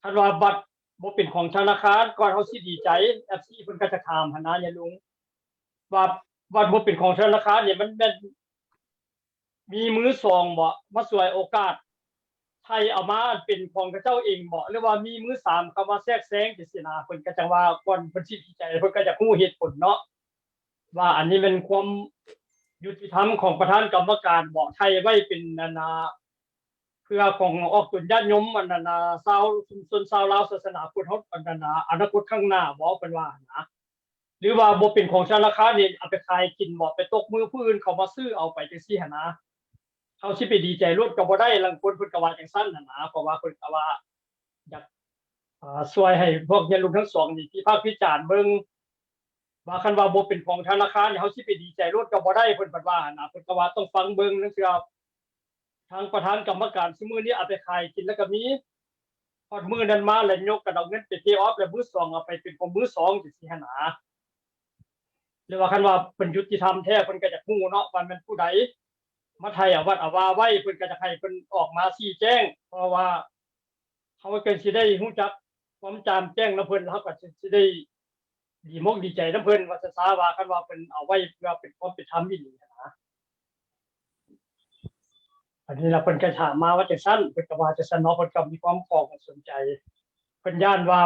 ຄັນວ່າບັດ ບໍ່ເປັນຂອງທະນາຄານ ກ່ອນເຮົາຊິດີໃຈ ເອັຟຊີເພິ່ນກໍຈະຖາມຫັ້ນນະ ຍາລຸງ ວ່າ ວ່າບໍ່ເປັນຂອງທະນາຄານນີ້ ມັນແມ່ນມີມືສອງບໍ່ ມາສວຍໂອກາດ ໄຖ່ເອົາມາເປັນຂອງເຂົາເຈົ້າເອງບໍ່ ຫຼືວ່າມີມືສາມເຂົ້າມາແຊກແຊງຈັ່ງຊີ້ນະ ເພິ່ນກໍຈັ່ງວ່າ ກ່ອນເພິ່ນຊິດີໃຈ ເພິ່ນກໍຢາກຮູ້ເຫດຜົນເນາະ ວ່າອັນນີ້ແມ່ນຄວາມຍຸຕິທຳຂອງປະທານກຳມະການບໍ່ ໄຖ່ໄວ້ເປັນອັນນາ ເພື່ອຂອງອອກຕົນຍາດໂຍມ ອັນນັ້ນນະ ຊາວ ຊຸມຊົນຊາວລາວສາສະໜາພຸດເຮົາ ອັນນັ້ນນະ ອະນາຄົດຂ້າງໜ້າບໍ່ ເພິ່ນວ່າຫັ້ນນະ ຫຼືວ່າບໍ່ເປັນຂອງທະນາຄານນີ້ ເອົາໄປຂາຍກິນບໍ່ ໄປຕົກມືຜູ້ອື່ນເຂົາມາຊື້ເອົາໄປຈັ່ງຊີ້ຫັ້ນນະ ເຮົາຊິໄປດີໃຈໂລດກໍບໍ່ໄດ້ ລາງຄົນເພິ່ນກໍວ່າຈັ່ງຊັ້ນຫັ້ນນະ ເພາະວ່າເພິ່ນກໍວ່າຢາກ ອາ ຊ່ວຍໃຫ້ພວກຍາລຸງທັງສອງນີ້ວິພາກວິຈານເບິ່ງ ວ່າຄັນວ່າບໍ່ເປັນຂອງທະນາຄານ ເຮົາຊິໄປດີໃຈໂລດກໍບໍ່ໄດ້ ເພິ່ນເພິ່ນວ່າຫັ້ນນະ ເພິ່ນກໍວ່າຕ້ອງຟັງເບິ່ງ ລາງເທື່ອທາງປະທານກຳມະການຊຸມມື້ນີ້ເອົາໄປຂາຍກິນ ແລ້ວກໍມີຮອດມື້ນັ້ນມາ ແລ້ວຍົກກັນເອົາເງິນໄປເພອອບ ແລ້ວມືສອງເອົາໄປເປັນຂອງມືສອງຈັ່ງຊີ້ຫັ້ນນະ ຫຼືວ່າຄັນວ່າເພິ່ນຍຸຕິທຳແທ້ ເພິ່ນກໍຢາກຮູ້ເນາະ ວ່າແມ່ນຜູ້ໃດມາໄຖ່ເອົາວັດເອົາວາໄວ້ ເພິ່ນກໍຢາກໃຫ້ເພິ່ນອອກມາຊີ້ແຈງ ເພາະວ່າ ເຮົາກໍຊິໄດ້ຮູ້ຈັກຄວາມຈາມແຈ້ງນຳເພິ່ນ ເຮົາກໍຊິໄດ້ດີມົກດີໃຈນຳເພິ່ນວ່າຊັ້ນຊະ ວ່າຄັນວ່າເພິ່ນເອົາໄວ້ເພື່ອເປັນຄວາມເປັນທຳອີ່ຫຼີຫັ້ນນະ. ອັນນີ້ລະເພິ່ນກໍຖາມມາວ່າຈັ່ງຊັ້ນ ເພິ່ນກໍວ່າຈັ່ງຊັ້ນເນາະ ເພິ່ນກໍມີຄວາມຂ້ອງສົງໄສ ເພິ່ນຢ້ານວ່າ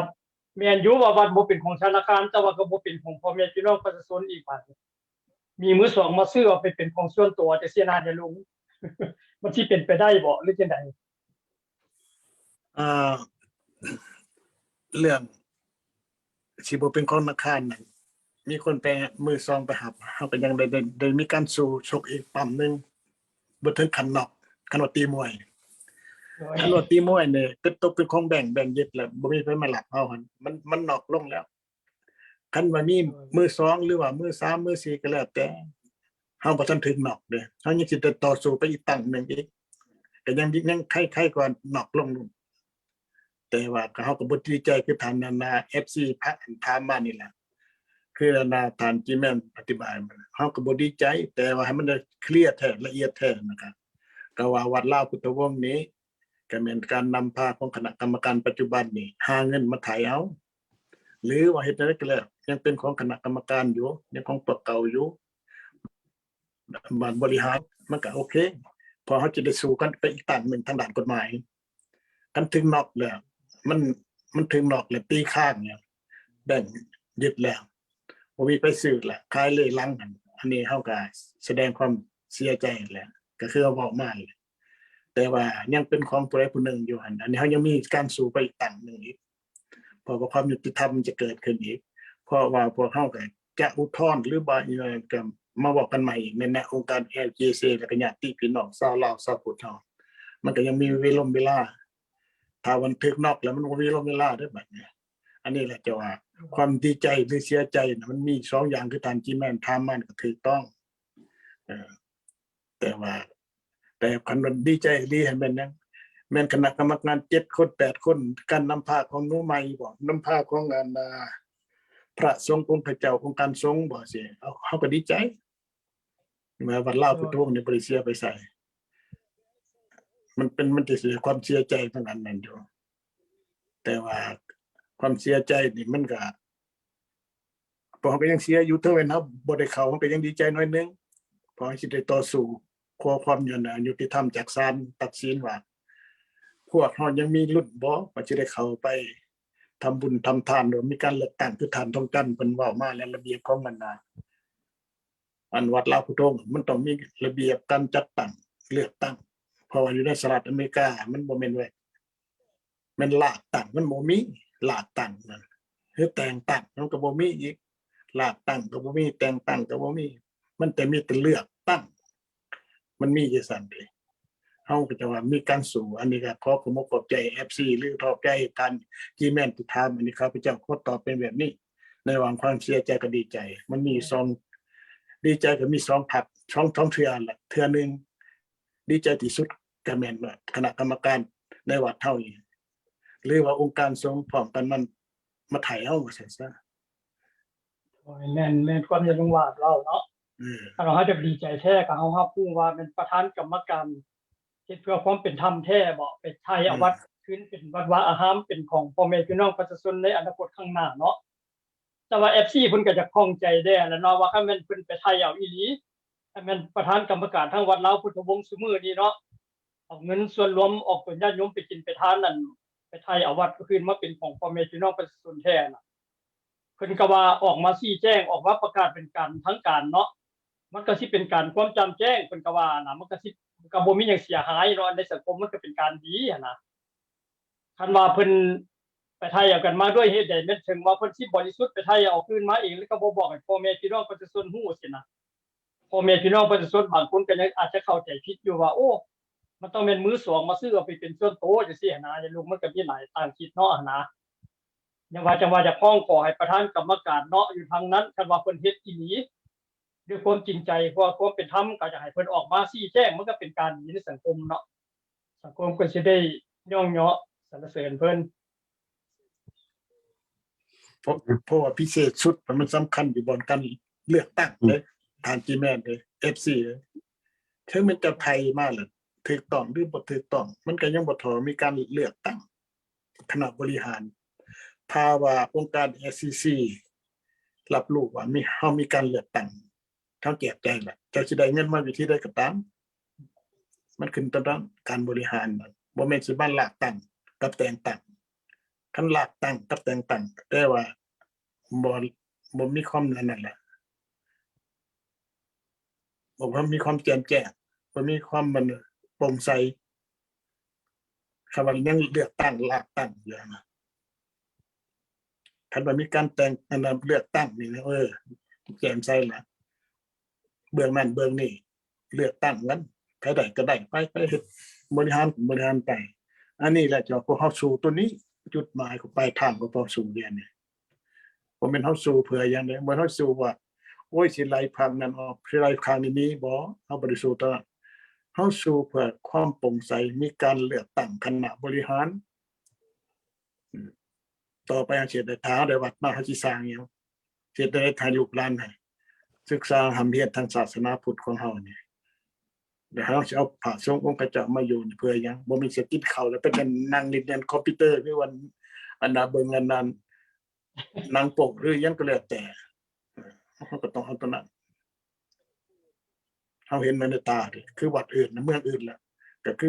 ແມ່ນຢູ່ວ່າວັດບໍ່ເປັນຂອງທະນາຄານ ແຕ່ວ່າກໍບໍ່ເປັນຂອງພໍ່ແມ່ພີ່ນ້ອງປະຊາຊົນອີກບາດນີ້ ມີມືສອງມາຊື້ເອົາໄປເປັນຂອງສ່ວນຕົວຈັ່ງຊີ້ນະ ຍາລຸງ ມັນຊິເປັນໄປໄດ້ບໍ່ ຫຼືຈັ່ງໃດ? ອ່າ ເລື່ອງຊິບໍ່ເປັນຂອງທະນາຄານນັ້ນ ມີຄົນໄປ ມືສອງໄປຮັບ ເຮົາກໍຍັງໄດ້ ໄດ້ ໄດ້ມີການສູ້ຊົກອີກປ້ຳໜຶ່ງ ບໍ່ເຖິງຂັ້ນນັອກ ຄັນວ່າຕີມວຍ ໂດຍ ຄັນວ່າຕີມວຍນີ້ ເກີດຕົກເປັນຂອງແບງ ແບງຍຶດແລ້ວ ບໍ່ມີໃຜມາລັບເຮົາຫັ້ນ ມັນ ມັນນັອກລົງແລ້ວ. ຄັນວ່າມີ ໂດຍ ມືສອງ ຫຼືວ່າມືສາມ ມືສີ່ ກໍແລ້ວແຕ່ ເຮົາບໍ່ທັນຖືກນັອກເດ້ ເຮົາຍັງຊິໄດ້ຕໍ່ສູ້ໄປອີກຕັ້ງໜຶ່ງອີກ ກໍຍັງ ຍັງໄຄໆກວ່ານັອກລົງ. ແຕ່ວ່າກໍ ເຮົາກໍບໍ່ດີໃຈຄືທ່ານ ອັນນ່າ ເອັຟຊີ ພະ ອັນຖາມມານີ້ແຫຼະ ຄືອັນນ່າ ທ່ານຈີແມນອະທິບາຍມາ ເຮົາກໍບໍ່ດີໃຈ ແຕ່ວ່າໃຫ້ມັນໄດ້ເຄລຍແທ້ ລະອຽດແທ້ນະ ກໍ ກໍວ່າວັດລາວພຸດທະວົງນີ້ ກໍແມ່ນການນຳພາຂອງຄະນະກຳມະການປັດຈຸບັນນີ້ ຫາເງິນມາໄຖ່ເອົາ ຫຼືວ່າເຮັດແນວໃດກໍແລ້ວ ຍັງເປັນຂອງຄະນະກຳມະການຢູ່ ຍັງຂອງພວກເກົ່າຢູ່ ບາດບໍລິຫານ ມັນກໍໂອເຄ ເພາະເຮົາຈະໄດ້ສູ້ກັນໄປອີກຕັ້ງໜຶ່ງທາງດ້ານກົດໝາຍ. ຄັນຖືກນັອກແລ້ວ ມັນ ມັນຖືກນັອກແລ້ວ ຕີຄ້າງແລ້ວ ແບງຍຶດແລ້ວ ບໍ່ມີໃຜຊື້ແລ້ວ ຂາຍເລຫຼັງຫັ້ນ ອັນນີ້ເຮົາກໍສະແດງຄວາມເສຍໃຈແຫຼະ ກໍຄືເວົ້າມາແຫຼະ ແຕ່ວ່າຍັງເປັນຂອງຜູ້ໃດຜູ້ໜຶ່ງຢູ່ຫັ້ນ ອັນນີ້ເຮົາຍັງມີການສູ້ໄປອີກຕັ້ງໜຶ່ງອີກ ເພາະວ່າຄວາມຍຸຕິທຳມັນຈະເກີດຂຶ້ນອີກ ເພາະວ່າພວກເຮົາກໍຈະອຸທອນ ຫຼືວ່າອີຫຍັງກໍມາເວົ້າກັນໃໝ່ອີກ ໃນ ໃນອົງການ ແອລຈີຊີ ແລ້ວກໍຍາດຕິພີ່ນ້ອງຊາວລາວຊາວພຸດເຮົາ ມັນກໍຍັງມີເວລົມເວລາ ຖ້າມັນຖືກນັອກແລ້ວ ມັນບໍ່ມີລົມເວລາເດ້ບັດນີ້. ອັນນີ້ແຫຼະຈະວ່າ ຄວາມດີໃຈ ຫຼື ເສຍໃຈນະ ມັນມີສອງຢ່າງ ຄືທ່ານຈີແມນຖາມມານີ້ກໍຖືກຕ້ອງ ເອີ ແຕ່ວ່າ ແຕ່ຄັນວ່າດີໃຈອີ່ຫຼີຫັ້ນແມ່ນຫຍັງ? ແມ່ນຄະນະກຳມະການເຈັດຄົນ ແປດຄົນ ການນຳພາຂອງໜູໃໝ່ບໍ? ນຳພາຂອງອັນ ອ່າ ພະສົງອົງຂະເຈົ້າ ອົງການສົງບໍ? ຊີ້ ເຮົາ ເຮົາກໍດີໃຈ ແມ່ນວ່າວັດລາວພຸດທະວົງນີ້ບໍ່ໄດ້ເສຍໄປໃສ ມັນເປັນ ມັນຈະເສຍ ຄວາມເສຍໃຈທາງອັນນັ້ນຢູ່ ແຕ່ວ່າຄວາມເສຍໃຈນີ້ມັນກະ ພວກເຮົາກໍຍັງເສຍຢູ່ ເຖິງແມ່ນເຮົາບໍ່ໄດ້ເຂົ້າ ເຮົາກໍຍັງດີໃຈໜ້ອຍໜຶ່ງ ເພາະເຮົາຊິໄດ້ຕໍ່ສູ້ ຂໍຄວາມ ອັນ ຍຸຕິທຳຈາກສານຕັດສິນວ່າ ພວກເຮົາຍັງມີລຸ້ນບໍ່ ວ່າຊິໄດ້ເຂົ້າໄປທຳບຸນທຳທານ ຫຼືວ່າມີການເລືອກຕັ້ງ ຄືທ່ານທອງຈັນເພິ່ນເວົ້າມາ ແລະ ລະບຽບຂອງ ອັນ ອັນວັດລາວພຸດທະວົງ ມັນຕ້ອງມີລະບຽບການຈັດຕັ້ງເລືອກຕັ້ງ ເພາະວ່າຢູ່ໃນສະຫະລັດອາເມລິກາ ມັນບໍ່ແມ່ນວ່າ ແມ່ນລາກຕັ້ງ ມັນບໍ່ມີລາກຕັ້ງນັ້ນ ຫຼືແຕ່ງຕັ້ງ ມັນກໍບໍ່ມີອີກ ລາກຕັ້ງກໍບໍ່ມີ ແຕ່ງຕັ້ງກໍບໍ່ມີ ມັນແຕ່ມີແຕ່ເລືອກຕັ້ງ ມັນມີຈັ່ງຊັ້ນເດ. ເຮົາກໍຈະວ່າມີການສູ້ ອັນນີ້ກໍຂໍຂອບອົກຂອບໃຈເອັຟຊີ ຫຼືຂອບໃຈທ່ານຈີແມນທີ່ຖາມ ອັນນີ້ຂ້າພະເຈົ້າຂໍຕອບເປັນແບບນີ້ ໃນລະຫວ່າງຄວາມເສຍໃຈກັບດີໃຈ ມັນມີສອງ ດີໃຈກໍມີສອງພັກ ສອງ ສອງເທື່ອລະ ເທື່ອໜຶ່ງດີໃຈທີ່ສຸດກໍແມ່ນວ່າຄະນະກຳມະການໃນວັດເຮົານີ້ ຫຼືວ່າອົງການສົງພ້ອມກັນມາ ມາໄຖ່ເຮົາວ່າຊັ້ນຊະ. ໂອ້ຍ ແມ່ນ ແມ່ນຄວາມທີ່ລຸງຫວາດເວົ້າເນາະ ເອີ ຄັນວ່າເຮົາຢາກດີໃຈແທ້ ກໍເຮົາຮັບຮູ້ວ່າແມ່ນປະທານກຳມະການເຮັດເພື່ອຄວາມເປັນທຳແທ້ບໍ ໄປໄຖ່ເອົາ ເອີ ວັດ ຄືນເປັນວັດວາອາຮາມ ເປັນຂອງພໍ່ແມ່ພີ່ນ້ອງປະຊາຊົນໃນອະນາຄົດຂ້າງໜ້າເນາະ. ແຕ່ວ່າເອັຟຊີເພິ່ນກໍຢາກຂ້ອງໃຈແດ່ຫັ້ນລະເນາະ ວ່າຄັນແມ່ນເພິ່ນໄປໄຖ່ເອົາອີ່ຫຼີ ຄັນແມ່ນປະທານກຳມະການທາງວັດລາວພຸດທະວົງຊຸມື້ນີ້ເນາະ ເອົາເງິນສ່ວນລວມອອກຕົນຍາດໂຍມໄປກິນໄປທານນັ້ນ ໄປໄຖ່ເອົາວັດຄືນມາເປັນຂອງພໍ່ແມ່ພີ່ນ້ອງປະຊາຊົນແທ້ນະ ເພິ່ນກໍວ່າອອກມາຊີ້ແຈງ ອອກມາປະກາດເປັນການທາງການເນາະ ມັນກໍຊິເປັນການຄວາມຈຳແຈ້ງ ເພິ່ນກໍວ່ານະ ມັນກໍຊິ ກໍບໍ່ມີຫຍັງເສຍຫາຍເນາະ ໃນສັງຄົມມັນກໍເປັນການດີຫັ້ນນະ. ຄັນວ່າເພິ່ນໄປໄຖ່ເອົາກັນມາດ້ວຍເຫດໃດ ແມ່ນເຖິງວ່າເພິ່ນຊິບໍລິສຸດ ໄປໄຖ່ເອົາຄືນມາເອງ ແລ້ວກໍບໍ່ບອກໃຫ້ພໍ່ແມ່ພີ່ນ້ອງປະຊາຊົນຮູ້ຊີ້ນະ ພໍ່ແມ່ພີ່ນ້ອງປະຊາຊົນບາງຄົນກໍຍັງອາດຈະເຂົ້າໃຈຜິດຢູ່ວ່າ ໂອ້ ມັນຕ້ອງແມ່ນມືສອງມາຊື້ເອົາໄປເປັນສ່ວນໂຕຈັ່ງຊີ້ຫັ້ນນະ ຢ່າລຸງ ມັນກໍມີຫຼາຍຕ່າງຄິດເນາະຫັ້ນນະ. ຍັງວ່າ ຈັ່ງວ່າຢາກຮ້ອງຂໍໃຫ້ປະທານກຳມະການເນາະ ຢູ່ທາງນັ້ນ ຄັນວ່າເພິ່ນເຮັດອີ່ຫຼີ ດ້ວຍຄວາມຈິງໃຈ ເພື່ອຄວາມເປັນທຳ ກໍຢາກໃຫ້ເພິ່ນອອກມາຊີ້ແຈງ ມັນກໍເປັນການດີໃນສັງຄົມເນາະ ສັງຄົມກໍຊິໄດ້ຍ້ອງຍໍສັນລະເສີນເພິ່ນ. ເພາະ ເພາະວ່າພິເສດສຸດ ມັນສຳຄັນຢູ່ບ່ອນການເລືອກຕັ້ງເດ້ ທ່ານຈີແມນເດ້ ເອັຟຊີເດ້ ເຖິງແມ່ນເຈົ້າໄຖ່ມາແລ້ວ ຖືກຕ້ອງຫຼືບໍ່ຖືກຕ້ອງ ມັນກໍຍັງບໍ່ທໍ່ມີການເລືອກຕັ້ງຄະນະບໍລິຫານ. ຖ້າວ່າອົງການເອຊີຊີຮັບຮູ້ວ່າມີ ເຮົາມີການເລືອກຕັ້ງ ເຮົາແຈກແຈງລະ ເຈົ້າຊິໄດ້ເງິນມາວິທີໃດກໍຕາມ ມັນຂຶ້ນກັບການບໍລິຫານ ບໍ່ແມ່ນຊິມາລາກຕັ້ງກັບແຕ່ງຕັ້ງ. ຄັນລາກຕັ້ງກັບແຕ່ງຕັ້ງ ແປວ່າບໍ່ ບໍ່ມີຄວາມອັນນັ້ນລະ ບໍ່ມີຄວາມແຈ່ມແຈ້ງ ບໍ່ມີຄວາມ ອັນ ໂປ່ງໃສ. ຄັນວ່າຍັງເລືອກຕັ້ງລາກຕັ້ງຢູ່ຫັ້ນນະ ຄັນວ່າມີການແຕ່ງ ອັນ ເລືອກຕັ້ງນີ້ ເອີ ແຈ່ມໃສລະ ເບື້ອງນັ້ນເບື້ອງນີ້ ເລືອກຕັ້ງກັນ ໃຜໄດ້ກໍໄດ້ໄປ ໃຜເຮັດບໍລິຫານກໍບໍລິຫານໄປ. ອັນນີ້ແຫຼະ ເຈົ້າ ພວກເຮົາສູ້ໂຕນີ້ ຈຸດໝາຍຂອງປາຍທາງຂອງພວກເຮົາສູ້ດຽວນີ້ ບໍ່ແມ່ນເຮົາສູ້ເພື່ອຫຍັງເດ້ ບໍ່ແມ່ນເຮົາສູ້ວ່າ ໂອ້ຍ ຊິໄລ່ພັກນັ້ນອອກ ຊິໄລ່ພັກນີ້ໜີ ບໍ່ ເຮົາບໍ່ໄດ້ສູ້ໂຕນັ້ນ ເຮົາສູ້ເພື່ອຄວາມໂປ່ງໃສ ມີການເລືອກຕັ້ງຄະນະບໍລິຫານ. ຕໍ່ໄປເຮົາຊິເຮັດໃດ ຖ້າເຮົາໄດ້ວັດມາ ເຮົາຊິສ້າງຫຍັງ ຊິເຮັດໃດໃຫ້ລູກຫຼານໃຫ້ສຶກສາຮ່ຳຮຽນທາງສາສະໜາພຸດຂອງເຮົານີ້ ແລ້ວເຮົາຊິເອົາພະສົງອົງຄະເຈົ້າມາຢູ່ນີ້ເພື່ອຫຍັງ? ບໍ່ແມ່ນຊິກິນເຂົ້າແລ້ວໄປນັ່ງຫຼິ້ນຄອມພິວເຕີ ຫຼືວ່າອັນນາເບິ່ງອັນນັ້ນ ໜັງໂປ້ ຫຼືຫຍັງກໍແລ້ວແຕ່ ເຮົາກໍຕ້ອງເອົາຕົວນັ້ນ ເຮົາເຫັນມາໃນຕາເດ້ ຄືວັດອື່ນ ເມືອງອື່ນລະ ກໍຄື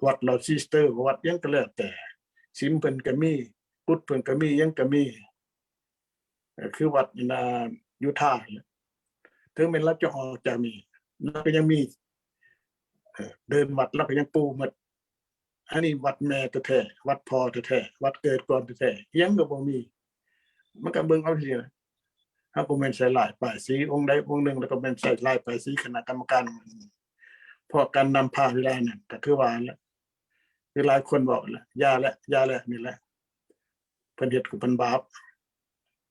ວັດລອເຊສເຕີ ວັດຫຍັງກໍແລ້ວແຕ່ ສິມເພິ່ນກໍມີ ກຸດເພິ່ນກໍມີ ຫຍັງກໍມີ ກໍຄືວັດຢູ່ນາຢູທາ ເຖິງແມ່ນລາວຈະອອກຈາກນີ້ ລາວກໍຍັງມີ ເດີ່ນວັດລາວກໍຍັງປູໝົດ. ອັນນີ້ວັດແມ່ແທ້ໆ ວັດພໍ່ແທ້ໆ ວັດເກີດກ່ອນແທ້ໆ ຫຍັງກໍບໍ່ມີ ມັນກໍເບິ່ງເອົາຊື່ໆ ເຮົາກໍແມ່ນໃສ່ລາຍປ້າຍສີອົງໃດອົງໜຶ່ງ ແລ້ວກໍແມ່ນໃສ່ລາຍປ້າຍສີຄະນະກຳມະການ ເພາະການນຳພາເວລານັ້ນກໍຄືວ່າແຫຼະ ຄືຫຼາຍຄົນເວົ້າແຫຼະ ຢ່າແຫຼະ ຢ່າແຫຼະ ນີ້ແຫຼະ ເພິ່ນເຮັດກໍເປັນບາບ.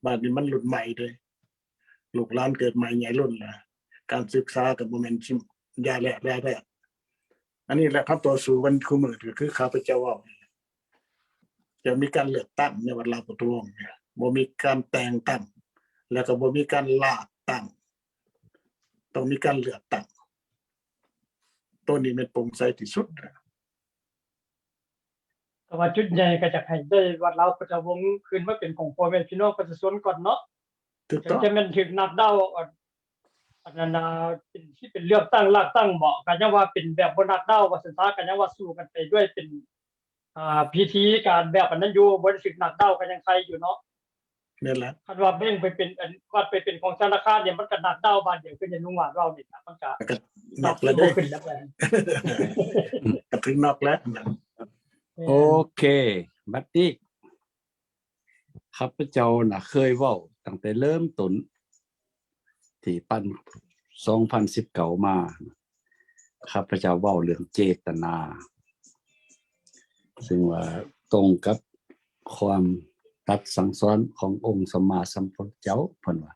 ບາດນີ້ມັນລຸ້ນໃໝ່ເດ້ ລູກຫຼານເກີດໃໝ່ໃຫຍ່ລຸ້ນລະ ການສຶກສາກໍບໍ່ແມ່ນຊິຢ່າແຫຼະ ຢ່າແຫຼະ. ອັນນີ້ແຫຼະ ຄຳຕໍ່ສູ້ວັນຄູ່ມື້ ກໍຄືຂ້າພະເຈົ້າເວົ້າ ຈະມີການເລືອກຕັ້ງໃນວັດລາວພຸດທະວົງ ບໍ່ມີການແຕ່ງຕັ້ງ ແລ້ວກໍບໍ່ມີການລາກຕັ້ງ ຕ້ອງມີການເລືອກຕັ້ງ ໂຕນີ້ແມ່ນໂປ່ງໃສທີ່ສຸດ. ແຕ່ວ່າຈຸດໃຫຍ່ກໍຢາກໃຫ້ໄດ້ວັດລາວພຸດທະວົງຄືນມາເປັນຂອງພໍ່ແມ່ພີ່ນ້ອງປະຊາຊົນກ່ອນເນາະ ຖືກຕ້ອງ ຈະແມ່ນຖືກນັກດາວ ອັນນັ້ນນະ ເປັນ ຊິເປັນເລືອກຕັ້ງລາກຕັ້ງເບາະ ກໍຍັງວ່າເປັນແບບບໍ່ນັກດາວວ່າຊັ້ນຊະ ກໍຍັງວ່າສູ້ກັນໄປດ້ວຍເປັນ ອ່າ ພິທີການແບບອັນນັ້ນຢູ່ ບໍ່ໄດ້ຖືກນັກດາວກໍຍັງໄຄຢູ່ເນາະ. ແມ່ນແລ້ວ ຄັນວ່າແບ່ງໄປເປັນອັນ ວັດໄປເປັນຂອງທະນາຄານນີ້ ມັນກໍນັກດາວບາດດຽວ ຄືຍາຍລຸງຫວານເວົ້ານີ້ນະ ມັນກໍນັບແລ້ວເດ້ ຂຶ້ນແລ້ວ ກໍຖືກນັບແລ້ວ. ໂອເຄ ບັດນີ້ ຂ້າພະເຈົ້ານະເຄີຍເວົ້າຕັ້ງແຕ່ເລີ່ມຕົ້ນ ທີ່ປັນສອງພັນສິບເກົ້າມາ ຂ້າພະເຈົ້າເວົ້າເລື່ອງເຈດຕະນາ ຊຶ່ງວ່າຕົງກັບຄວາມຕັດສັ່ງສອນຂອງອົງສຳມາສຳພຸດທະເຈົ້າ ເພິ່ນວ່າ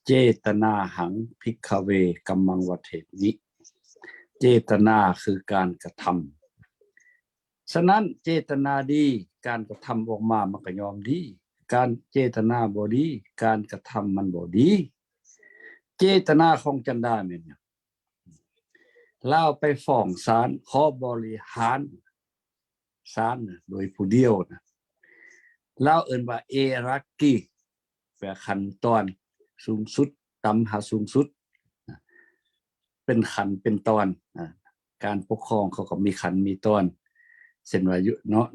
ເຈຕະນາຫັງ ພິກຂະເວ ກຳມັງ ວັດເຖມິ ເຈຕະນາຄືການກະທຳ. ສະນັ້ນ ເຈຕະນາດີ ການກະທຳອອກມາມັນກໍຍ່ອມດີ, ການເຈຕະນາບໍ່ດີ ການກະທຳມັນບໍ່ດີ. ເຈຕະນາຂອງຈັນດາແມ່ນຫຍັງ? ລາວໄປຟ້ອງສານຂໍບໍລິຫານ ສານນະ ໂດຍຜູ້ດຽວນະ. ລາວເອີ້ນວ່າເອຣາກີ ແປຂັ້ນຕອນສູງສຸດ ຕ່ຳຫາສູງສຸດ ເປັນຂັ້ນເປັນຕອນ. ການປົກຄອງເຂົາກໍມີຂັ້ນມີຕອນ ເຊັ່ນວ່າຢູ່ເນາະ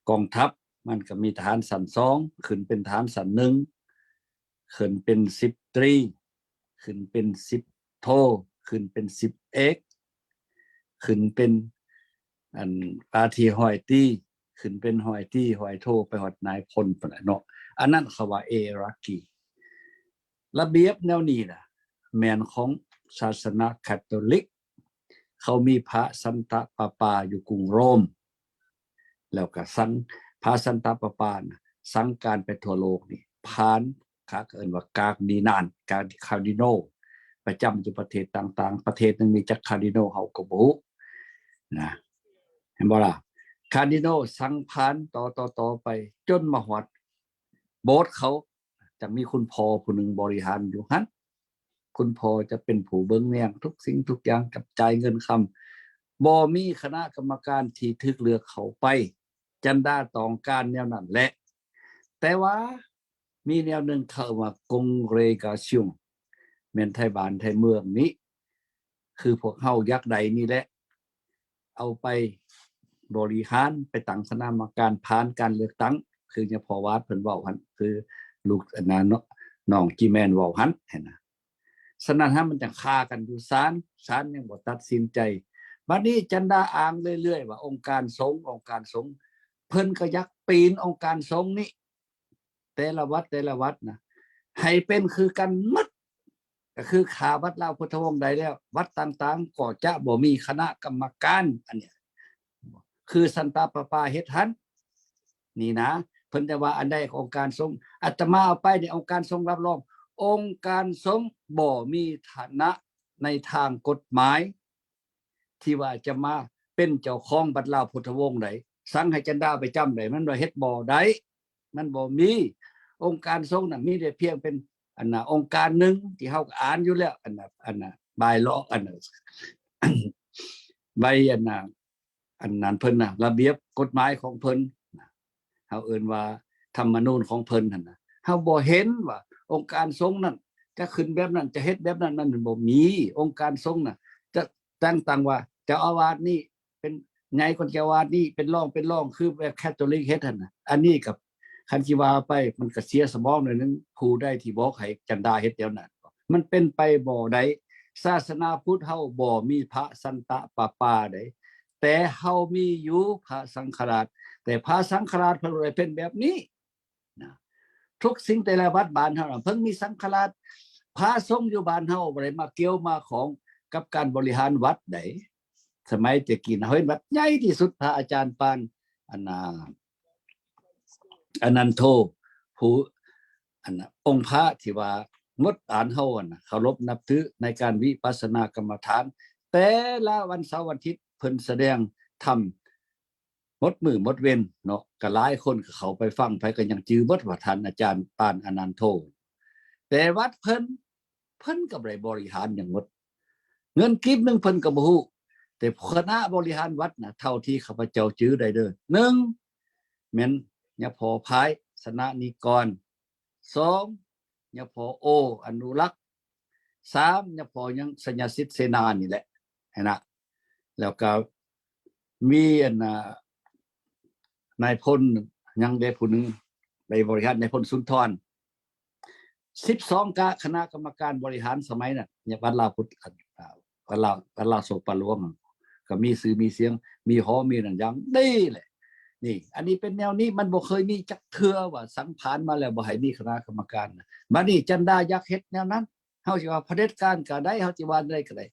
ກອງທັບ ມັນກໍມີທະຫານຊັ້ນສອງ ຂຶ້ນເປັນທະຫານຊັ້ນໜຶ່ງ ຂຶ້ນເປັນສິບຕຣີ ຂຶ້ນເປັນສິບໂທ ຂຶ້ນເປັນສິບເອກ ຂຶ້ນເປັນອັນວ່າທີ່ຮ້ອຍຕີ ຂຶ້ນເປັນຮ້ອຍຕີ ຮ້ອຍໂທ ໄປຮອດນາຍພົນພຸ້ນແຫຼະເນາະ. ອັນນັ້ນເຂົາວ່າເອຣາກີ. ລະບຽບແນວນີ້ນະ ແມ່ນຂອງສາສະໜາຄາໂຕລິກ. ເຂົາມີພະສັນຕະປາປາຢູ່ກຸງໂຣມ ແລ້ວກະສັງ ພະສັນຕະປາປານະ ສັງການໄປທົ່ວໂລກນີ້ ຜ່ານ ເຂົາເອີ້ນວ່າກາດດີນານ ກາດ ຄາດີໂນ ປະຈຳຢູ່ປະເທດຕ່າງໆ ປະເທດໜຶ່ງມີຈັກຄາດີໂນເຮົາກໍບໍ່ຮູ້ນະ ເຫັນບໍ່ລະ? ຄາດີໂນສັງຜ່ານຕໍ່ໆໆໄປ ຈົນມາຮອດໂບດເຂົາ ຈະມີຄຸນພໍ່ຜູ້ໜຶ່ງບໍລິຫານຢູ່ຫັ້ນ. ຄຸນພໍ່ຈະເປັນຜູ້ເບິ່ງແຍງທຸກສິ່ງທຸກຢ່າງ ຈັບຈ່າຍເງິນຄຳ. ບໍ່ມີຄະນະກຳມະການທີ່ຖືກເລືອກເຂົ້າໄປ. ຈັນດາຕ້ອງການແນວນັ້ນແຫຼະ. ແຕ່ວ່າມີແນວໜຶ່ງເຂົາວ່າ congregation ແມ່ນໄທບ້ານໄທເມືອງນີ້ ຄືພວກເຮົາຢາກໄດ້ນີ້ແຫຼະ ເອົາໄປບໍລິຫານ ໄປຕັ້ງຄະນະກຳມະການຜ່ານການເລືອກຕັ້ງ ຄືຍາພໍ່ວາດເພິ່ນເວົ້າຫັ້ນ ຄືລູກອັນນັ້ນເນາະ ນ້ອງຈີແມນເວົ້າຫັ້ນຫັ້ນນະ. ສະນັ້ນຫັ້ນມັນຈັ່ງຄາກັນຢູ່ສານ ສານຍັງບໍ່ຕັດສິນໃຈ. ບັດນີ້ຈັນດາອ້າງເລື້ອຍໆວ່າອົງການສົງ ອົງການສົງ ເພິ່ນກໍຢາກປີນອົງການສົງນີ້ ແຕ່ລະວັດ ແຕ່ລະວັດນະ ໃຫ້ເປັນຄືກັນໝົດ ກໍຄືຂ້າວັດລາວພຸດທະວົງໄດ້ແລ້ວ ວັດຕ່າງໆກໍຈະບໍ່ມີຄະນະກຳມະການ. ອັນນີ້ຄືສັນຕະປາປາເຮັດຫັ້ນນີ້ນະ ເພິ່ນຈະວ່າອັນໃດອົງການສົງ ອາດຕະມາເອົາໄປໃນອົງການສົງຮັບຮອງ ອົງການສົງບໍ່ມີຖານະໃນທາງກົດໝາຍ ທີ່ວ່າຈະມາເປັນເຈົ້າຂອງວັດລາວພຸດທະວົງໄດ້ ສັ່ງໃຫ້ຈັນດາໄປຈຳໄດ້ ມັນວ່າເຮັດບໍ່ໄດ້ ມັນບໍ່ມີ. ອົງການສົງນະ ມີແຕ່ພຽງເປັນ ອັນນະ ອົງການໜຶ່ງທີ່ເຮົາກໍອ່ານຢູ່ແລ້ວ ອັນນະ ອັນນະ bylaw ອັນນະ ໃບ ອັນນະ ອັນນັ້ນເພິ່ນນະ ລະບຽບກົດໝາຍຂອງເພິ່ນ ເຮົາເອີ້ນວ່າທຳມະນູນຂອງເພິ່ນຫັ້ນນະ ເຮົາບໍ່ເຫັນວ່າອົງການສົງນັ້ນຈະຂຶ້ນແບບນັ້ນ ຈະເຮັດແບບນັ້ນ ມັນບໍ່ມີ. ອົງການສົງນະ ຈະແຕ່ງຕັ້ງວ່າເຈົ້າອາວາດນີ້ເປັນໃຫຍ່ກວ່າເຈົ້າອາວາດນີ້ ເປັນຮອງ ເປັນຮອງ ຄືແບບຄາໂຕລິກເຮັດຫັ້ນນະ. ອັນນີ້ກໍຄັນຊິວ່າໄປ ມັນກໍເສຍສະໝອງໜ້ອຍໜຶ່ງ ຜູ້ໃດທີ່ບອກໃຫ້ຈັນດາເຮັດແນວນັ້ນ ມັນເປັນໄປບໍ່ໄດ້. ສາສະໜາພຸດເຮົາບໍ່ມີພະສັນຕະປາປາໃດ ແຕ່ເຮົາມີຢູ່ພະສັງຄະລາດ ແຕ່ພະສັງຄະລາດເພິ່ນບໍ່ໄດ້ເປັນແບບນີ້ນະ. ທຸກສິ່ງແຕ່ລະວັດບ້ານເຮົານະ ເພິ່ນມີສັງຄະລາດ. ພະສົງຢູ່ບ້ານເຮົາບໍ່ໄດ້ມາກ່ຽວມາຂ້ອງກັບການບໍລິຫານວັດໃດ. ສະໄໝແຕ່ກີ້ນະ ເຮົາເຫັນວັດໃຫຍ່ທີ່ສຸດ ພະອາຈານປານ ອັນນາ ອານັນໂທ ຜູ້ ອັນນະ ອົງພະທີ່ວ່າໝົດບ້ານເຮົາຫັ້ນນະ ເຄົາລົບນັບຖືໃນການວິປັດສະນາກຳມະຖານ ແຕ່ລະວັນເສົາວັນອາທິດ ເພິ່ນສະແດງທຳໝົດມື້ໝົດເວັນເນາະ ກໍຫຼາຍຄົນກໍເຂົ້າໄປຟັງ ໃຜກໍຍັງຈື່ໝົດວ່າທ່ານອາຈານປານອານັນໂທ. ແຕ່ວັດເພິ່ນ ເພິ່ນກໍບໍ່ໄດ້ບໍລິຫານຫຍັງໝົດ ເງິນກີບໜຶ່ງເພິ່ນກໍບໍ່ຮູ້. ແຕ່ຄະນະບໍລິຫານວັດນະ ເທົ່າທີ່ຂ້າພະເຈົ້າຈື່ໄດ້ເດີ ໜຶ່ງ ແມ່ນຍາພໍ່ພາຍ ສະນະນິກອນ, ສອງ ຍາພໍ່ໂອ ອະນຸລັກ, ສາມ ຍາພໍ່ຍັງ ໄຊຍະສິດເສນານີ້ແຫຼະ ຫັ້ນນະ. ແລ້ວກໍມີອັນນະ ນາຍພົນຍັງໄດ້ຜູ້ໜຶ່ງ ໄດ້ບໍລິຫານ ນາຍພົນສຸນທອນ ສິບສອງກະຄະນະກຳມະການບໍລິຫານສະໄໝນັ້ນ ວັດລາວພຸດ ວັດລາວ ວັດລາວໂສປາຫຼວງ ກໍມີຊື່ມີສຽງ ມີຫໍມີນັ້ນຢ່າງດີແຫຼະ. ນີ້ ອັນນີ້ເປັນແນວນີ້ ມັນບໍ່ເຄີຍມີຈັກເທື່ອວ່າສັງຜ່ານມາແລ້ວບໍ່ໃຫ້ມີຄະນະກຳມະການ. ບັດນີ້ຈັນດາຢາກເຮັດແນວນັ້ນ ເຮົາຊິວ່າຜະເດັດການກໍໄດ້ ເຮົາຊິວ່າໃດກໍໄດ້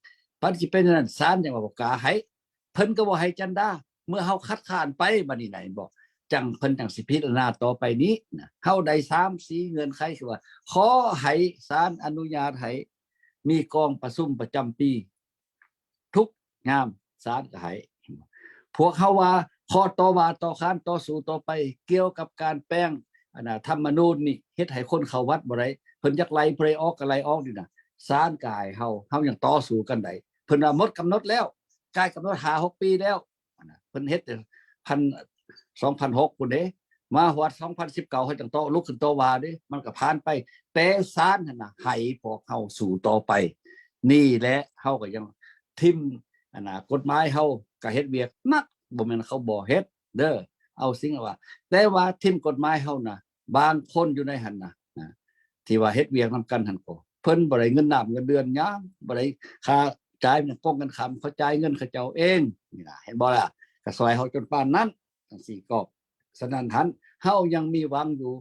ມັນຊິເປັນແນວນັ້ນ ສານຍັງວ່າບໍ່ກ້າໃຫ້ ເພິ່ນກໍບໍ່ໃຫ້ຈັນດາ ເມື່ອເຮົາຄັດຄ້ານໄປ ບັດນີ້ນະ ເຫັນບໍ່ ຈັ່ງເພິ່ນຈັ່ງຊິພິຈາລະນາຕໍ່ໄປນີ້ນະ. ເຮົາໄດ້ສາມສີ່ເງື່ອນໄຂ ຄືວ່າ ຂໍໃຫ້ສານອະນຸຍາດໃຫ້ມີກອງປະຊຸມປະຈຳປີ ທຸກຍາມ ສານກໍໃຫ້. ພວກເຮົາວ່າ ຂໍຕໍ່ວ່າຕໍ່ຂານ ຕໍ່ສູ້ຕໍ່ໄປ ກ່ຽວກັບການແປງ ອັນນະ ທຳມະນູນນີ້ ເຮັດໃຫ້ຄົນເຂົ້າວັດບໍ່ໄດ້ ເພິ່ນຢາກໄລ່ຜູ້ໃດອອກກໍໄລ່ອອກນີ້ນະ ສານກໍໃຫ້ເຮົາ ເຮົາຍັງຕໍ່ສູ້ກັນໄດ້. ເພິ່ນວ່າໝົດກຳນົດແລ້ວ ກາຍກຳນົດຫ້າຫົກປີແລ້ວ ອັນນະ ເພິ່ນເຮັດແຕ່ພັນ ສອງພັນຫົກພຸ້ນເດ້ ມາຮອດສອງພັນສິບເກົ້າ ເຮົາຈັ່ງຕໍ່ ລຸກຂຶ້ນຕໍ່ວ່າເດ້ ມັນກໍຜ່ານໄປ ແຕ່ສານຫັ້ນນະໃຫ້ພວກເຮົາສູ້ຕໍ່ໄປ. ນີ້ແຫຼະ ເຮົາກໍຍັງຖິ້ມ ອັນນະ ກົດໝາຍເຮົາກໍເຮັດວຽກໜັກ ບໍ່ແມ່ນເຂົາບໍ່ເຮັດເດີ ເອົາສິ່ງວ່າ ແຕ່ວ່າຖິ້ມກົດໝາຍເຮົານະ ບາງຄົນຢູ່ໃນຫັ້ນນະ ນະ ທີ່ວ່າເຮັດວຽກນຳກັນຫັ້ນກໍ ເພິ່ນບໍ່ໄດ້ເງິນນ້ຳເງິນເດືອນຫຍັງ ບໍ່ໄດ້ຄ່າຈ່າຍເງິນກົງເງິນຄຳ ເຂົາຈ່າຍເງິນເຂົາເຈົ້າເອງ ນີ້ນະ ເຫັນບໍ່ລະ? ກໍຊ່ອຍເຮົາຈົນປານນັ້ນ ຈັ່ງຊີ້ກໍ ສະນັ້ນຫັ້ນ ເຮົາຍັງມີຫວັງຢູ່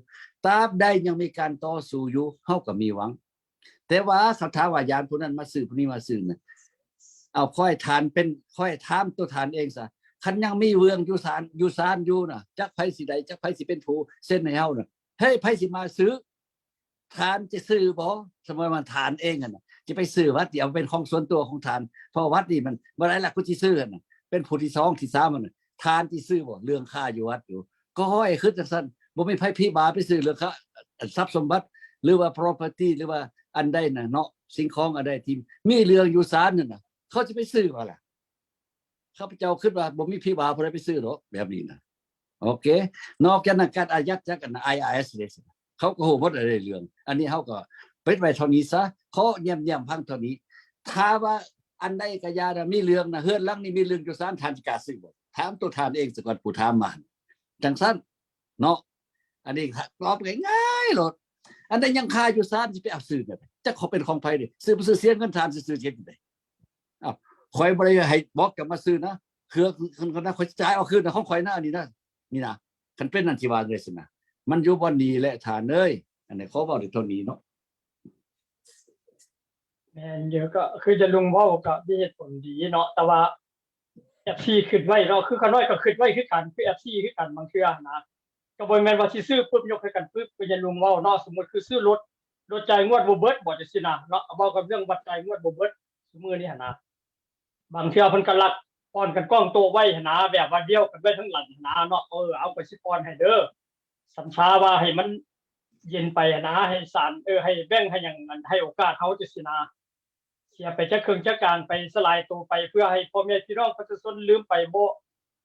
ຕາບໃດຍັງມີການຕໍ່ສູ້ຢູ່ ເຮົາກໍມີຫວັງ. ແຕ່ວ່າຄັນຖ້າວ່າຢ້ານຜູ້ນັ້ນມາຊື້ ຜູ້ນີ້ມາຊື້ນະ ເອົາ ຂ້ອຍທ່ານເປັນ ຂ້ອຍຖາມຕົວທ່ານເອງຊະ ຄັນຍັງມີເລື່ອງຢູ່ສານ ຢູ່ສານຢູ່ນະ ຈັກໃຜຊິໄດ້ ຈັກໃຜຊິເປັນຜູ້ເຊັນໃຫ້ເຮົານະ ເຮີ້ຍ ໃຜຊິມາຊື້? ທ່ານຈະຊື້ບໍ່? ສົມມຸດວ່າທ່ານເອງຫັ້ນນະ ຈະໄປຊື້ວັດ ຊິເອົາເປັນຂອງສ່ວນຕົວຂອງທ່ານ ເພາະວັດນີ້ມັນບໍ່ໄດ້ລະ ຜູ້ທີ່ຊື້ຫັ້ນນະ ເປັນຜູ້ທີສອງ ທີສາມຫັ້ນນະ ທ່ານຊິຊື້ບໍ່? ເລື່ອງຄາຢູ່ວັດຢູ່ ກໍຂໍໃຫ້ຄິດຈັ່ງຊັ້ນ ບໍ່ມີໃຜພິບາໄປຊື້ເລື່ອງຄາ ຊັບສົມບັດ ຫຼືວ່າ property ຫຼືວ່າອັນໃດນະເນາະ ສິ່ງຂອງອັນໃດທີ່ມີເລື່ອງຢູ່ສານນັ້ນນະ ເຂົາຊິໄປຊື້ບໍ່ລະ? ຂ້າພະເຈົ້າຄິດວ່າບໍ່ມີພິບາຜູ້ໃດໄປຊື້ດອກແບບນີ້ນະ. ໂອເຄ ນອກຈາກນັ້ນການອາຍັດຈາກອັນ ໄອອາເອສ ເດ ເຂົາກໍຮູ້ໝົດເດ້ເລື່ອງ ອັນນີ້ເຮົາກໍປິດໄວ້ເທົ່ານີ້ຊະ ຂໍແຍ້ມໆຟັງເທົ່ານີ້. ຖ້າວ່າອັນໃດກໍຢ່ານະ ມີເລື່ອງນະ ເຮືອນຫຼັງນີ້ມີເລື່ອງຢູ່ສານ ທ່ານຊິກ້າຊື້ບໍ່? ຖາມຕົວທ່ານເອງສາກ່ອນ ຜູ້ຖາມມາຫັ້ນ ຈັ່ງຊັ້ນເນາະ. ອັນນີ້ຕອບງ່າຍໆໂລດ ອັນໃດຍັງຄາຢູ່ສານ ຊິໄປເອົາຊື້ແນວໃດ? ຈັກເຂົາເປັນຂອງໃຜເດ ຊື້ບໍ່ຊື້ ເສຍເງິນ ທ່ານຊິຊື້ເຮັດຈັ່ງໃດ? ອ້າວ ຂ້ອຍບໍ່ໄດ້ໃຫ້ບອກເຈົ້າມາຊື້ນະ ເຄືອນ ຄັນ ຄັນນະ ຂ້ອຍຈ່າຍເອົາຄືນນະ ຂອງຂ້ອຍນະ ອັນນີ້ນະ ນີ້ນະ ຄັນເປັນນັ້ນຊິວ່າຈັ່ງໃດຊັ້ນນະ? ມັນຢູ່ບ່ອນນີ້ແຫຼະທ່ານເອີຍ. ອັນນີ້ຂໍເວົ້າໄດ້ເທົ່ານີ້ເນາະ. ແມ່ນຢູ່ ກໍຄືຈະລຸງເວົ້າກໍມີເຫດຜົນດີເນາະ ແຕ່ວ່າ ເອັຟຊີຄິດໄວ້ເນາະ ຄືຂ້ານ້ອຍກໍຄິດໄວ້ຄືກັນ ຄືເອັຟຊີຄືກັນ ບາງເທື່ອຫັ້ນນະ ກໍບໍ່ແມ່ນວ່າຊິຊື້ປຶບຍົກໃຫ້ກັນປຶບ ຄືຍາລຸງເວົ້າເນາະ. ສົມມຸດຄືຊື້ລົດ ລົດຈ່າຍງວດບໍ່ເບິດບໍ ຈັ່ງຊີ້ນະເນາະ ເວົ້າກັນເລື່ອງບັດຈ່າຍງວດບໍ່ເບິດຊຸມື້ນີ້ຫັ້ນນະ ບາງເທື່ອເພິ່ນກໍລັກປ່ອນກັນກ້ອງໂຕະໄວ້ຫັ້ນນະ ແບບວ່າດ່ຽວກັນໄວ້ທາງຫຼັງຫັ້ນນະເນາະ ເອີ ເອົາ ຂ້ອຍຊິປ່ອນໃຫ້ເດີ ສັນຊາວ່າໃຫ້ມັນເຢັນໄປຫັ້ນນະ ໃຫ້ສານ ເອີ ໃຫ້ແບ່ງໃຫ້ຫຍັງ ໃຫ້ໂອກາດເຮົາ ຈັ່ງຊີ້ນະ. ເສຍໄປຈາກເຄື່ອງຈາກການ ໄປສະຫຼາຍໂຕໄປ ເພື່ອໃຫ້ພໍ່ແມ່ພີ່ນ້ອງປະຊາຊົນລືມໄປ ບໍ່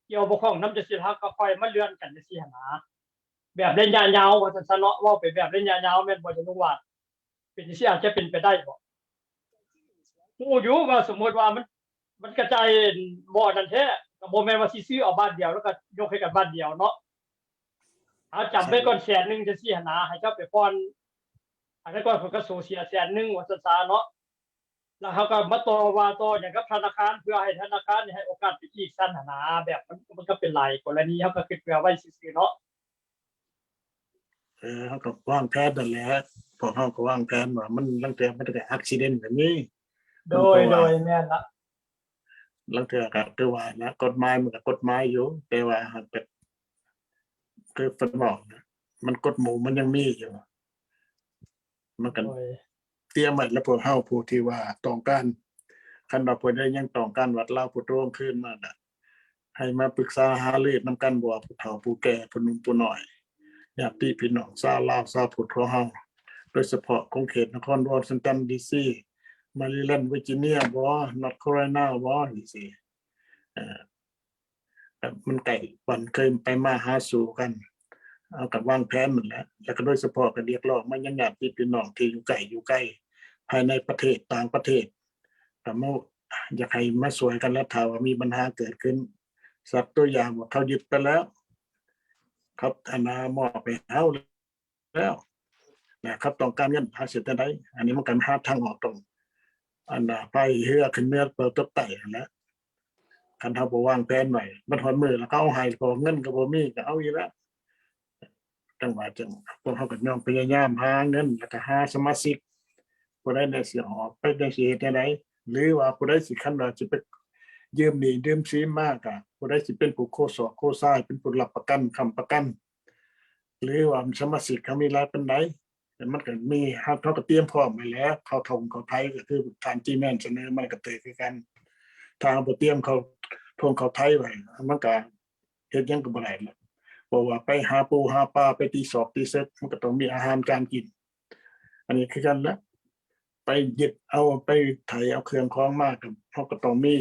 ກ່ຽວບໍ່ຂ້ອງນຳ ຈັ່ງຊີ້ ແລ້ວກໍຄ່ອຍມາເລື່ອນກັນ ຈັ່ງຊີ້ຫັ້ນນະ ແບບໄລຍະຍາວວ່າຊັ້ນຊະເນາະ. ເວົ້າໄປແບບໄລຍະຍາວແມ່ນບໍ່ ຈະນຸວ່າ ເປັນຈັ່ງຊີ້ອາດຈະເປັນໄປໄດ້ບໍ່? ຮູ້ຢູ່ວ່າສົມມຸດວ່າມັນ ມັນກະຈ່າຍບໍ່ອັນນັ້ນແທ້ ກໍບໍ່ແມ່ນວ່າຊິຊື້ເອົາບາດດຽວ ແລ້ວກໍຍົກໃຫ້ກັນບາດດຽວເນາະ. ເອົາ ຈຳໄວ້ກ່ອນແສນໜຶ່ງ ຈັ່ງຊີ້ຫັ້ນນະ ໃຫ້ເຈົ້າໄປຜ່ອນ ອັນນັ້ນກ່ອນ ເພິ່ນກໍສູນເສຍແສນໜຶ່ງວ່າຊັ້ນຊະເນາະ. ແລ້ວເຮົາກໍມາຕໍ່ວ່າຕໍ່ຫຍັງກັບທະນາຄານ ເພື່ອໃຫ້ທະນາຄານໃຫ້ໂອກາດໄປອີກຊັ້ນຫັ້ນນະ ແບບມັນ ມັນກໍເປັນຫຼາຍກໍລະນີ ເຮົາກໍຄິດເພື່ອໄວ້ຊື່ໆເນາະ. ເອີ ເຮົາກໍວາງແຜນນັ້ນແຫຼະ ພວກເຮົາກໍວາງແຜນວ່າມັນ ລາງເທື່ອມັນກໍ accident ກໍມີ. ໂດຍ ໂດຍ ແມ່ນລະ ລາງເທື່ອກໍຄືວ່ານະ ກົດໝາຍມັນກໍກົດໝາຍຢູ່ ແຕ່ວ່າຫາກແບບ ຄືເພິ່ນເວົ້ານະ ມັນກົດໝູ່ມັນຍັງມີຢູ່ ມັນກໍ ໂດຍ ຕຽມໄວ້ລະ ພວກເຮົາຜູ້ທີ່ວ່າຕ້ອງການ ຄັນວ່າຜູ້ໃດຍັງຕ້ອງການວັດລາວພຸດໂທຄືນມານະ ໃຫ້ມາປຶກສາຫາລືນຳກັນ ບໍ່ວ່າຜູ້ເຖົ້າຜູ້ແກ່ ຜູ້ໜຸ່ມຜູ້ນ້ອຍ ຍາດຕິພີ່ນ້ອງຊາວລາວຊາວພຸດຂອງເຮົາ ໂດຍສະເພາະຂົງເຂດນະຄອນວໍຊິງຕັນ ດີຊີ ແມຣີແລນ ເວີຈິເນຍບໍ ນອດຄາໂຣໄລນາບໍ ຈັ່ງຊີ້ ເອີ ແບບມັນໃກ້ບ້ານເຄີຍໄປມາຫາສູ່ກັນ ເຮົາກໍວາງແຜນນັ້ນແຫຼະ ແລ້ວກໍໂດຍສະເພາະກໍຮຽກຮ້ອງມາຍັງຍາດຕິພີ່ນ້ອງທີ່ຢູ່ໃກ້ຢູ່ໄກ ພາຍໃນປະເທດ ຕ່າງປະເທດ ກໍມາ ຢາກໃຫ້ມາຊ່ວຍກັນ ແລະ ຖ້າວ່າມີບັນຫາເກີດຂຶ້ນ ສັກຕົວຢ່າງວ່າເຂົາຍຶດໄປແລ້ວ ເຂົາ ອັນນາ ມອບໃຫ້ເຮົາ ແລ້ວ ແລະ ຄັນຕ້ອງການເງິນ ເຮົາຊິເຮັດແນວໃດ? ອັນນີ້ມັນກໍຫາທາງອອກ ຕ້ອງ ອັນນ່າ ພາຍເຮືອຂຶ້ນເໜືອໄປຕົກໃຕ້ຫັ້ນແຫຼະ. ຄັນເຮົາບໍ່ວາງແຜນໄວ້ ມັນຮອດມື້ແລ້ວເຂົາເອົາໃຫ້ ເພາະເງິນກໍບໍ່ມີ ກໍເອົາອີກແລ້ວ. ຈັ່ງວ່າຈັ່ງ ພວກເຮົາກໍຍ່ອງພະຍາຍາມຫາເງິນ ແລ້ວກໍຫາສະມາຊິກ ຜູ້ໃດແດ່ຊິອອກໄປ ແດ່ຊິເຮັດແນວໃດ ຫຼືວ່າຜູ້ໃດຊິ ຄັນວ່າຊິໄປຢືມໜີ້ຢືມສິນມາ ກໍຜູ້ໃດຊິເປັນຜູ້ໂຄສອກໂຄຊາຍ ເປັນຜູ້ຮັບປະກັນ ຄ້ຳປະກັນ ຫຼືວ່າສະມາຊິກເຮົາມີຫຼາຍປານໃດ ແຕ່ມັນກໍມີ ເຮົາ ເຮົາກໍຕຽມພ້ອມໄວ້ແລ້ວ ເຂົ້າຖົງເຂົ້າໄຖ ກໍຄືທ່ານຈີແມນສະເໜີມາກໍຖືກຄືກັນ ຖ້າເຮົາບໍ່ຕຽມເຂົ້າຖົງເຂົ້າໄຖໄວ້ ມັນກໍເຮັດຫຍັງກໍບໍ່ໄດ້ແລ້ວ ເພາະວ່າໄປຫາປູຫາປາ ໄປຕີຊອກຕີເສັກ ມັນກໍຕ້ອງມີອາຫານການກິນ ອັນນີ້ຄືກັນແຫຼະ ໄປຍຶດເອົາ ໄປໄຖເອົາເຄື່ອງຂອງມາ ກໍ ເຮົາກໍຕ້ອງມີ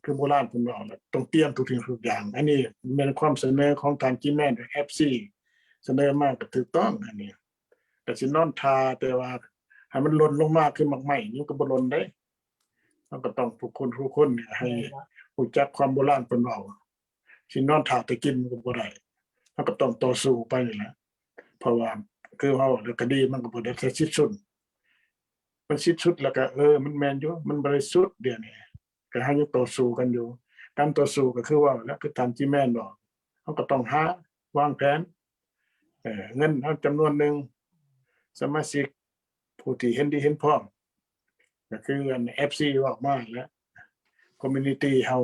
ຄືໂບລານເພິ່ນເວົ້າແຫຼະ ຕ້ອງຕຽມທຸກສິ່ງທຸກຢ່າງ. ອັນນີ້ແມ່ນຄວາມສະເໜີຂອງທ່ານຈີແມນ ເອັຟຊີ ສະເໜີມາກໍຖືກຕ້ອງ. ອັນນີ້ກໍຊິນອນຖ້າ ແຕ່ວ່າໃຫ້ມັນຫຼົ່ນລົງມາຄືໝາກໄມ້ນີ້ ມັນກໍບໍ່ຫຼົ່ນເດ້. ເຮົາກໍຕ້ອງ ຜູ້ຄົນ ຜູ້ຄົນນີ້ໃຫ້ຮູ້ຈັກຄວາມໂບລານເພິ່ນເວົ້າ ຊິນອນຖ້າແຕ່ກິນກໍບໍ່ໄດ້ ເຮົາກໍຕ້ອງຕໍ່ສູ້ໄປນີ້ແຫຼະ. ເພາະວ່າຄືເຮົາເວົ້າແລ້ວ ຄະດີມັນກໍບໍ່ໄດ້ສິ້ນສຸດ ມັນສິ້ນສຸດແລ້ວກໍ ເອີ ມັນແມ່ນຢູ່ ມັນບໍ່ໄດ້ສຸດ. ດຽວນີ້ກໍເຮົາຍັງຕໍ່ສູ້ກັນຢູ່. ການຕໍ່ສູ້ກໍຄືເວົ້າແລ້ວ ຄືທ່ານຈີແມນບອກ ເຮົາກໍຕ້ອງຫາວາງແຜນ ເອີ ເງິນເຮົາຈຳນວນໜຶ່ງ ສະມາຊິກຜູ້ທີ່ເຫັນດີເຫັນພ້ອມ ກໍຄືອັນເອັຟຊີເວົ້າມາແຫຼະ ຄອມມູນິຕີເຮົາ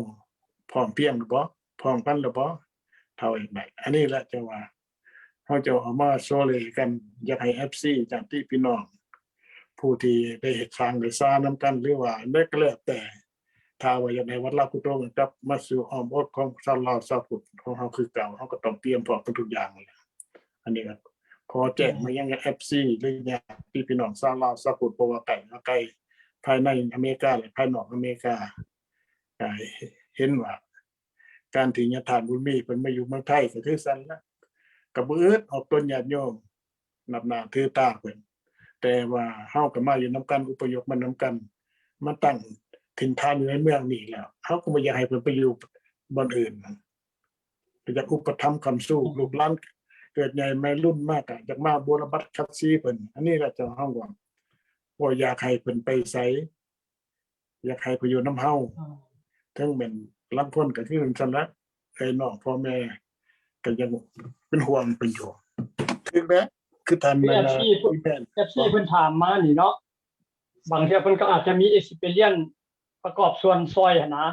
ພ້ອມພຽງຫຼືບໍ່ ພ້ອມກັນຫຼືບໍ່ ເທົ່າອີກໄດ້. ອັນນີ້ແຫຼະຈັ່ງວ່າ ເຮົາຈະເອົາມາໂຊເລກັນ ຢາກໃຫ້ເອັຟຊີ ຍາດຕິພີ່ນ້ອງ ຜູ້ທີ່ໄດ້ເຮັດສ້າງໄດ້ສານຳກັນ ຫຼືວ່າໃດກໍແລ້ວແຕ່ ຖ້າວ່າຢາກໄດ້ວັດລາວພຸດໂທກັບມາສູ່ອ້ອມອົກຂອງຊາວລາວຊາວພຸດຂອງເຮົາຄືເກົ່າ ເຮົາກໍຕ້ອງຕຽມພ້ອມກັນທຸກຢ່າງ. ອັນນີ້ກໍຂໍແຈ້ງມາຍັງເອັຟຊີ ຫຼືຍາດຕິພີ່ນ້ອງຊາວລາວຊາວພຸດ ບໍ່ວ່າໃກ້ວ່າໄກ ພາຍໃນອາເມລິກາ ແລະ ພາຍນອກອາເມລິກາ ກໍເຫັນວ່າ ການທີ່ຍາທ່ານບຸນມີເພິ່ນມາຢູ່ເມືອງໄທກໍຄືຊັ້ນລະ ກໍບໍ່ອຶດອອກຕົນຍາດໂຍມ ນັບໜ້າຖືຕາເພິ່ນ ແຕ່ວ່າເຮົາກໍມາຢູ່ນຳກັນ ອົບພະຍົບມານຳກັນ ມາຕັ້ງຖິ່ນຖານຢູ່ໃນເມືອງນີ້ແລ້ວ ເຮົາກໍບໍ່ຢາກໃຫ້ເພິ່ນໄປຢູ່ບ່ອນອື່ນ ກໍຢາກອຸປະຖຳຄ້ຳຊູ ອືມ ລູກຫຼານເກີດໃຫຍ່ໃໝ່ລຸນມາກໍຢາກມາບົວລະບັດຂັດສີເພິ່ນ. ອັນນີ້ລະເຈົ້າ ເຮົາວ່າບໍ່ຢາກໃຫ້ເພິ່ນໄປໃສ ຢາກໃຫ້ເພິ່ນຢູ່ນຳເຮົາ ອືມ ເຖິງແມ່ນລາງຄົນກໍຄືຈັ່ງຊັ້ນລະ ເອື້ອຍນ້ອງພໍ່ແມ່ກໍຍັງເປັນຫ່ວງເພິ່ນຢູ່. ຖືກແລ້ວ ຄືທ່ານ ຄືເອັຟຊີ ເອີ ເອັຟຊີເພິ່ນຖາມມານີ້ເນາະ ບາງເທື່ອເພິ່ນກໍອາດຈະມີ experience ປະກອບສ່ວນຊ່ອຍຫັ້ນນະ.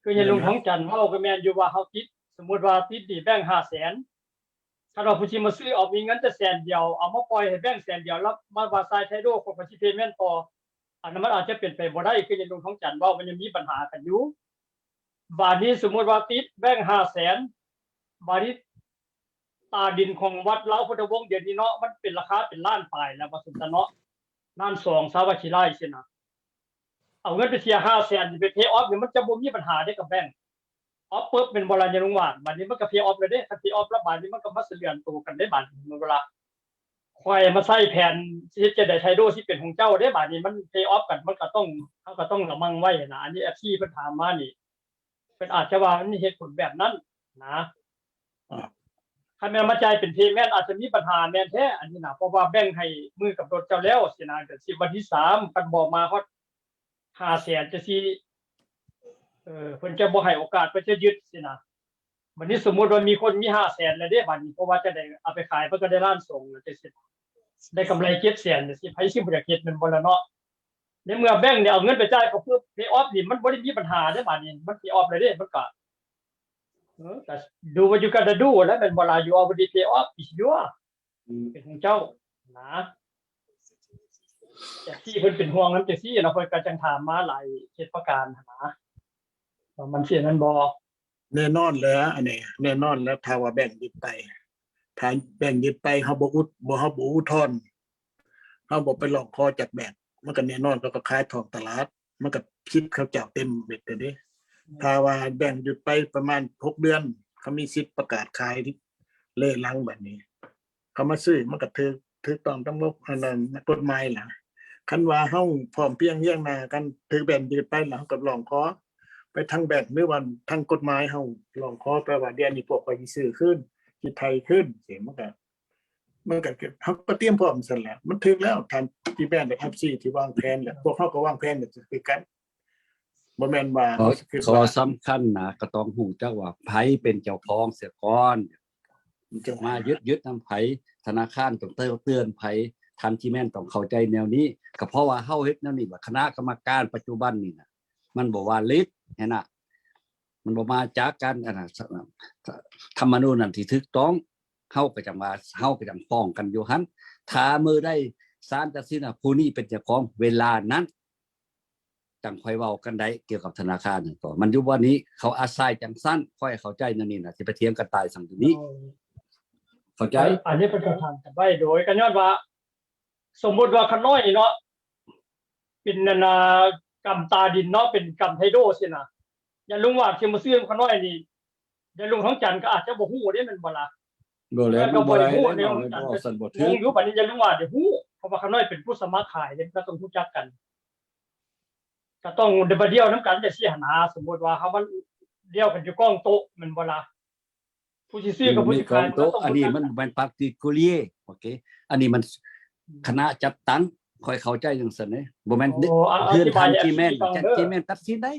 ຄືຍາລຸງທອງຈັນເວົ້າກໍແມ່ນຢູ່ວ່າເຮົາຕິດ ສົມມຸດວ່າຕິດໜີ້ແບັງຫ້າແສນ ຄັນວ່າຜູ້ທີ່ມາຊື້ເອົາມີເງິນແຕ່ແສນດຽວ ເອົາມາປ່ອຍໃຫ້ແບັງແສນດຽວ ແລ້ວມາວ່າຊາຍໄທໂດ ຂ້ອຍກໍຊິເພເມັນຕໍ່ ອັນນັ້ນມັນອາດຈະເປັນໄປບໍ່ໄດ້ ຄືຍາລຸງທອງຈັນເວົ້າ ມັນຍັງມີບັນຫາກັນຢູ່. ບາດນີ້ສົມມຸດວ່າຕິດແບັງຫ້າແສນ ບາດນີ້ຕາດິນຂອງວັດລາວພຸດທະວົງດຽວນີ້ເນາະ ມັນເປັນລາຄາເປັນລ້ານປາຍແລ້ວ ວ່າຊັ້ນຊະເນາະ ລ້ານສອງ ສາວະຄີລາຍຊີ້ນະ ເອົາເງິນໄປເສຍຫ້າແສນ ຊິໄປເພອອບນີ້ ມັນຈະບໍ່ມີບັນຫາເດ້ກັບແບັງ. ອອບປຶບແມ່ນບໍ່ລະຍາລຸງຫວານ? ບາດນີ້ມັນກໍເພອອບແລ້ວເດ້ ຄັນເພອອບແລ້ວບາດນີ້ມັນກໍມາສະເລື່ອນໂຕກັນເດ້ ບາດນີ້ແມ່ນບໍ່ລະ? ຂ້ອຍມາໃຊ້ແຜນ ຊິເຮັດຈັ່ງໃດໄທໂດຊິເປັນຂອງເຈົ້າເດ້ ບາດນີ້ມັນເພອອບກັນ ມັນກໍຕ້ອງ ເຮົາກໍຕ້ອງລະມັງໄວ້ນະ. ອັນນີ້ເອັຟຊີເພິ່ນຖາມມານີ້ ເພິ່ນອາດຈະວ່າມັນມີເຫດຜົນແບບນັ້ນນະ. ຄັນແມ່ນມາຈ່າຍເປັນເພແມັນ ອາດຈະມີບັນຫາແມ່ນແທ້ ອັນນີ້ນະ ເພາະວ່າແບ່ງໃຫ້ມື້ກຳນົດເຈົ້າແລ້ວຊີ້ນະ ເດືອນສິບ ວັນທີສາມ ຄັນບໍ່ມາຮອດຫ້າແສນຈັ່ງຊີ້ ເອີ ເພິ່ນຈະບໍ່ໃຫ້ໂອກາດ ເພິ່ນຈະຍຶດຊີ້ນະ. ບັດນີ້ສົມມຸດວ່າມີຄົນມີຫ້າແສນແລ້ວເດ້ ບັດນີ້ ເພາະວ່າຈັ່ງໃດເອົາໄປຂາຍ ເພິ່ນກໍໄດ້ລ້ານສອງຈັ່ງຊີ້ ໄດ້ກຳໄລເຈັດແສນຈັ່ງຊີ້ ໃຜຊິບໍ່ຢາກເຮັດແມ່ນບໍ່ລະເນາະ? ໃນເມື່ອແບັງນີ້ເອົາເງິນໄປຈ່າຍເຂົາປຶບ ເພອອບນີ້ມັນບໍ່ໄດ້ມີບັນຫາເດ້ ບາດນີ້ມັນເພອອບແລ້ວເດ້ ມັນກະ ເອີ ກະ do what you gotta do ແຫຼະ ແມ່ນບໍ່ລະ? You already pay off, it's yours ເປັນຂອງເຈົ້ານະ. ແຕ່ທີ່ເພິ່ນເປັນຫ່ວງນຳຈັ່ງຊີ້ນະ ເພິ່ນກໍຈັ່ງຖາມມາຫຼາຍເຈັດປະການຫັ້ນນະ ວ່າມັນຊິອັນນັ້ນບໍ່? ແນ່ນອນແຫຼະ ອັນນີ້ແນ່ນອນແຫຼະ ຖ້າວ່າແບັງຍຶດໄປ ຖ້າແບັງຍຶດໄປ ເຮົາບໍ່ອຸດ ບໍ່ ເຮົາບໍ່ອຸດທອນ ເຮົາບໍ່ໄປຮ້ອງຂໍຈາກແບັງ ມັນກໍແນ່ນອນ ເຂົາກໍຂາຍທ້ອງຕະຫຼາດ ມັນກໍສິດເຂົາເຈົ້າເຕັມເມັດແລ້ວເດ້. ຖ້າວ່າແບັງຢຸດໄປປະມານຫົກເດືອນ ເຂົາມີສິດປະກາດຂາຍເລຫຼັງ ບາດນີ້ເຂົາມາຊື້ ມັນກໍຖືກ ຖືກຕ້ອງຕາມກົດໝາຍລະ. ຄັນວ່າເຮົາພ້ອມພຽງຮຽງໜ້າກັນ ຖືກແບັງຍຶດໄປລະ ເຮົາກໍຮ້ອງຂໍໄປທາງແບັງ ຫຼືວ່າທາງກົດໝາຍ ເຮົາຮ້ອງຂໍໄປວ່າ ດຽວນີ້ພວກຂ້ອຍຊິຊື້ຄືນ ຊິໄຖ່ຄືນ ຈັ່ງຊີ້ ມັນກໍ ມັນກໍ ເຮົາກໍຕຽມພ້ອມຊັ້ນແຫຼະ ມັນຖືກແລ້ວ ທ່ານທີ່ແມ່ນ ເອັຟຊີ ທີ່ວາງແຜນແຫຼະ ພວກເຮົາກໍວາງແຜນແບບຄືກັນ ບໍ່ແມ່ນວ່າ ເພາະ ເພາະສຳຄັນນະ ກໍຕ້ອງຮູ້ຈັກວ່າໃຜເປັນເຈົ້າຂອງເສຍກ່ອນ ມາຍຶດ ຍຶດນຳໃຜ ທະນາຄານຕ້ອງເຕືອນໃຜ ທ່ານທີ່ແມ່ນຕ້ອງເຂົ້າໃຈແນວນີ້ ກໍເພາະວ່າເຮົາເຮັດແນວນີ້ວ່າ ຄະນະກຳມະການປັດຈຸບັນນີ້ນະ ມັນບໍ່ວາລິດຫັ້ນນະ ມັນບໍ່ມາຈາກການ ອັນນັ້ນ ທຳມະນູນນັ້ນທີ່ຖືກຕ້ອງ ເຮົາກໍຈັ່ງວ່າ ເຮົາກໍຈັ່ງຟ້ອງກັນຢູ່ຫັ້ນ ຖ້າມື້ໃດສານຕັດສິນວ່າຜູ້ນີ້ເປັນເຈົ້າຂອງ ເວລານັ້ນຈັ່ງຄ່ອຍເວົ້າກັນໄດ້ກ່ຽວກັບທະນາຄານນັ້ນ ກໍມັນຢູ່ບ່ອນນີ້ ເຂົາອາໄສຈັ່ງຊັ້ນ ຂ້ອຍເຂົ້າໃຈແນວນີ້ນະ ຊິໄປຖຽງກັນຕາຍສັງຢູ່ນີ້ ເຂົ້າໃຈ ອັນນີ້ເພິ່ນກໍຖາມກັນໄວ້ ໂດຍກໍຍ້ອນວ່າ ສົມມຸດວ່າຂ້ານ້ອຍເນາະ ເປັນອັນນ່າກຳຕາດິນເນາະ ເປັນກຳໄທໂດຊີ້ນະ ຍາລຸງວາດຊິມາຊື້ນຳຂ້ານ້ອຍນີ້ ຍາລຸງທອງຈັນກໍອາດຈະບໍ່ຮູ້ເດ້ ແມ່ນບໍ່ລະ? ບໍ່ແລ້ວ ມັນບໍ່ໄດ້ແລ້ວເນາະ ແມ່ນບໍ່? ຊັ້ນບໍ່ຖືກ ງງຢູ່. ບັດນີ້ຍາລຸງວາດນີ້ຮູ້ ເພາະວ່າຂ້ານ້ອຍເປັນຜູ້ສະໝັກຂາຍເດ້ ເຮົາຕ້ອງຮູ້ຈັກກັນ ກໍຕ້ອງໄດ້ມາດຽວນຳກັນຈັ່ງຊີ້ຫັ້ນນາ. ສົມມຸດວ່າເຮົາມາດຽວກັນຢູ່ກ້ອງໂຕະ ແມ່ນບໍ່ລະ? ຜູ້ຊິຊື້ກັບຜູ້ຊິຂາຍ ມັນກໍຕ້ອງ ອັນນີ້ມັນບໍ່ແມ່ນ particulier ໂອເຄ ອັນນີ້ມັນຄະນະຈັດຕັ້ງ ຂ້ອຍເຂົ້າໃຈຈັ່ງຊັ້ນເດ້ ບໍ່ແມ່ນເຮືອນທ່ານຈີແມນ ຈີແມນຕັດສິນໄດ້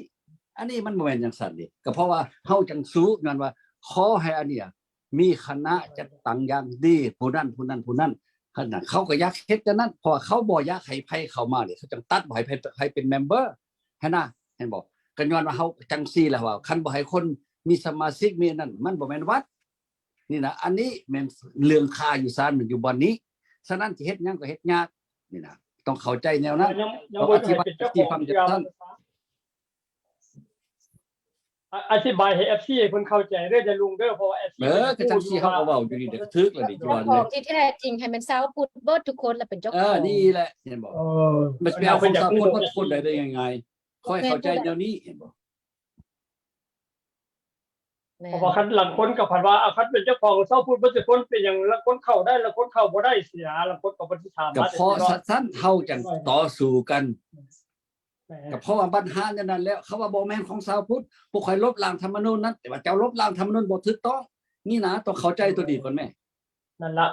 ອັນນີ້ມັນບໍ່ແມ່ນຈັ່ງຊັ້ນເດ້. ກໍເພາະວ່າເຮົາຈັ່ງສູ້ ຍ້ອນວ່າຂໍໃຫ້ອັນເນີ້ຍມີຄະນະຈັດຕັ້ງຢ່າງດີ ຜູ້ນັ້ນ ຜູ້ນັ້ນ ຜູ້ນັ້ນ ເຂົາກໍຢາກເຮັດຈັ່ງນັ້ນ ເພາະວ່າເຂົາບໍ່ຢາກໃຫ້ໃຜເຂົ້າມາເດ້ ເຂົາຈັ່ງຕັດບໍ່ໃຫ້ໃຜ ໃຜເປັນເມມເບີຫັ້ນນະ ເຫັນບໍ່? ກໍຍ້ອນວ່າເຮົາຈັ່ງຊີ້ແຫຼະ ວ່າຄັນບໍ່ໃຫ້ຄົນມີສະມາຊິກມີອັນນັ້ນ ມັນບໍ່ແມ່ນວັດ ນີ້ນະ ອັນນີ້ແມ່ນເລື່ອງຄາຢູ່ສານ ມັນຢູ່ບ່ອນນີ້. ສະນັ້ນ ຊິເຮັດຫຍັງກໍເຮັດຍາກ ນີ້ນະ ຕ້ອງເຂົ້າໃຈແນວນັ້ນ ຕ້ອງອະທິບາຍໃຫ້ເປັນເຈົ້າຂອງ ທີ່ຟັງຈາກທ່ານ ອະ ອະທິບາຍໃຫ້ເອັຟຊີເພິ່ນເຂົ້າໃຈເດີ ຢ່າລຸງເດີ ເພາະວ່າເອັຟຊີ ເອີ ກໍຈັ່ງຊີ້ເຮົາກໍເວົ້າຢູ່ນີ້ ກໍຖືກແລ້ວນີ້ ເຈົ້າຂອງທີ່ແທ້ຈິງໃຫ້ແມ່ນຊາວພຸດເບິດທຸກຄົນ ລະເປັນເຈົ້າຂອງ ເອີ ນີ້ແຫຼະ ເຫັນບໍ່? ເອີ ມັນຊິໄປເອົາຂອງຊາວພຸດມາຄົນໃດໄດ້ງ່າຍໆ ຂ້ອຍເຂົ້າໃຈແນວນີ້ ເຫັນບໍ່? ແມ່ນ ເພາະວ່າຄັນລາງຄົນກໍພັດວ່າ ເອົາ ຄັນເປັນເຈົ້າຂອງຊາວພຸດເບິດທຸກຄົນ ເປັນຫຍັງລາງຄົນເຂົ້າໄດ້ ລາງຄົນເຂົ້າບໍ່ໄດ້ ເສຍ ລາງຄົນກໍບໍ່ຊິຖາມ ກໍເພາະຊັ້ນ ເຮົາຈັ່ງຕໍ່ສູ້ກັນ ແມ່ນ ກໍເພາະວ່າບັນຫາແນວນັ້ນແຫຼະ ເຂົາວ່າບໍ່ແມ່ນຂອງຊາວພຸດ ພວກຂ້ອຍລົບລ້າງທຳມະນູນນັ້ນ ແຕ່ວ່າເຈົ້າລົບລ້າງທຳມະນູນບໍ່ຖືກຕ້ອງ ນີ້ນະ ຕ້ອງເຂົ້າໃຈໂຕນີ້ກ່ອນແມ້ ນັ້ນລະ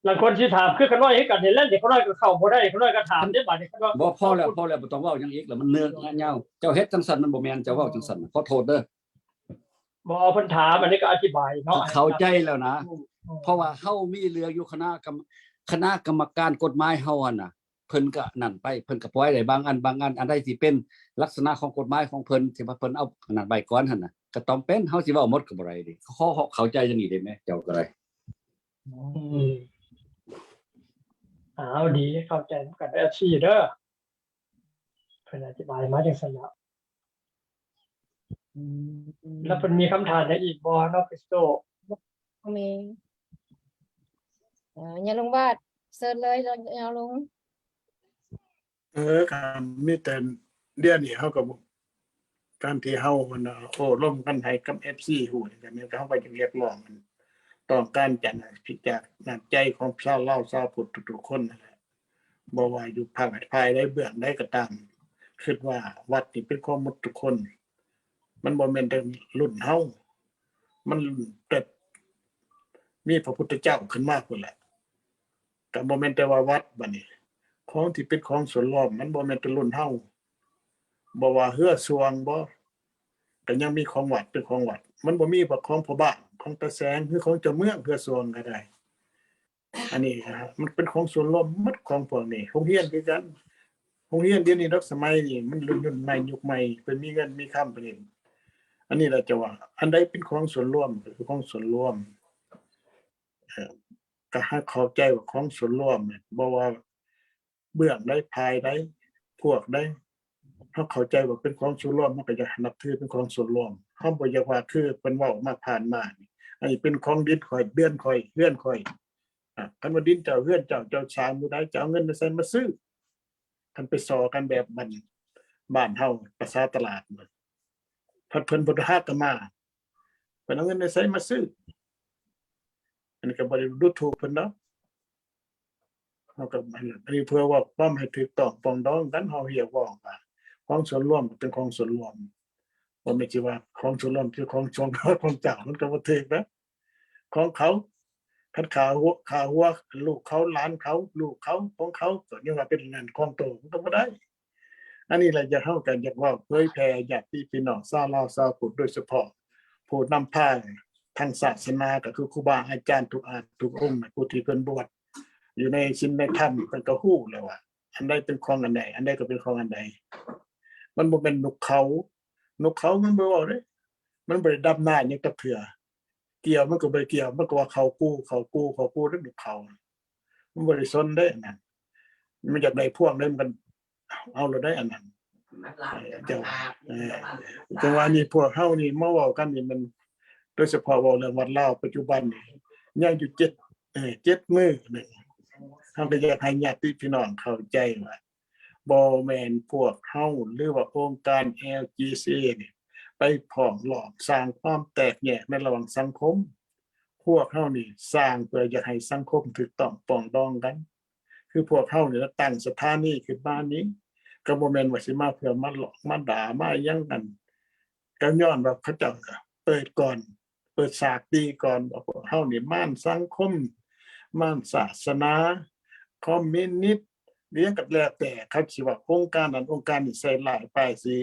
ລາງຄົນຊິຖາມ ຄືຂ້ານ້ອຍຄືກັນນີ້ແຫຼະ ເດັກນ້ອຍກໍເຂົ້າບໍ່ໄດ້ ຂ້ານ້ອຍກໍຖາມເດ້ ບາດນີ້ ບໍ່ ພໍແລ້ວ ພໍແລ້ວ ບໍ່ຕ້ອງເວົ້າຫຍັງອີກແລ້ວ ມັນເນີນຍາວ ເຈົ້າເຮັດຈັ່ງຊັ້ນ ມັນບໍ່ແມ່ນ ເຈົ້າເວົ້າຈັ່ງຊັ້ນ ຂໍໂທດເດີ. ບໍ່ ເພິ່ນຖາມ ອັນນີ້ກໍອະທິບາຍເນາະ ເຂົາໃຈແລ້ວນະ ເພາະວ່າເຮົາມີເລື່ອງຢູ່ຄະນະກຳ ຄະນະກຳມະການກົດໝາຍເຮົາຫັ້ນນະ ເພິ່ນກໍນັ້ນໄປ ເພິ່ນກໍປ່ອຍໄດ້ບາງອັນ ບາງອັນ ອັນໃດທີ່ເປັນລັກສະນະຂອງກົດໝາຍຂອງເພິ່ນ ທີ່ວ່າເພິ່ນເອົາອັນນັ້ນໄວ້ກ່ອນຫັ້ນນະ ກໍຕ້ອງເປັນ ເຮົາຊິເວົ້າໝົດກໍບໍ່ໄດ້ເດ້ ຂໍເຂົ້າໃຈຢ່າງນີ້ໄດ້ແມ້ ເຈົ້າກໍໄດ້. ອືມ ເອົາ ດີ ເຂົ້າໃຈນຳກັນເດີ ເອັຟຊີເດີ ເພິ່ນອະທິບາຍມາຈັ່ງຊັ້ນແລ້ວ ອືມ ແລ້ວເພິ່ນມີຄຳຖາມຫຍັງອີກບໍ່ເນາະ ຄຣິສໂຕ? ບໍ່ມີ ເອີ ຍາລຸງວາດ ເຊີນເລີຍ ຍາລຸງ. ເອີ ກໍມີແຕ່ດຽວນີ້ເຮົາກໍ ການທີ່ເຮົາ ອັນ ໂອ້ລົມກັນໃຫ້ກັບເອັຟຊີຮູ້ນີ້ ກໍແມ່ນເຮົາກໍຢາກຮຽກຮ້ອງ ຕ້ອງການຈາກ ຈາກນ້ຳໃຈຂອງຊາວລາວ ຊາວພຸດທຸກໆຄົນນັ້ນແຫຼະ ບໍ່ວ່າຢູ່ພາກໃດ ຝ່າຍໃດ ເບື້ອງໃດກໍຕາມ ຄິດວ່າວັດນີ້ເປັນຂອງໝົດທຸກຄົນ ມັນບໍ່ແມ່ນແຕ່ລຸ້ນເຮົາ ມັນແຕ່ມີພະພຸດທະເຈົ້າຂຶ້ນມາພຸ້ນແຫຼະ ກໍບໍ່ແມ່ນແຕ່ວ່າວັດ. ບາດນີ້ ຂອງທີ່ເປັນຂອງສ່ວນລວມ ມັນບໍ່ແມ່ນແຕ່ລຸ້ນເຮົາ ບໍ່ວ່າເຮືອຊ່ວງບໍ ກໍຍັງມີຂອງວັດ ເປັນຂອງວັດ ມັນບໍ່ມີວ່າຂອງພໍ່ບ້ານ ຂອງຕາແສງ ຫຼື ຂອງເຈົ້າເມືອງ ເຮືອຊ່ວງກໍໄດ້. ອັນນີ້ມັນເປັນຂອງສ່ວນລວມໝົດ ຂອງພວກນີ້ ໂຮງຮຽນຄືກັນ ໂຮງຮຽນດຽວນີ້ດອກ ສະໄໝນີ້ມັນລຸ້ນໃໝ່ ຍຸກໃໝ່ ເພິ່ນມີເງິນມີຄຳ ເພິ່ນເຮັດ ອັນນີ້ລະຈະວ່າ ອັນໃດເປັນຂອງສ່ວນລວມກໍຄືຂອງສ່ວນລວມ ເອີ ກໍໃຫ້ເຂົ້າໃຈວ່າຂອງສ່ວນລວມ ບໍ່ວ່າເບື້ອງໃດ ຝ່າຍໃດ ພວກໃດ ເຮົາເຂົ້າໃຈວ່າເປັນຂອງສ່ວນລວມ ເຮົາກໍຢາກໃຫ້ນັບຖືເປັນຂອງສ່ວນລວມ ເຮົາບໍ່ຢາກວ່າຄືເພິ່ນເວົ້າມາຜ່ານມານີ້ ອັນນີ້ເປັນຂອງດິນຂ້ອຍ ເຮືອນຂ້ອຍ ເຮືອນຂ້ອຍ ອາ ຄັນວ່າດິນເຈົ້າ ເຮືອນເຈົ້າ ເຈົ້າສ້າງມື້ໃດ ເຈົ້າເອົາເງິນໃນໃສມາຊື້? ຄັນໄປສໍ້ກັນແບບບ້ານ ບ້ານເຮົາ ພາສາຕະຫຼາດ ພັດເພິ່ນບໍ່ໄດ້ຫາກັນມາ ເພິ່ນເອົາເງິນໃນໃສມາຊື້? ອັນນີ້ກໍບໍ່ໄດ້ດູຖູກເພິ່ນດອກ ເຮົາກໍ ອັນນີ້ເພື່ອເວົ້າຄວາມໃຫ້ຖືກຕ້ອງປອງດອງກັນ ເຮົາຮຽກຮ້ອງວ່າຂອງສ່ວນລວມກໍເປັນຂອງສ່ວນລວມ ບໍ່ແມ່ນຊິວ່າຂອງສ່ວນລວມຄືຂອງ ຂອງເຮົາ ຂອງເຈົ້າ ມັນກໍບໍ່ຖືກນະ ຂອງເຂົາ ຄັນຂ້າຫົວ ຂ້າຫົວລູກເຂົາ ຫຼານເຂົາ ລູກເຂົາ ຂອງເຂົາ ກໍຍັງວ່າເປັນອັນຂອງໂຕ ມັນກໍບໍ່ໄດ້. ອັນນີ້ແຫຼະ ຢາກ ເຮົາກໍຢາກເວົ້າເຜີຍແຜ່ຍາດຕິພີ່ນ້ອງຊາວລາວ ຊາວພຸດ ໂດຍສະເພາະຜູ້ນຳພາທາງສາສະໜາ ກໍຄືຄູບາອາຈານທຸກອານທຸກອົງ ຜູ້ທີ່ເພິ່ນບວດຢູ່ໃນສິນໃນທຳ ເພິ່ນກໍຮູ້ແລ້ວວ່າ ອັນໃດເປັນຂອງອັນໃດ ອັນໃດກໍເປັນຂອງອັນໃດ ມັນບໍ່ແມ່ນນົກເຂົາ ນົກເຂົາມັນບໍ່ເວົ້າເດ້ ມັນບໍ່ໄດ້ດຳນາຫຍັງຈັກເທື່ອ ກ່ຽວມັນກໍບໍ່ໄດ້ກ່ຽວ ມັນກໍວ່າເຂົາກູ ເຂົາກູ ເຂົາກູ ນັ້ນນກເຂົາ ມັນບໍ່ໄດ້ສົນເດ້ອັນນັ້ນ ມັນຢາກໄດ້ພວງໃດມັນກໍເອົາໂລດໄດ໋ອັນນັ້ນ ເອີ ເຈົ້າ ເອີ ຈັ່ງວ່ານີ້ພວກເຮົານີ້ມາເວົ້າກັນນີ້ມັນ ໂດຍສະເພາະເວົ້າເລື່ອງວັດລາວປັດຈຸບັນນີ້ ຍັງຢູ່ເຈັດ ເອີ ເຈັດມື້ໜຶ່ງ ເຮົາກໍຢາກໃຫ້ຍາດຕິພີ່ນ້ອງເຂົ້າໃຈວ່າ ບໍ່ແມ່ນພວກເຮົາ ຫຼືວ່າອົງການ ແອລຈີຊີເອ ນີ້ ໄປພ້ອງຮ້ອງ ສ້າງຄວາມແຕກແຍກໃນລະຫວ່າງສັງຄົມ. ພວກເຮົານີ້ສ້າງເພື່ອຢາກໃຫ້ສັງຄົມຖືກຕ້ອງປອງດອງກັນ. ຄືພວກເຮົານີ້ລະຕັ້ງສະຖານີຂຶ້ນມານີ້ ກໍບໍ່ແມ່ນວ່າຊິມາເພື່ອມາຫຼອກມາດ່າມາຫຍັງກັນ, ກໍຍ້ອນວ່າເຂົາເຈົ້າກໍເປີດກ່ອນ ເປີດສາກຕີກ່ອນວ່າພວກເຮົານີ້ມານສັງຄົມ, ມານສາສະໜາ, ຄອມມິວນິດ ອີ່ຫຍັງກໍແລ້ວແຕ່ ເຂົາຊິເວົ້າ ອົງການນັ້ນອົງການນີ້ໃສ່ຮ້າຍປ້າຍສີ,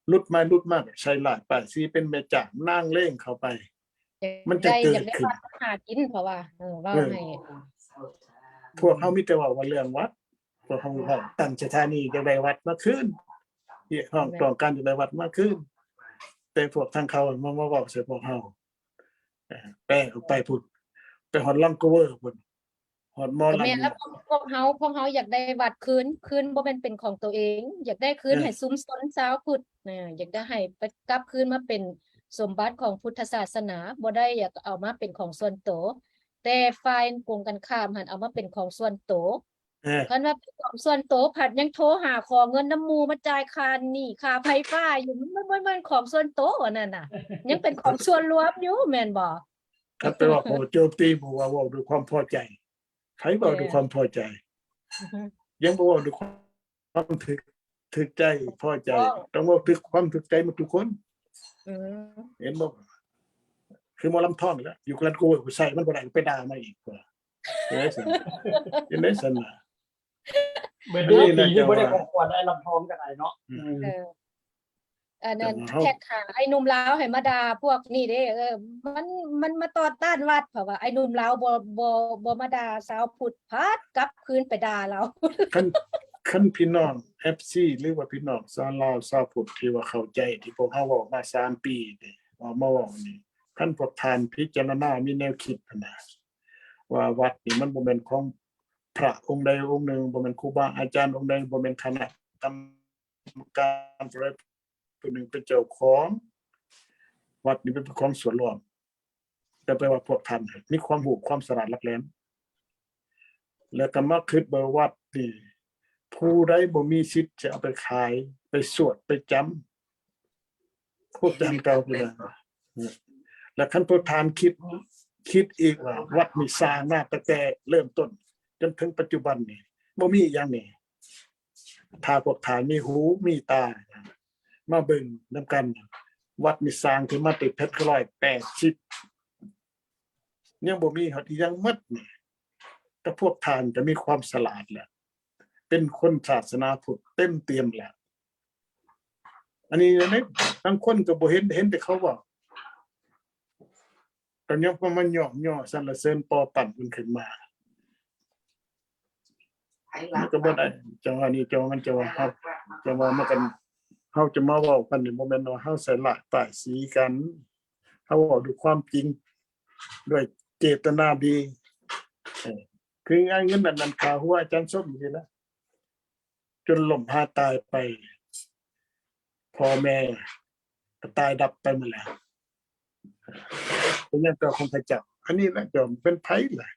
ຫຼຸດມາຫຼຸດມາກໍໃສ່ຮ້າຍປ້າຍສີ ເປັນແມ່ຈ້າງນາງເລງເຂົ້າໄປ. ຢາກ ມັນຈະເກີດຂຶ້ນ ຢາກໄດ້ວັດຫາກິນ ເພາະວ່າ ເອີ ເວົ້າ ເອີ ໃຫ້ ພວກເຮົາມີແຕ່ເວົ້າວ່າເລື່ອງວັດ, ພວກເຮົາເວົ້າຕັ້ງສະຖານີຢາກໄດ້ວັດມາຄືນ, ຮຽກຮ້ອງ ແມ່ນ ຕ້ອງການຢາກໄດ້ວັດມາຄືນ, ແຕ່ພວກທາງເຂົາມາ ມາເວົ້າໃສ່ພວກເຮົາ ເອີ ແປອອກໄປພຸ້ນ ໄປຮອດລັງໂກເວີພຸ້ນ ຮອດໝໍລຳ. ແມ່ນແລ້ວ ພວກ ພວກເຮົາ ພວກເຮົາຢາກໄດ້ວັດຄືນ, ຄືນບໍ່ແມ່ນເປັນຂອງໂຕເອງ, ຢາກໄດ້ຄືນ ເອີ ໃຫ້ຊຸມຊົນຊາວພຸດ, ເອີ ຢາກໄດ້ໃຫ້ໄປກັບຄືນມາເປັນສົມບັດຂອງພຸດທະສາສະໜາ, ບໍ່ໄດ້ຢາກເອົາມາເປັນຂອງສ່ວນໂຕ, ແຕ່ຝ່າຍກົງກັນຂ້າມຫັ້ນເອົາມາເປັນຂອງສ່ວນໂຕ. ເອີ ຄັນວ່າເປັນຂອງສ່ວນໂຕ ພັດຍັງໂທຫາຂໍເງິນນຳໝູ່ມາຈ່າຍຄ່າໜີ້ຄ່າໄຟຟ້າຢູ່, ມັນ ມັນ ມັນ ມັນຂອງສ່ວນໂຕອັນນັ້ນນະ, ຍັງເປັນຂອງສ່ວນລວມຢູ່ ແມ່ນບໍ່? ຄັນໄປເວົ້າໂຈມຕີໝູ່ ວ່າເວົ້າດ້ວຍຄວາມພໍໃຈ, ໃຜເວົ້າດ້ວຍ ແມ່ນ ຄວາມພໍໃຈ? ອືຮຶ ຍັງບໍ່ເວົ້າດ້ວຍຄວາມຖືກ ຖືກໃຈ ພໍໃຈ, ຖືກຕ້ອງ ຕ້ອງເວົ້າຖືກຄວາມຖືກໃຈໝົດທຸກຄົນ. ອືມ ເຫັນບໍ່? ຄືໝໍລຳທອງນີ້ແຫຼະ ຢູ່ກັນ ໂກເວີ ໃສ່ມັນບໍ່ໄດ້ ໄປດ່າມາອີກ. ເຮັດໄດ້ຊັ້ນ ເຮັດໄດ້ຊັ້ນນະ. ເບິດເດີ ປີນີ້ບໍ່ໄດ້ຂອງຂວັນ ໄອ້ລຳທອງກໍໄດ້ເນາະ. ອືມ ເອີ ອັນນັ້ນ ແທັກຫາໄອ້ໜຸ່ມລາວໃຫ້ມາດ່າພວກນີ້ເດ້. ເອີ ມັນ ມັນມາຕໍ່ຕ້ານວັດ ເພາະວ່າໄອ້ໜຸ່ມລາວບໍ່ ບໍ່ ບໍ່ມາດ່າຊາວພຸດ ພັດກັບຄືນໄປດ່າລາວ. ຄັນ ຄັນພີ່ນ້ອງເອັຟຊີ ຫຼືວ່າພີ່ນ້ອງຊາວລາວຊາວພຸດທີ່ວ່າເຂົ້າໃຈທີ່ພວກເຮົາເວົ້າມາສາມປີນີ້ ເອົາມາເວົ້ານີ້ ຄັນພວກທ່ານພິຈາລະນາມີແນວຄິດຫັ້ນນະ ວ່າວັດນີ້ມັນບໍ່ແມ່ນຂອງພະອົງໃດອົງໜຶ່ງ, ບໍ່ແມ່ນຄູບາອາຈານອົງໃດ, ບໍ່ແມ່ນຄະນະກຳມະການຜູ້ໃດຜູ້ໜຶ່ງເປັນເຈົ້າຂອງ, ວັດນີ້ເປັນຂອງສ່ວນລວມ. ກໍແປວ່າພວກທ່ານມີຄວາມຮູ້ຄວາມສະຫຼາດຫຼັກແຫຼມ ແລ້ວກໍມາຄິດວ່າວັດນີ້ ຜູ້ໃດບໍ່ມີສິດຈະເອົາໄປຂາຍ, ໄປສວດ, ໄປຈຳ. ພວກທ່ານເກົ່າພຸ້ນນະ. ແລະ ຄັນພວກທ່ານຄິດ ຄິດອີກວ່າ ວັດນີ້ສ້າງມາຕັ້ງແຕ່ເລີ່ມຕົ້ນຈົນເຖິງປັດຈຸບັນນີ້ ບໍ່ມີອີ່ຫຍັງນີ້, ຖ້າພວກທ່ານມີຫູມີຕາມາເບິ່ງນຳກັນ, ວັດນີ້ສ້າງຂຶ້ນມາແຕ່ເຈັດຮ້ອຍແປດສິບ ຍັງບໍ່ມີຮອດອີ່ຫຍັງໝົດນີ້. ແຕ່ພວກທ່ານກໍມີຄວາມສະຫຼາດແລ້ວ, ເປັນຄົນສາສະໜາພຸດເຕັມຕຽມແລ້ວ. ອັນນີ້ແຫຼະ ບາງຄົນກໍບໍ່ເຫັນ, ເຫັນແຕ່ເຂົາເວົ້າ ກໍຍັງມາຍ້ອງຍໍສັນລະເສີນປໍ້ປັ້ນມັນຂຶ້ນມາ. ມັນກໍບໍ່ໄດ້. ຈັ່ງວ່ານີ້ ຈັ່ງວ່າມັນ ຈັ່ງວ່າເຮົາ ຈັ່ງວ່າມັນກັນ ເຮົາຈະມາເວົ້າກັນນີ້ ບໍ່ແມ່ນວ່າເຮົາໃສ່ຮ້າຍປ້າຍສີກັນ, ເຮົາເວົ້າດ້ວຍຄວາມຈິງ ດ້ວຍເຈດຕະນາດີ. ເອີ ຄືງານເງິນອັນນັ້ນ ຄ່າຫົວອາຈານສົມນີ້ລະ ຈົນລົ້ມຫາຕາຍໄປ, ພໍ່ແມ່ກໍຕາຍດັບໄປໝົດແລ້ວ, ເປັນຫຍັງຕໍ່ຂອງພະເຈົ້າ? ອັນນີ້ລະ ຈອມເປັນໃຜລະ?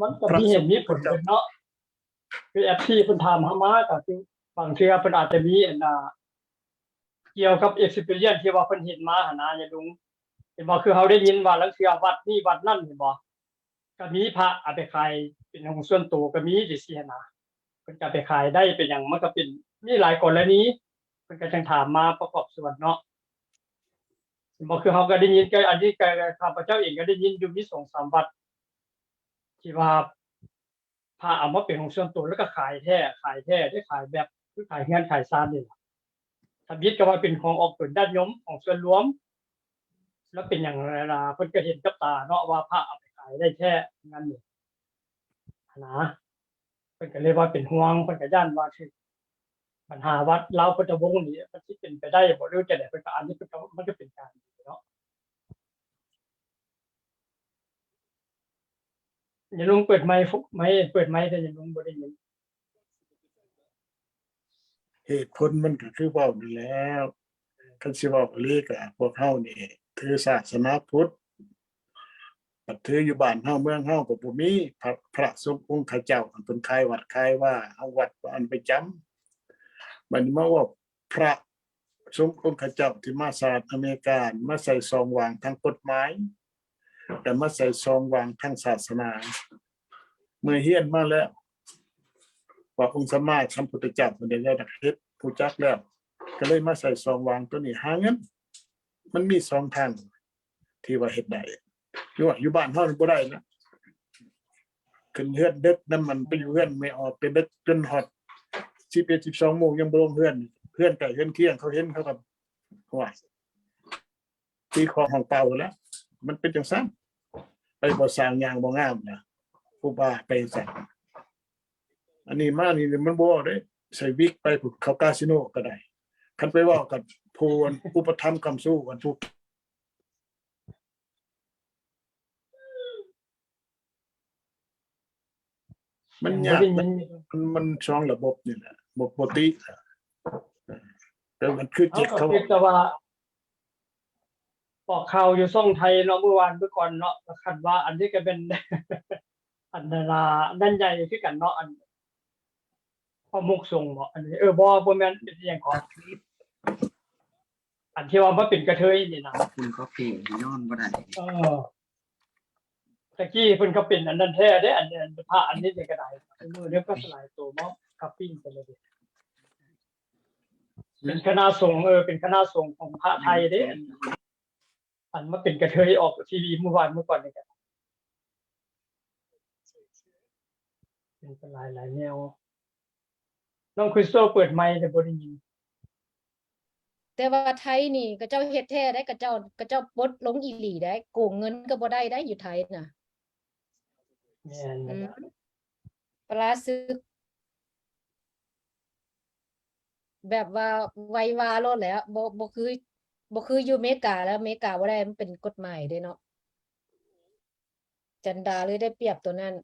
ມັນກໍມີເຫດມີຜົນເນາະ. ຄືເອັຟຊີເພິ່ນຖາມເຮົາມາ ກໍຄືບາງເທື່ອເພິ່ນອາດຈະມີອັນນ່າ ກ່ຽວກັບ experience ທີ່ວ່າເພິ່ນເຫັນມາຫັ້ນນະ ຍາລຸງ. ເຫັນບໍ່? ຄືເຮົາໄດ້ຍິນວ່າລາງເທື່ອວັດນີ້ວັດນັ້ນ ເຫັນບໍ່? ກໍມີພະເອົາໄປຂາຍເປັນຂອງສ່ວນໂຕກໍມີ ຈັ່ງຊີ້ຫັ້ນນະ. ເພິ່ນກໍເອົາໄປຂາຍໄດ້ເປັນຫຍັງ? ມັນກໍເປັນ ມີຫຼາຍກໍລະນີ, ເພິ່ນກໍຈັ່ງຖາມມາປະກອບສ່ວນເນາະ. ເຫັນບໍ່? ຄືເຮົາກໍໄດ້ຍິນ ກໍອັນນີ້ກໍຂ້າພະເຈົ້າເອງກໍໄດ້ຍິນຢູ່ ມີສອງສາມວັດ ທີ່ວ່າ ພະເອົາມາເປັນຂອງສ່ວນຕົວ ແລ້ວກໍຂາຍແທ້ ຂາຍແທ້ເດ້ ຂາຍແບບຄືຂາຍເຮືອນຂາຍຊານນີ້ລະ. ທຳອິດກໍວ່າເປັນຂອງອອກຕົນຍາດໂຍມ ຂອງສ່ວນລວມ ແລ້ວເປັນຫຍັງລະ ເພິ່ນກໍເຫັນກັບຕາເນາະວ່າພະເອົາໄປຂາຍໄດ້ແທ້ນັ້ນນີ້ຫັ້ນນະ. ເພິ່ນກໍເລີຍວ່າເປັນຫ່ວງ ເພິ່ນກໍຢ້ານວ່າຊິ ບັນຫາວັດລາວພຸດທະວົງນີ້ ມັນຊິເປັນໄປໄດ້ບໍ່ ຫຼືຈັ່ງໃດ? ເພິ່ນກໍ ອັນນີ້ເພິ່ນກໍ ມັນກໍເປັນການດີເນາະ. ຢ່າລຸງເປີດໄມ ໄມ ເປີດໄມແດ່ ຢ່າລຸງບໍ່ໄດ້ຍິນ. ເຫດຜົນມັນກໍຄືເວົ້ານັ້ນແຫຼະ, ຄັນຊິເວົ້າອີ່ຫຼີກໍພວກເຮົານີ້ຖືສາສະໜາພຸດ, ບັດຖືຢູ່ບ້ານເຮົາເມືອງເຮົາກໍບໍ່ມີພະ ພະສົງອົງຄະເຈົ້າ ອັນເພິ່ນຂາຍວັດຂາຍວາ ເອົາວັດອັນໄປຈຳ. ບັດນີ້ມາເວົ້າ ພະ ສົງອົງຄະເຈົ້າທີ່ມາສະຫະລັດອາເມລິກາ ມາໃສ່ຊ່ອງວ່າງທາງກົດໝາຍ ແລະ ມາໃສ່ຊ່ອງວ່າງທາງສາສະໜາ. ເມື່ອຮຽນມາແລ້ວ ວ່າອົງສຳມາສຳພຸດທະເຈົ້າເພິ່ນໄດ້ເຮັດ ຮູ້ຈັກແລ້ວ ກໍເລີຍມາໃສ່ຊ່ອງວ່າງໂຕນີ້ຫາເງິນ. ມັນມີສອງທາງທີ່ວ່າເຮັດໄດ້. ຢູ່ ຢູ່ບ້ານເຮົານີ້ບໍ່ໄດ້ນະ. ຂຶ້ນເຮືອນເດິກນຳ ມັນໄປຢູ່ເຮືອນແມ່ອອກແຕ່ເດິກຈົນຮອດສິບເອັດ ສິບສອງໂມງຍັງບໍ່ລົງເຮືອນ. ເຮືອນໃກ້ເຮືອນຄຽງເຂົາເຫັນ ເຂົາກໍ ໂອ້ຍ ຕີຂອງຫ້ອງເປົ່າແລ້ວ. ມັນເປັນຈັ່ງຊັ້ນ. ໄປບໍ່ສ້າງ ຍ່າງບໍ່ງາມນະ. ຄູບາໄປຈັ່ງຊັ້ນ. ອັນນີ້ມານີ້ມັນບໍ່ເດ້. ໃສ່ວິກໄປພຸ້ນ ເຂົ້າກາສິໂນກໍໄດ້. ຄັນໄປເວົ້າກັບຜູ້ອັນອຸປະຖຳຄ້ຳຊູ ອັນຜູ້ ມັນຍາກ ມັນ ມັນສອງລະບົບນີ້ແຫຼະ ບໍ່ປົກກະຕິ. ແຕ່ມັນຄືເຈັກເຂົາ ແຕ່ວ່າອອກຂ່າວຢູ່ຊ່ອງໄທເນາະ ມື້ວານມື້ກ່ອນເນາະ ຄັນວ່າອັນນີ້ກໍແມ່ນ ອັນນັ້ນລະ ນັ້ນໃຫຍ່ຄືກັນເນາະ ອັນ ປະມຸກສົງບໍ ອັນນີ້ ເອີ ບໍ່ ບໍ່ແມ່ນ ເປັນອີ່ຫຍັງເກາະ ອັນທີ່ວ່າມາເປັນກະເທີຍນີ້ນະ ຄຸນກໍເພນອນບໍ່ໄດ້. ເອີ ຕະກີ້ເພິ່ນກໍເປັນອັນນັ້ນແທ້ເດ້ ອັນ ອັນພະອັນນີ້ນີ້ກໍໄດ້ ມື້ນີ້ກໍຫຼາຍໂຕເນາະ ກັບປີ້ງໄປເລີຍເດ້ ເປັນຄະນະສົງ ເອີ ເປັນຄະນະສົງຂອງພະໄທເດ້ ອັນ ອັນມາເປັນກະເທີຍອອກທີວີມື້ວານມື້ກ່ອນນີ້ກໍ ເປັນໄປຫຼາຍໆແນວ. ນ້ອງຄຣິສໂຕເປີດໄມ ແຕ່ບໍ່ໄດ້ຍິນ. ແຕ່ວ່າໄທນີ້ເຂົາເຈົ້າເຮັດແທ້ໄດ໋ ເຂົາເຈົ້າ ເຂົາເຈົ້າປົດລົງອີ່ຫຼີໄດ໋ ໂກງເງິນກໍບໍ່ໄດ້ໄດ໋ ຢູ່ໄທນະ. ແມ່ນ ອືມ ປະລາຊຶກ ແບບວ່າໄວວາໂລດແຫຼະ ບໍ່ ບໍ່ຄື ບໍ່ຄືຢູ່ເມກາແລ້ວ ເມກາບໍ່ໄດ້ ມັນເປັນກົດໝາຍເດ້ເນາະ. ຈັນດາເລີຍໄດ້ປຽບໂຕນັ້ນ.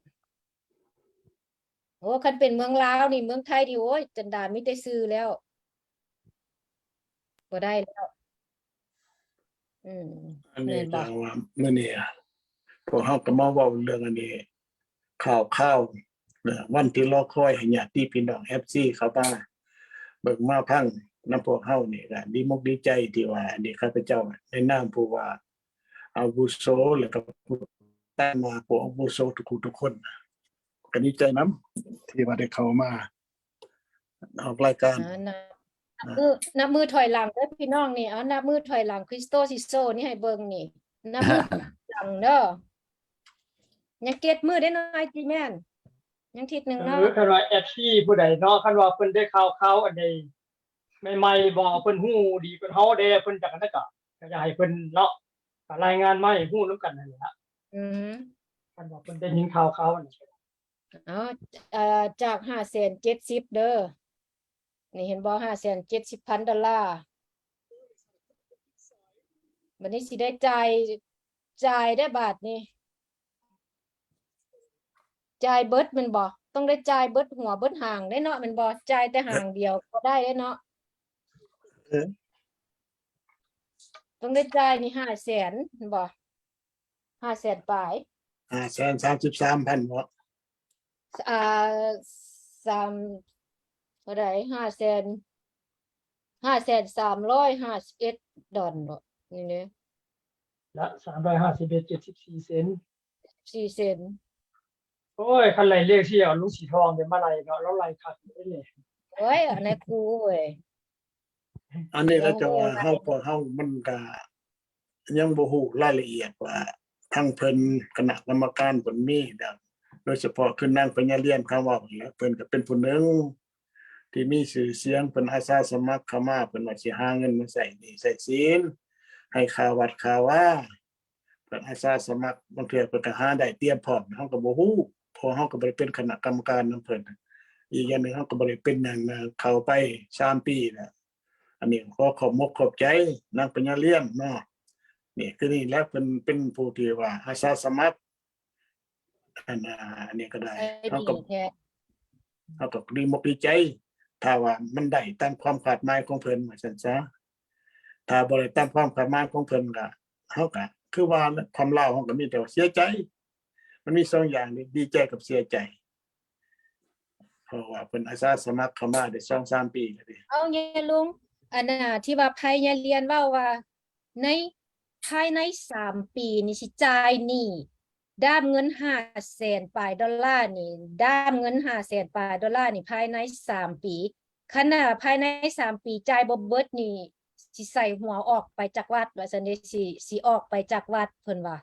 ໂອ້ ຄັນເປັນເມືອງລາວນີ້ ເມືອງໄທນີ້ ໂອ້ຍ ຈັນດາມີແຕ່ຊື່ແລ້ວ ບໍ່ໄດ້ແລ້ວ. ອືມ ອັນນີ້ ແມ່ນບໍ່? ຈັ່ງວ່າມື້ນີ້ພວກເຮົາກໍມາເວົ້າເລື່ອງອັນນີ້ ຂ່າວໆ ເນາະ ວັນທີ່ລໍຄອຍ ໃຫ້ຍາດຕິພີ່ນ້ອງເອັຟຊີເຂົ້າມາເບິ່ງມາຟັງນຳພວກເຮົານີ້ ກໍດີມົກດີໃຈທີ່ວ່າ ອັນນີ້ ຂ້າພະເຈົ້າໃນນາມຜູ້ວ່າອາວຸໂສ ແລະກໍຜູ້ຕາງໜ້າຜູ້ອາວຸໂສທຸກໆຄົນ ກໍດີໃຈນຳທີ່ວ່າໄດ້ເຂົ້າມາ ອອກລາຍການ. ອ່າ ນັບ ນັບມື ນັບມືຖອຍຫຼັງເດີພີ່ນ້ອງນີ້ ເອົາ ນັບມືຖອຍຫຼັງ ຄຣິສໂຕຊິໂຊນີ້ໃຫ້ເບິ່ງນີ້ ນັບມືຖອຍຫຼັງເດີ ຍັງເຈັດມື້ເດ້ນ້ອຍຕິແມ່ນ ຍັງທິດໜຶ່ງເນາະ. ເອີ ຄັນວ່າເອັຟຊີຜູ້ໃດເນາະ ຄັນວ່າເພິ່ນໄດ້ຂ່າວໆອັນໃດໃໝ່ໆ ບໍ່ ເພິ່ນຮູ້ດີກວ່າເຮົາເດ້ ເພິ່ນຈັກອັນນັ້ນກະ ກະຢາກໃຫ້ເພິ່ນເນາະ ກະລາຍງານມາໃຫ້ຮູ້ນຳກັນຫັ້ນແຫຼະ. ອືມ ຄັນວ່າເພິ່ນໄດ້ຍິນຂ່າວໆອັນໃດ ເອົາ ເອີ ຈາກຫ້າແສນເຈັດສິບເດີ ນີ້ເຫັນບໍ່ ຫ້າແສນເຈັດສິບພັນດອນລາ ບັດນີ້ຊິໄດ້ຈ່າຍ ຈ່າຍໄດ້ບາດນີ້ ຈ່າຍເບິດແມ່ນບໍ່? ຕ້ອງໄດ້ຈ່າຍເບິດຫົວເບິດຫາງເດ້ເນາະ ແມ່ນບໍ່? ຈ່າຍແຕ່ຫາງດຽວບໍ່ໄດ້ເດ້ເນາະ ເອີ ຕ້ອງໄດ້ຈ່າຍນີ້ຫ້າແສນແມ່ນບໍ່? ຫ້າແສນປາຍ ຫ້າແສນສາມສິບສາມພັນເນາະ ອ່າ ສາມ ເທົ່າໃດ ຫ້າແສນ ຫ້າແສນສາມຮ້ອຍຫ້າສິບເອັດດອນເນາະ ນີ້ເດ້ ລະ ສາມຮ້ອຍຫ້າສິບເອັດ ເຈັດສິບສີ່ເຊັນ ສີ່ເຊັນ. ໂອ້ຍ ຄັນໄລ່ເລກຊິເອົາລຸງສີທອງເດມາໄລ່ເນາະ ລາວໄລ່ຄັກເດ້ນີ້. ໂອ້ຍ ອັນນັ້ນຄູເອີຍ ອັນນີ້ລະເຈົ້າວ່າເຮົາ ພວກເຮົາມັນກະຍັງບໍ່ຮູ້ລາຍລະອຽດວ່າທາງເພິ່ນຄະນະກຳມະການເພິ່ນມີແບບ ໂດຍສະເພາະຄືນາງພະຍາລຽນຄຳເວົ້າແຫຼະ ເພິ່ນກະເປັນຜູ້ໜຶ່ງທີ່ມີຊື່ສຽງ ເພິ່ນອາສາສະໝັກເຂົ້າມາ ເພິ່ນວ່າຊິຫາເງິນມາໃຊ້ໜີ້ໃຊ້ສິນ ໃຫ້ຄ່າວັດຄ່າວາ ເພິ່ນອາສາສະໝັກ ບາງເທື່ອເພິ່ນກໍຫາໄດ້ຕຽມພ້ອມ ເຮົາກໍບໍ່ຮູ້ ເພາະເຮົາກໍບໍ່ໄດ້ເປັນຄະນະກຳມະການນຳເພິ່ນ. ອີກຢ່າງໜຶ່ງ ເຮົາກໍບໍ່ໄດ້ເປັນຫຍັງນະ ເຂົ້າໄປສາມປີແລ້ວ. ອັນນີ້ຂໍຂອບມົກຂອບໃຈນາງພະຍາລຽນເນາະ. ນີ້ຄືນີ້ແຫຼະ ເພິ່ນເປັນຜູ້ທີ່ວ່າອາສາສະໝັກ ອັນ ອັນນີ້ກໍໄດ້ ໃຈດີແທ້ ເຮົາກໍ ເຮົາກໍດີມົກດີໃຈ ຖ້າວ່າມັນໄດ້ຕາມຄວາມຄາດໝາຍຂອງເພິ່ນ ວ່າຊັ້ນຊະ. ຖ້າບໍ່ໄດ້ຕາມຄວາມຄາດໝາຍຂອງເພິ່ນ ກໍ ເຮົາກໍຄືວ່າແຫຼະ ຄວາມລາວເຮົາກໍມີແຕ່ວ່າເສຍໃຈ. ມັນມີສອງຢ່າງເດ້ ດີໃຈກັບເສຍໃຈ ເພາະວ່າເພິ່ນອາສາສະໝັກເຂົ້າມາໄດ້ສອງສາມປີແລ້ວເດ້. ເອົາ ຍາຍລຸງ ອັນນ່າ ທີ່ວ່າໄພຍາລຽນເວົ້າວ່າ ໃນ ພາຍໃນສາມປີນີ້ຊິຈ່າຍໜີ້ ດ້າມເງິນຫ້າແສນປາຍໂດລານີ້ ດ້າມເງິນຫ້າແສນປາຍໂດລານີ້ ພາຍໃນສາມປີ. ຄັນວ່າພາຍໃນສາມປີຈ່າຍບໍ່ເບິດນີ້ ຊິໃສ່ຫົວອອກໄປຈາກວັດ ວ່າຊັ້ນເດ ຊິ ຊິອອກໄປຈາກວັດ ເພິ່ນວ່າ.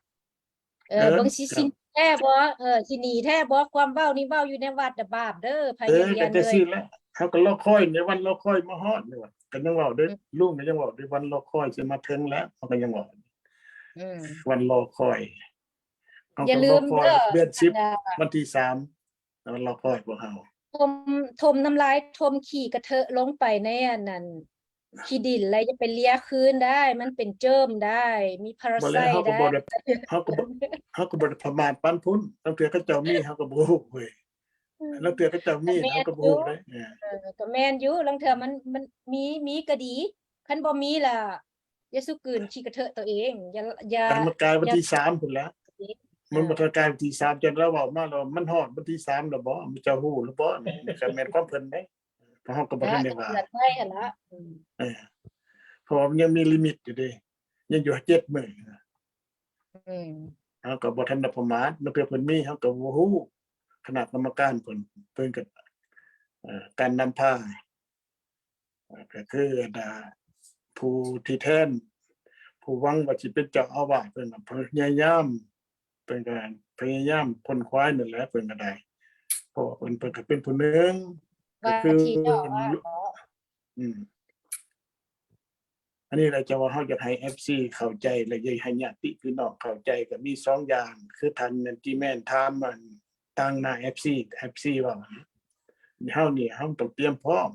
ເອີ ເອີ ເບິ່ງຊິ ຊິໜີແທ້ບໍ່? ເອີ ຊິໜີແທ້ບໍ່? ຄວາມເວົ້ານີ້ເວົ້າຢູ່ໃນວັດນະບາບເດີ ພະຍາຍາມເລີຍ. ເອີ ກໍຈັ່ງຊີ້ແຫຼະ ເຮົາກໍລໍຄອຍ ໃນວັນລໍຄອຍມາຮອດນີ້ວ່າ ກໍຍັງເວົ້າເດ້ ອືມ ລຸງກໍຍັງເວົ້າເດ້ ວັນລໍຄອຍຊິມາເຖິງແລ້ວ ເຮົາກໍຍັງເວົ້າ ອືມ ວັນລໍຄອຍ ເຮົາກໍລໍຄອຍ ຢ່າລືມເດີ ເດືອນສິບ ອັນນ່າ ວັນທີສາມ ມັນລັອກລ້ອຍພວກເຮົາ ຖົມ ຖົມນ້ຳລາຍ ຖົມຂີ້ກະເທີະລົງໄປໃນອັນນັ້ນ ຂີ້ດິນ ແລ້ວຢ່າໄປເລຍຄືນໄດ້ ມັນເປັນເຈີມໄດ້ ມີພາຣາໄຊໄດ້. ເຮົາກໍບໍ່ໄດ້ ເຮົາກໍບໍ່ ເຮົາກໍບໍ່ໄດ້ປະໝາດປານພຸ້ນ ລາງເທື່ອເຂົາເຈົ້າມີເຮົາກໍບໍ່ຮູ້ເວີຍ ລາງເທື່ອເຂົາເຈົ້າມີເຮົາກໍບໍ່ຮູ້ເດ້. ເອີ ກໍແມ່ນຢູ່ ລາງເທື່ອມັນ ມັນມີ ມີກໍດີ ຄັນບໍ່ມີລະ ຢ່າສູ່ກືນຂີ້ກະເທີະໂຕເອງ ຢ່າ ຢ່າ ໃຫ້ມັນກາຍວັນທີສາມພຸ້ນແຫຼະ ມັນບໍ່ທັນກາຍວັນທີສາມ ຈົນລາວເວົ້າມາແລ້ວ ມັນຮອດວັນທີສາມແລ້ວບໍ ເຈົ້າຮູ້ແລ້ວບໍ ນີ້ກໍແມ່ນຄວາມເພິ່ນເດ້ ເພາະເຮົາກໍບໍ່ທັນໄດ້ວ່າ ເດືອນໄວ້ຫັ້ນລະ ເອີ ເພາະວ່າມັນຍັງມີລິມິດຢູ່ເດ້ ຍັງຢູ່ເຈັດມື້ ເຮົາກໍບໍ່ທັນໄດ້ປະໝາດ ລາງເທື່ອເພິ່ນມີເຮົາກໍບໍ່ຮູ້ ຄະນະກຳມະການເພິ່ນ ເພິ່ນກໍ ເອີ ການນຳພາ ກໍຄືອັນນ່າ ຜູ້ທີ່ແທນ ຜູ້ຫວັງວ່າຊິເປັນເຈົ້າອາວາດ ເພິ່ນກໍພະຍາຍາມ ເພິ່ນກໍພະຍາຍາມຂົນຂວາຍນັ້ນແຫຼະ ເພິ່ນກໍໄດ້ ເພາະວ່າເພິ່ນ ເພິ່ນກໍເປັນຜູ້ໜຶ່ງ ກໍຄື ອືມ ອັນນີ້ແຫຼະ ຈະວ່າເຮົາຢາກໃຫ້ເອັຟຊີເຂົ້າໃຈ ແລະ ຢາກໃຫ້ຍາດຕິພີ່ນ້ອງເຂົ້າໃຈ ກໍມີສອງຢ່າງ ຄືທ່ານແມ່ນຈີແມນຖາມອັນ ຕາງໜ້າເອັຟຊີ ເອັຟຊີເວົ້າ ເຮົານີ້ເຮົາຕ້ອງຕຽມພ້ອມ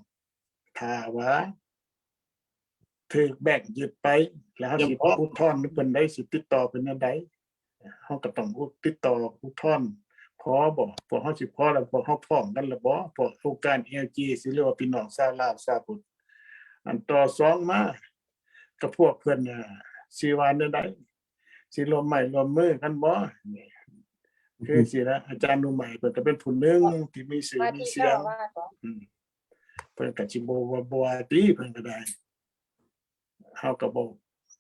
ຖ້າວ່າຖືກແບັ້ງຍຶດໄປ ແລ້ວເຮົາຊິອຸດທອນນຳເພິ່ນໄດ້ ຊິຕິດຕໍ່ເພິ່ນແນວໃດ? ເຮົາກໍຕ້ອງຕິດຕໍ່ອຸດທອນ ຂໍບໍ ພວກເຮົາຊິຂໍແລ້ວ ພວກເຮົາພ້ອມກັນແລ້ວບໍ? ພວກອົງການແອວຈີຊີ ຫຼືວ່າພີ່ນ້ອງຊາວລາວຊາວພຸດ ອັນຕໍ່ສອງມາ ກັບພວກເພິ່ນ ຊິວ່າແນວໃດ? ຊິຮ່ວມໄມ້ຮ່ວມມືກັນບໍ່? ຄືຊິລະ ອາຈານໜູໄໝ ເພິ່ນກໍເປັນຜູ້ໜຶ່ງທີ່ມີຊື່ມີສຽງ ອືມ ເພິ່ນກໍຊິບໍ່ວ່າ ບໍ່ວ່າຕິ ເພິ່ນກໍໄດ້ ເຮົາກໍບໍ່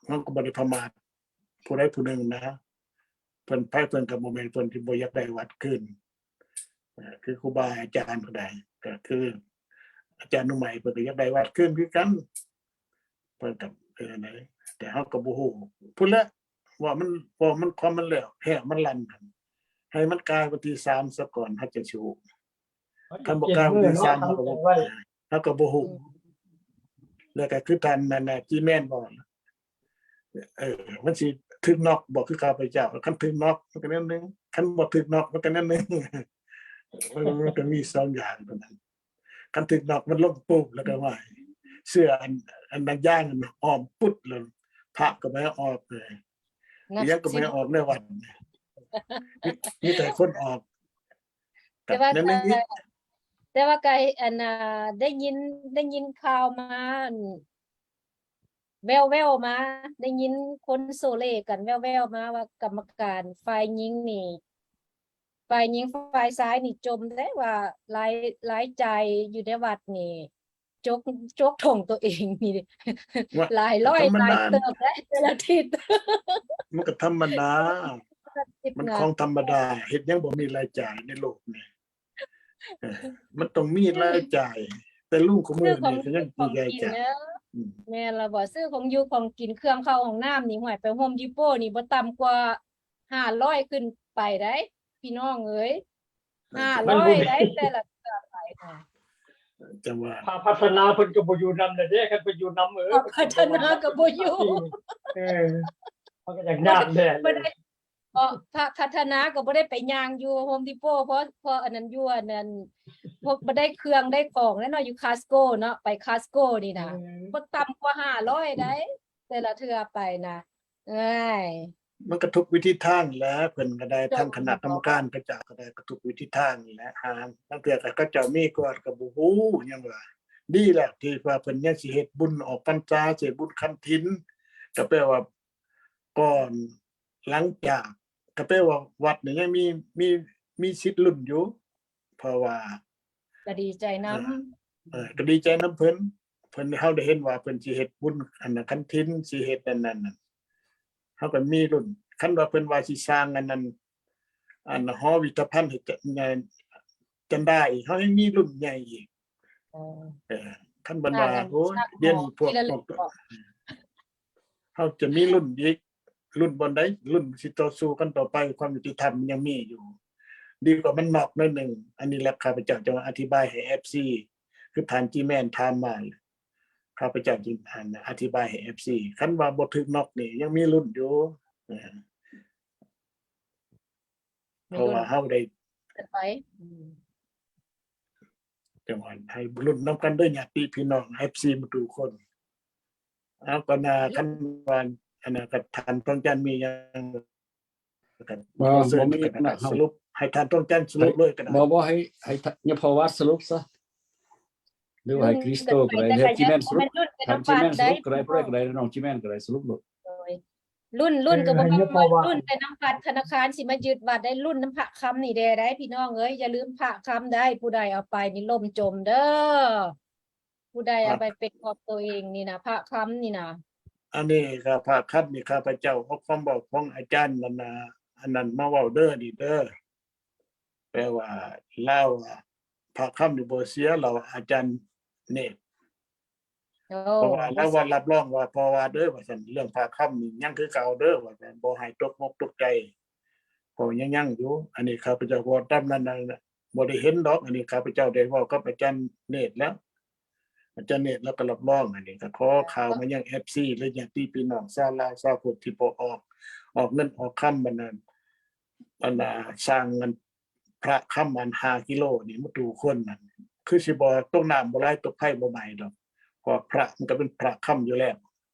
ເຮົາກໍບໍ່ໄດ້ປະໝາດຜູ້ໃດຜູ້ໜຶ່ງນະ ເພິ່ນ ໃຜເພິ່ນກໍບໍ່ແມ່ນ ເພິ່ນທີ່ບໍ່ຢາກໄດ້ວັດຄືນ ເອີ ຄືຄູບາອາຈານຜູ້ໃດ ກໍຄືອາຈານໜູໄໝ ເພິ່ນກໍຢາກໄດ້ວັດຄືນຄືກັນ ເພິ່ນກໍເປັນຈັ່ງໃດ ແຕ່ເຮົາກໍບໍ່ຮູ້ ພຸ້ນແຫຼະ ເວົ້າມັນ ເວົ້າມັນ ຄວາມມັນແລ້ວ ແພ້ມັນລັນ ໃຫ້ມັນກາຍວັນທີສາມສາກ່ອນ ເຮົາຈັ່ງຊິຮູ້ ຄັນບໍ່ກາຍວັນທີສາມ ເຮົາກໍບໍ່ ເຮົາກໍບໍ່ຮູ້ ອືມ ແລ້ວກໍຄືທ່ານນັ້ນນະ ຈີແມນບອກ ເອີ ມັນຊິຖືກນັອກບໍ່ ຄືຂ້າພະເຈົ້າ ຄັນຖືກນັອກມັນກໍແນວໜຶ່ງ ຄັນບໍ່ຖືກນັອກມັນກໍແນວໜຶ່ງ ມັນ ມັນກໍມີສອງຢ່າງເທົ່ານັ້ນ ຄັນຖືກນັອກມັນລົງປຸບ ແລ້ວກໍວ່າເສື້ອອັນ ອັນໜັງຢາງອ້ອມປຸດ ແລ້ວພະກໍບໍ່ໃຫ້ອອກເລີຍ ອີ່ຫຍັງກໍບໍ່ໃຫ້ອອກໃນວັດ ມີ ມີແຕ່ຄົນອອກ ແຕ່ວ່າ ແຕ່ວ່າກະ ອັນນ່າ ໄດ້ຍິນ ໄດ້ຍິນຂ່າວມາ ອັນ ແວ່ວໆມາ ໄດ້ຍິນຄົນໂຊເລກັນແວ່ວໆມາວ່າ ກຳມະການຝ່າຍຍິງນີ້ ຝ່າຍຍິງຝ່າຍຊາຍນີ້ຈົ່ມເດ້ ວ່າລາຍ ລາຍຈ່າຍຢູ່ໃນວັດນີ້ ຈົກ ຈົກຖົງໂຕເອງນີ້ ວ່າ ຫຼາຍຮ້ອຍ ກໍທຳມະດາ ຫຼາຍເຕີບເດ້ ແຕ່ລະທິດ ມັນກໍທຳມະດາ ມັນຂອງທຳມະດາ ເຮັດຫຍັງບໍ່ມີລາຍຈ່າຍໃນໂລກນີ້ ເອີ ມັນຕ້ອງມີລາຍຈ່າຍ ແຕ່ລຸງຄູ່ມື້ນີ້ກໍຍັງມີລາຍຈ່າຍ ອືມ ແມ່ນລະບໍ່ ຊື້ຂອງຢູ່ຂອງກິນ ເຄື່ອງເຂົ້າຫ້ອງນ້ຳນີ້ ຫ້ວຍ ໄປໂຮມດີໂປນີ້ບໍ່ຕ່ຳກວ່າຫ້າຮ້ອຍຂຶ້ນໄປໄດ໋ ພີ່ນ້ອງເອີຍ ຫ້າຮ້ອຍໄດ໋ ແຕ່ລະເທື່ອໄປນະ ຈັ່ງວ່າ ພາກພັດທະນາເພິ່ນກໍບໍ່ຢູ່ນຳແລ້ວເດ້ ຄັນເພິ່ນຢູ່ນຳ ເອີ ພາກພັດທະນາກໍບໍ່ຢູ່ ເອີ ມັນກໍຢາກຍາກແດ່ ບໍ່ໄດ້ ເພາະພາກພັດທະນາກໍບໍ່ໄດ້ໄປຍ່າງຢູ່ໂຮມດີໂປ ເພາະ ເພາະອັນນັ້ນຢູ່ອັນນັ້ນ ພວກບໍ່ໄດ້ເຄື່ອງໄດ້ຂອງແລ້ວເນາະ ຢູ່ຄາສໂກເນາະ ໄປຄາສໂກນີ້ນະ ອືມ ບໍ່ຕ່ຳກວ່າຫ້າຮ້ອຍໄດ໋ ແຕ່ລະເທື່ອໄປນະ ເອີຍ ມັນກໍທຸກວິທີທາງແຫຼະ ເພິ່ນກໍໄດ້ ທາງຄະນະກຳມະການເຂົາເຈົ້າກໍໄດ້ ກໍທຸກວິທີທາງແຫຼະ ຫາລາງເທື່ອກໍເຂົາເຈົ້າມີກ່ອນກໍບໍ່ຮູ້ ຫຍັງວ່າ ດີແລ້ວທີ່ວ່າເພິ່ນຍັງຊິເຮັດບຸນອອກພັນສາ ຊິເຮັດບຸນຄັນຖິນ ກໍແປວ່າ ກ່ອນ ຫຼັງຈາກ ກໍແປວ່າວັດນີ້ຍັງມີ ມີ ມີສິດລຸ້ນຢູ່ ເພາະວ່າ ກໍດີໃຈນຳ ເອີ ເອີ ກໍດີໃຈນຳເພິ່ນ ເພິ່ນ ເຮົາໄດ້ເຫັນວ່າເພິ່ນຊິເຮັດບຸນອັນນັ້ນ ກະຖິນ ຊິເຮັດອັນນັ້ນ ເຮົາກໍມີລຸ້ນ. ຄັນວ່າເພິ່ນວ່າຊິສ້າງອັນນັ້ນ ອັນຫໍພິພິທະພັນໃຫ້ຈະ ຈັນດາອີກ ເຮົາຍັງມີລຸ້ນໃຫຍ່ອີກ. ເອີ ຄັນເພິ່ນວ່າ ໂອ້ຍ ດຽວນີ້ພວກ ເຮົາຈະມີລຸ້ນອີກ ລຸ້ນບ່ອນໃດ? ລຸ້ນຊິຕໍ່ສູ້ກັນຕໍ່ໄປ ຄວາມຍຸຕິທຳມັນຍັງມີຢູ່ ດີກວ່າມັນນອກໜ້ອຍໜຶ່ງ. ອັນນີ້ແຫຼະ ຂ້າພະເຈົ້າຈະມາອະທິບາຍໃຫ້ເອັຟຊີ ຄືທ່ານຈີແມນຖາມມາ ຂ້າພະເຈົ້າຈຶ່ງ ອັນ ອະທິບາຍໃຫ້ເອັຟຊີ ຄັນວ່າບໍ່ຖືກນອກນີ້ ຍັງມີລຸ້ນຢູ່ ເອີ ເພາະວ່າເຮົາໄດ້ ກັນໄປ ອືມ ຈັ່ງວ່າໃຫ້ລຸ້ນນຳກັນເດີ ຍາດຕິພີ່ນ້ອງເອັຟຊີໝົດທຸກຄົນ. ເອົາ ກໍນາ ຄັນວ່າ ອັນນັ້ນ ກໍທ່ານທອງຈັນມີຫຍັງ ກໍ ບໍ່ ບໍ່ມີນະ ສະຫຼຸບ ໃຫ້ທ່ານທອງຈັນສະຫຼຸບເລີຍກໍໄດ້. ບໍ່ ບໍ່ ໃຫ້ ໃຫ້ຍາພໍ່ວັດສະຫຼຸບຊະ ຫຼືວ່າໃຫ້ຄຣິສໂຕກໍໄດ້ ຫຼືຈີແມນສະຫຼຸບ ທ່ານຈີແມນສະຫຼຸບກໍໄດ້ ຜູ້ໃດກໍໄດ້ ນ້ອງຈີແມນກໍໄດ້ ສະຫຼຸບໂລດ. ໂດຍ ລຸ້ນ ລຸ້ນກໍບໍ່ແມ່ນວ່າລຸ້ນແຕ່ນຳບັດທະນາຄານຊິມາຍຶດວັດໄດ້ ລຸ້ນນຳພະຄຳນີ້ແດ່ໄດ໋ ພີ່ນ້ອງເອີຍ ຢ່າລືມພະຄຳໄດ໋ ຜູ້ໃດເອົາໄປນີ້ລົ້ມຈົມເດີ ຜູ້ໃດເອົາໄປເປັນຂອງໂຕເອງນີ້ນະ ພະຄຳນີ້ນະ. ອັນນີ້ກໍພະຄຳນີ້ ຂ້າພະເຈົ້າເອົາຄວາມເວົ້າຂອງອາຈານນັ້ນນະ ອັນນັ້ນມາເວົ້າເດີ ນີ້ເດີ ແປວ່າລາວ ພະຄຳນີ້ບໍ່ເສຍ ລາວອາຈານເນດ ໂອ້ ເພາະວ່າລາວວ່າຮັບຮອງວ່າ ພໍ່ວ່າເດີ ວ່າຊັ້ນ ເລື່ອງພະຄຳນີ້ຍັງຄືເກົ່າເດີ ວ່າຊັ້ນ ບໍ່ໃຫ້ຕົກອົກຕົກໃຈ ເພາະຍັງຍັງຢູ່. ອັນນີ້ຂ້າພະເຈົ້າເວົ້າຕາມນັ້ນນະ ບໍ່ໄດ້ເຫັນດອກ. ອັນນີ້ຂ້າພະເຈົ້າໄດ້ເວົ້າກັບອາຈານເນດແລ້ວ ອາຈານເນດລາວກໍຮັບຮອງ. ອັນນີ້ກໍຂໍຂ່າວມາຍັງເອັຟຊີ ແລະ ຍາດຕິພີ່ນ້ອງຊາວລາວຊາວພຸດທີ່ບໍ່ອອກ ອອກເງິນອອກຄຳ ອັນນັ້ນ ອັນນ່າ ສ້າງອັນພະຄຳອັນຫ້າກິໂລນີ້ ໝົດທຸກຄົນນັ້ນ ຄືຊິບໍ່ຕົກນ້ຳບໍ່ໄຫຼ ຕົກໄຟບໍ່ໄໝ້ດອກ ເພາະວ່າພະມັນກໍເປັນພະຄຳຢູ່ແລ້ວ.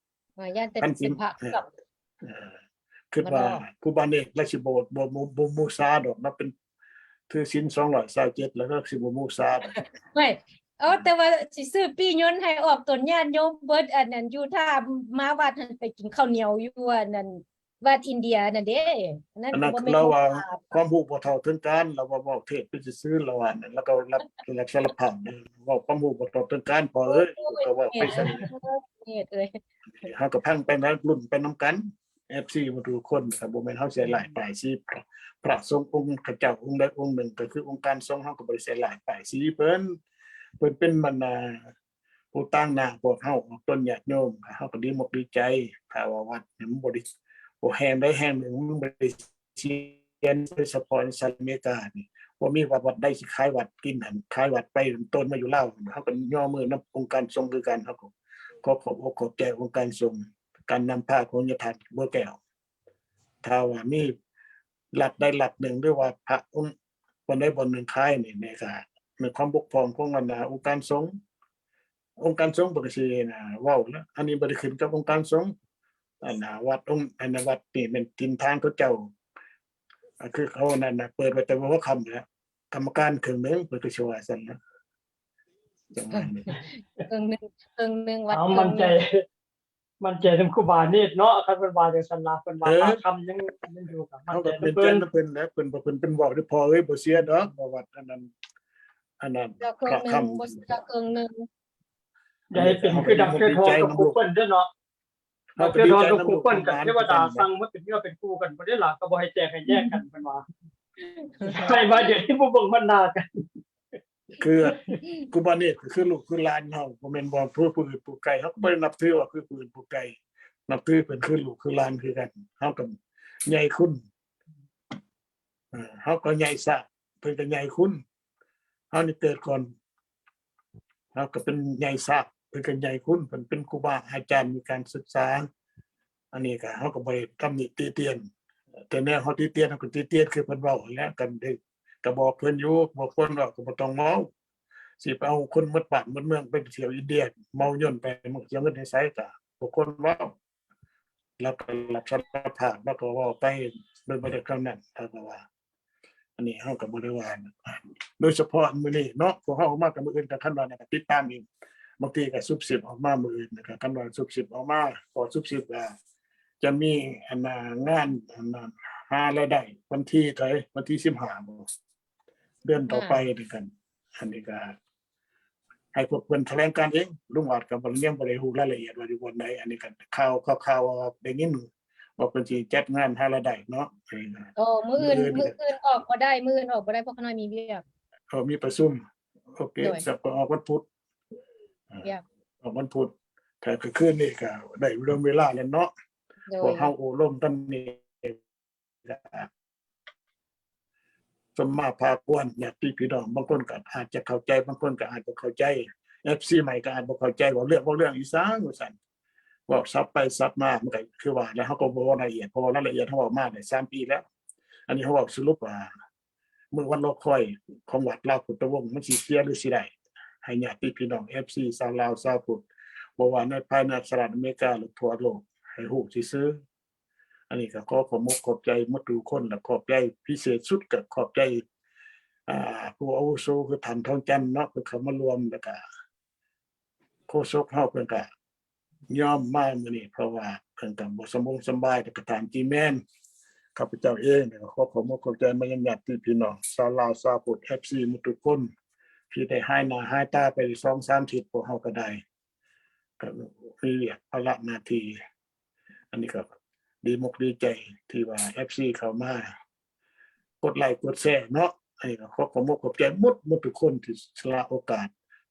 ວ່າຢ້ານແຕ່ເປັນພະ ເອີ ເອີ ຄິດວ່າຄູບາເນດລາວຊິບໍ່ ບໍ່ ບໍ່ ບໍ່ມູສາດອກ ລາວເປັນ ຖືສິນສອງຮ້ອຍຊາວເຈັດ ລາວກໍຊິບໍ່ມູສາດອກ. ເອີ ແຕ່ວ່າຊິຊື້ປີ້ຍົນໃຫ້ອອກຕົນຍາດໂຍມເບິດ ອັນນັ້ນ ຢູ່ຖ້າມາວັດຫັ້ນ ໄປກິນເຂົ້າໜຽວຢູ່ອັນນັ້ນ ວັດອິນເດຍນັ້ນເດ້. ອັນນັ້ນ ອັນນັ້ນ ກໍບໍ່ແມ່ນ ລາວວ່າຄວາມຮູ້ບໍ່ເທົ່າເຖິງການ ລາວວ່າເວົ້າເທດໄປຊື່ໆ ລາວວ່ານັ້ນ ລາວກໍຮັບ ຮັບສາລະພາບເດ້ ເວົ້າຄວາມຮູ້ບໍ່ເທົ່າເຖິງການ ພໍ່ເອີຍ ກໍເວົ້າໄປຊັ້ນ ເນດເອີຍ. ເຮົາກໍຟັງໄປນຳ ລຸ້ນໄປນຳກັນ ເອັຟຊີໝົດທຸກຄົນ. ກໍບໍ່ແມ່ນເຮົາໃສ່ຮ້າຍປ້າຍສີພະ ພະສົງອົງຂະເຈົ້າອົງໃດອົງໜຶ່ງ ກໍຄືອົງການສົງ ເຮົາກໍບໍ່ໄດ້ໃສ່ຮ້າຍປ້າຍສີເພິ່ນ ເພິ່ນເປັນບັນດາ ຜູ້ຕາງໜ້າພວກເຮົາອອກຕົນຍາດໂຍມ ເຮົາກໍດີອົກດີໃຈ. ຖ້າວ່າວັດນີ້ມັນບໍ່ໄດ້ ບໍ່ແຫ່ງໃດແຫ່ງໜຶ່ງ ມັນບໍ່ໄດ້ສຽນ ໂດຍສະເພາະໃນສະຫະລັດອາເມລິການີ້ ບໍ່ມີວັດ ວັດໃດຊິຂາຍວັດກິນຫັ້ນ ຂາຍວັດໄປ ຕົນມາຢູ່ລາວ ເຮົາກໍຍໍມືນຳອົງການສົງຄືກັນ. ເຮົາກໍຂໍຂອບອົກຂອບໃຈອົງການສົງ ການນຳພາຂອງຍາທ່ານບົວແກ້ວ. ຖ້າວ່າມີລັດໃດລັດໜຶ່ງ ຫຼືວ່າພະອົງບ່ອນໃດບ່ອນໜຶ່ງຂາຍນີ້ ແມ່ນກະແມ່ນຄວາມບົກຜ່ອງຂອງອັນນ່າອົງການສົງ. ອົງການສົງເພິ່ນກໍຊິ ນະ ເວົ້າລະ ອັນນີ້ບໍ່ໄດ້ຂຶ້ນກັບອົງການສົງ. ອັນນ່າ ວັດອົງ ອັນນ່າ ວັດນີ້ແມ່ນຖິ່ນຖານເຂົາເຈົ້າ ກໍຄືເຂົານັ້ນນະ ເປີດໄວ້ແຕ່ຫົວຄ່ຳແຫຼະ ກຳມະການເຄິ່ງໜຶ່ງ ເພິ່ນກໍຊິວ່າຊັ້ນນະ. ຈັ່ງວ່ານີ້ ເຄິ່ງໜຶ່ງ ເຄິ່ງໜຶ່ງ ວັດເຄິ່ງໜຶ່ງ ເອົາ ໝັ້ນໃຈ ໝັ້ນໃຈນຳຄູບາເນດເນາະ. ຄັນເພິ່ນວ່າຈັ່ງຊັ້ນລະ ເພິ່ນວ່າພະຄຳຍັງ ຍັງຢູ່ ກໍໝັ້ນໃຈນຳເພິ່ນ ເພິ່ນ ເພິ່ນ ເພິ່ນບໍ່ ເພິ່ນບໍ່ໄດ້ພໍເອີຍ ບໍ່ເສຍດອກ ເພາະວ່າອັນນັ້ນ ອັນນັ້ນ ເຈົ້າເຄິ່ງໜຶ່ງ ພະຄຳ ບໍ່ເສຍເຄິ່ງໜຶ່ງ. ຢ່າໃຫ້ເປັນຄືດັງເທື່ອທອງກັບຄູເພິ່ນເດີເນາະ. ເຮົາກໍດີໃຈນຳລູກນຳຫຼານ ເທວະດາສັ່ງມາເປັນເນື້ອເປັນຄູ່ກັນບໍ່ໄດ້ລະ ກໍບໍ່ໃຫ້ແຕກໃຫ້ແຍກກັນ ເພິ່ນວ່າ ໃຫ້ວ່າດຽວນີ້ບໍ່ເບິ່ງບັນດາກັນ. ຄືຄູບາເນດກໍຄືລູກຄືຫຼານເຮົາ ບໍ່ແມ່ນວ່າຜູ້ ຜູ້ອື່ນຜູ້ໄກ ເຮົາກໍບໍ່ໄດ້ນັບຖືວ່າຄືຜູ້ອື່ນຜູ້ໄກ ນັບຖືເພິ່ນຄືລູກຄືຫຼານຄືກັນ. ເຮົາກໍໃຫຍ່ຄຸນ ເອີ ເຮົາກໍໃຫຍ່ຊາດ ເພິ່ນກໍໃຫຍ່ຄຸນ. ເຮົານີ້ເກີດກ່ອນ ເຮົາກໍເປັນໃຫຍ່ຊາດ ເພິ່ນກໍໃຫຍ່ຄຸນ ເພິ່ນເປັນຄູບາອາຈານມີການສຶກສາ. ອັນນີ້ກໍ ເຮົາກໍບໍ່ໄດ້ຕຳໜິຕິຕຽນ ແຕ່ແນວເຮົາຕິຕຽນ ເຮົາກໍຕິຕຽນຄືເພິ່ນເວົ້າຫັ້ນແຫຼະ. ກໍໄດ້ ກໍບອກເພິ່ນຢູ່ ບໍ່ຄວນເວົ້າກໍບໍ່ຕ້ອງເວົ້າ ຊິໄປເອົາຄົນໝົດບ້ານໝົດເມືອງໄປທ່ຽວອິນເດຍ ເມົາຍົນໄປ ມັນຊິເອົາເງິນໃຫ້ໃສ ກໍບໍ່ຄວນເວົ້າ. ລາວກໍຮັບສາລະພາບ ລາວກໍເວົ້າໄປໂດຍບໍ່ໄດ້ຄຳນັ້ນ ລາວກໍວ່າ ອັນນີ້ເຮົາກໍບໍ່ໄດ້ວ່າ ໂດຍສະເພາະມື້ນີ້ເນາະ ພວກເຮົາອອກມາກັບມື້ອື່ນ ກໍຄັນວ່ານັ້ນກໍຕິດຕາມອີກ ບາງທີກໍຊຸບຊິບອອກມາມື້ອື່ນ ແລ້ວກໍຄັນວ່າຊຸບຊິບອອກມາ ພໍຊຸບຊິບກໍຈະມີອັນນາງານອັນນາຫາລາຍໄດ້ ວັນທີເທົ່າໃດ ວັນທີສິບຫ້າບໍ ເດືອນຕໍ່ໄປນີ້ກັນ ອັນນີ້ກໍ ໃຫ້ພວກເພິ່ນຖະແຫຼງການເອງ. ລຸງອາດກໍບໍ່ ຍັງບໍ່ໄດ້ຮູ້ລາຍລະອຽດວ່າຢູ່ບ່ອນໃດ, ອັນນີ້ກໍຂ່າວ ຂ່າວໆ ໄດ້ຍິນວ່າເພິ່ນຊິຈັດງານຫາລາຍໄດ້ເນາະ. ເອີ ເອີ ມື້ອື່ນ ມື້ອື່ນ ມື້ອື່ນອອກບໍ່ໄດ້ ມື້ອື່ນອອກບໍ່ໄດ້ ເພາະຂ້ານ້ອຍມີວຽກ. ເອີ ມີປະຊຸມ. ໂອເຄ ໂດຍ ສັບກໍອອກວັນພຸດ. ອ່າ ວຽກ ອອກວັນພຸດ. ຖ້າຄືນນີ້ກໍໄດ້ເລື່ອງເວລາແລ້ວເນາະ. ໂດຍ ພວກເຮົາໂອ້ລົມກັນນີ້ ກໍສົມມາພາຄວນ ຍາດຕິພີ່ນ້ອງ ບາງຄົນກໍອາດຈະເຂົ້າໃຈ ບາງຄົນກໍອາດບໍ່ເຂົ້າໃຈ. ເອັຟຊີໃໝ່ກໍອາດບໍ່ເຂົ້າໃຈ ເວົ້າເລື່ອງ ເວົ້າເລື່ອງອີ່ຫຍັງວ່າຊັ້ນ ເວົ້າສັບໄປສັບມາ ມັນກໍຄືວ່າ ແລ້ວເຮົາກໍບໍ່ເວົ້າລາຍລະອຽດ ເພາະວ່າລາຍລະອຽດເຮົາເວົ້າມາໄດ້ສາມປີແລ້ວ. ອັນນີ້ເຮົາເວົ້າສະຫຼຸບວ່າ ມື້ວັນລໍຄອຍຂອງວັດລາວພຸດທະວົງ ມັນຊິເສຍ ຫຼື ຊິໄດ້ ໃຫ້ຍາດຕິພີ່ນ້ອງເອັຟຊີຊາວລາວຊາວພຸດ ບໍ່ວ່າໃນພາຍໃນສະຫະລັດອາເມລິກາ ຫຼື ທົ່ວໂລກ ໃຫ້ຮູ້ຊື່ໆ. ອັນນີ້ກໍຂໍຂອບອົກຂອບໃຈໝົດທຸກຄົນ ແລະ ຂອບໃຈພິເສດສຸດກໍຂອບໃຈ ອ່າ ຜູ້ອາວຸໂສຄືທ່ານທອງຈັນເນາະ ເພິ່ນເຂົ້າມາຮ່ວມ ແລ້ວກໍໂຄສົກເຮົາເພິ່ນກໍຍອມມາມື້ນີ້ ເພາະວ່າເພິ່ນກໍບໍ່ສະບາຍ ແລ້ວກໍທ່ານຈີແມນ ຂ້າພະເຈົ້າເອງກໍຂໍຂອບອົກຂອບໃຈມາຍັງຍາດຕິພີ່ນ້ອງຊາວລາວຊາວພຸດເອັຟຊີໝົດທຸກຄົນ ທີ່ໄດ້ຫາຍໜ້າຫາຍຕາໄປສອງສາມທິດ ພວກເຮົາກໍໄດ້ ກໍມີວຽກພາລະໜ້າທີ່. ອັນນີ້ກໍດີອົກດີໃຈທີ່ວ່າເອັຟຊີເຂົ້າມາກົດໄລກົດແຊເນາະ. ອັນນີ້ກໍຂໍຂອບອົກຂອບໃຈໝົດ ໝົດທຸກຄົນທີ່ສະຫຼະໂອກາດ.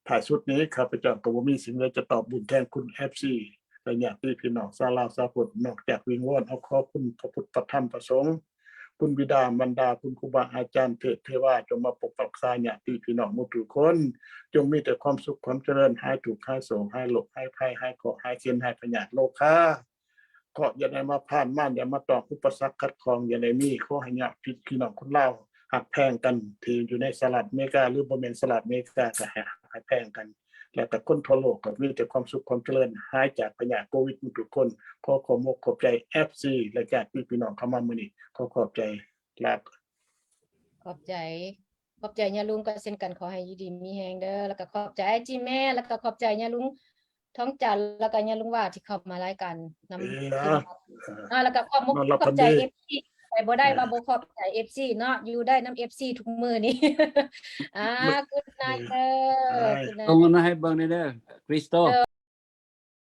ທ້າຍສຸດນີ້ ຂ້າພະເຈົ້າກໍບໍ່ມີສິ່ງໃດຈະຕອບບຸນແທນຄຸນເອັຟຊີ ແລະ ຍາດຕິພີ່ນ້ອງຊາວລາວຊາວພຸດ ນອກຈາກວິງວອນເອົາ ຂໍຄຸນພະພຸດພະທຳພະສົງ ຄຸນບິດາມານດາ ຄຸນຄູບາອາຈານ ເທບເທວາ ຈົ່ງມາປົກປັກຮັກສາຍາດຕິພີ່ນ້ອງໝົດທຸກຄົນ. ຈົ່ງມີແຕ່ຄວາມສຸກຄວາມຈະເລີນ ຫາຍທຸກຫາຍໂສກ ຫາຍໂລກຫາຍໄພ ຫາຍເຄາະຫາຍເຂັນ ຫາຍພະຍາດໂລຄາ ເຄາະຢ່າໄດ້ມາຜ່ານ ມານຢ່າມາຕ້ອງ ອຸປະສັກຂັດຂ້ອງຢ່າໄດ້ມີ. ຂໍໃຫ້ຍາດພີ່ນ້ອງຄົນລາວຮັກແພງກັນ ທີ່ຢູ່ໃນສະຫະລັດອາເມລິກາ ຫຼື ບໍ່ແມ່ນສະຫະລັດອາເມລິກາ ກໍໃຫ້ຮັກໃຫ້ແພງກັນ ແລ້ວກໍຄົນທົ່ວໂລກກໍມີແຕ່ຄວາມສຸກຄວາມຈະເລີນ ຫາຍຈາກພະຍາດໂຄວິດໝົດທຸກຄົນ. ຂໍຂອບອົກຂອບໃຈເອັຟຊີ ແລະ ຍາດຕິພີ່ນ້ອງເຂົ້າມາມື້ນີ້. ຂໍຂອບໃຈ ລາ ຂອບໃຈ ຂອບໃຈຍາລຸງກໍເຊັ່ນກັນ ຂໍໃຫ້ຢູ່ດີມີແຮງເດີ. ແລ້ວກໍຂອບໃຈອ້າຍຈີແມນ ແລ້ວກໍຂອບໃຈຍາລຸງທອງຈັນ ແລ້ວກໍຍາລຸງຫວ້າທີ່ເຂົ້າມາລາຍການນຳ ເອີ ອ່າ ແລ້ວກໍຂອບອົກຂອບໃຈເອັຟຊີ ໄປບໍ່ໄດ້ວ່າບໍ່ຂອບໃຈເອັຟຊີເນາະ ຢູ່ໄດ້ນຳເອັຟຊີທຸກມື້ນີ້. ອ່າ Good night ເດີ Good night ສົ່ງມາໃຫ້ເບິ່ງແດ່ເດີ ຄຣິສໂຕ.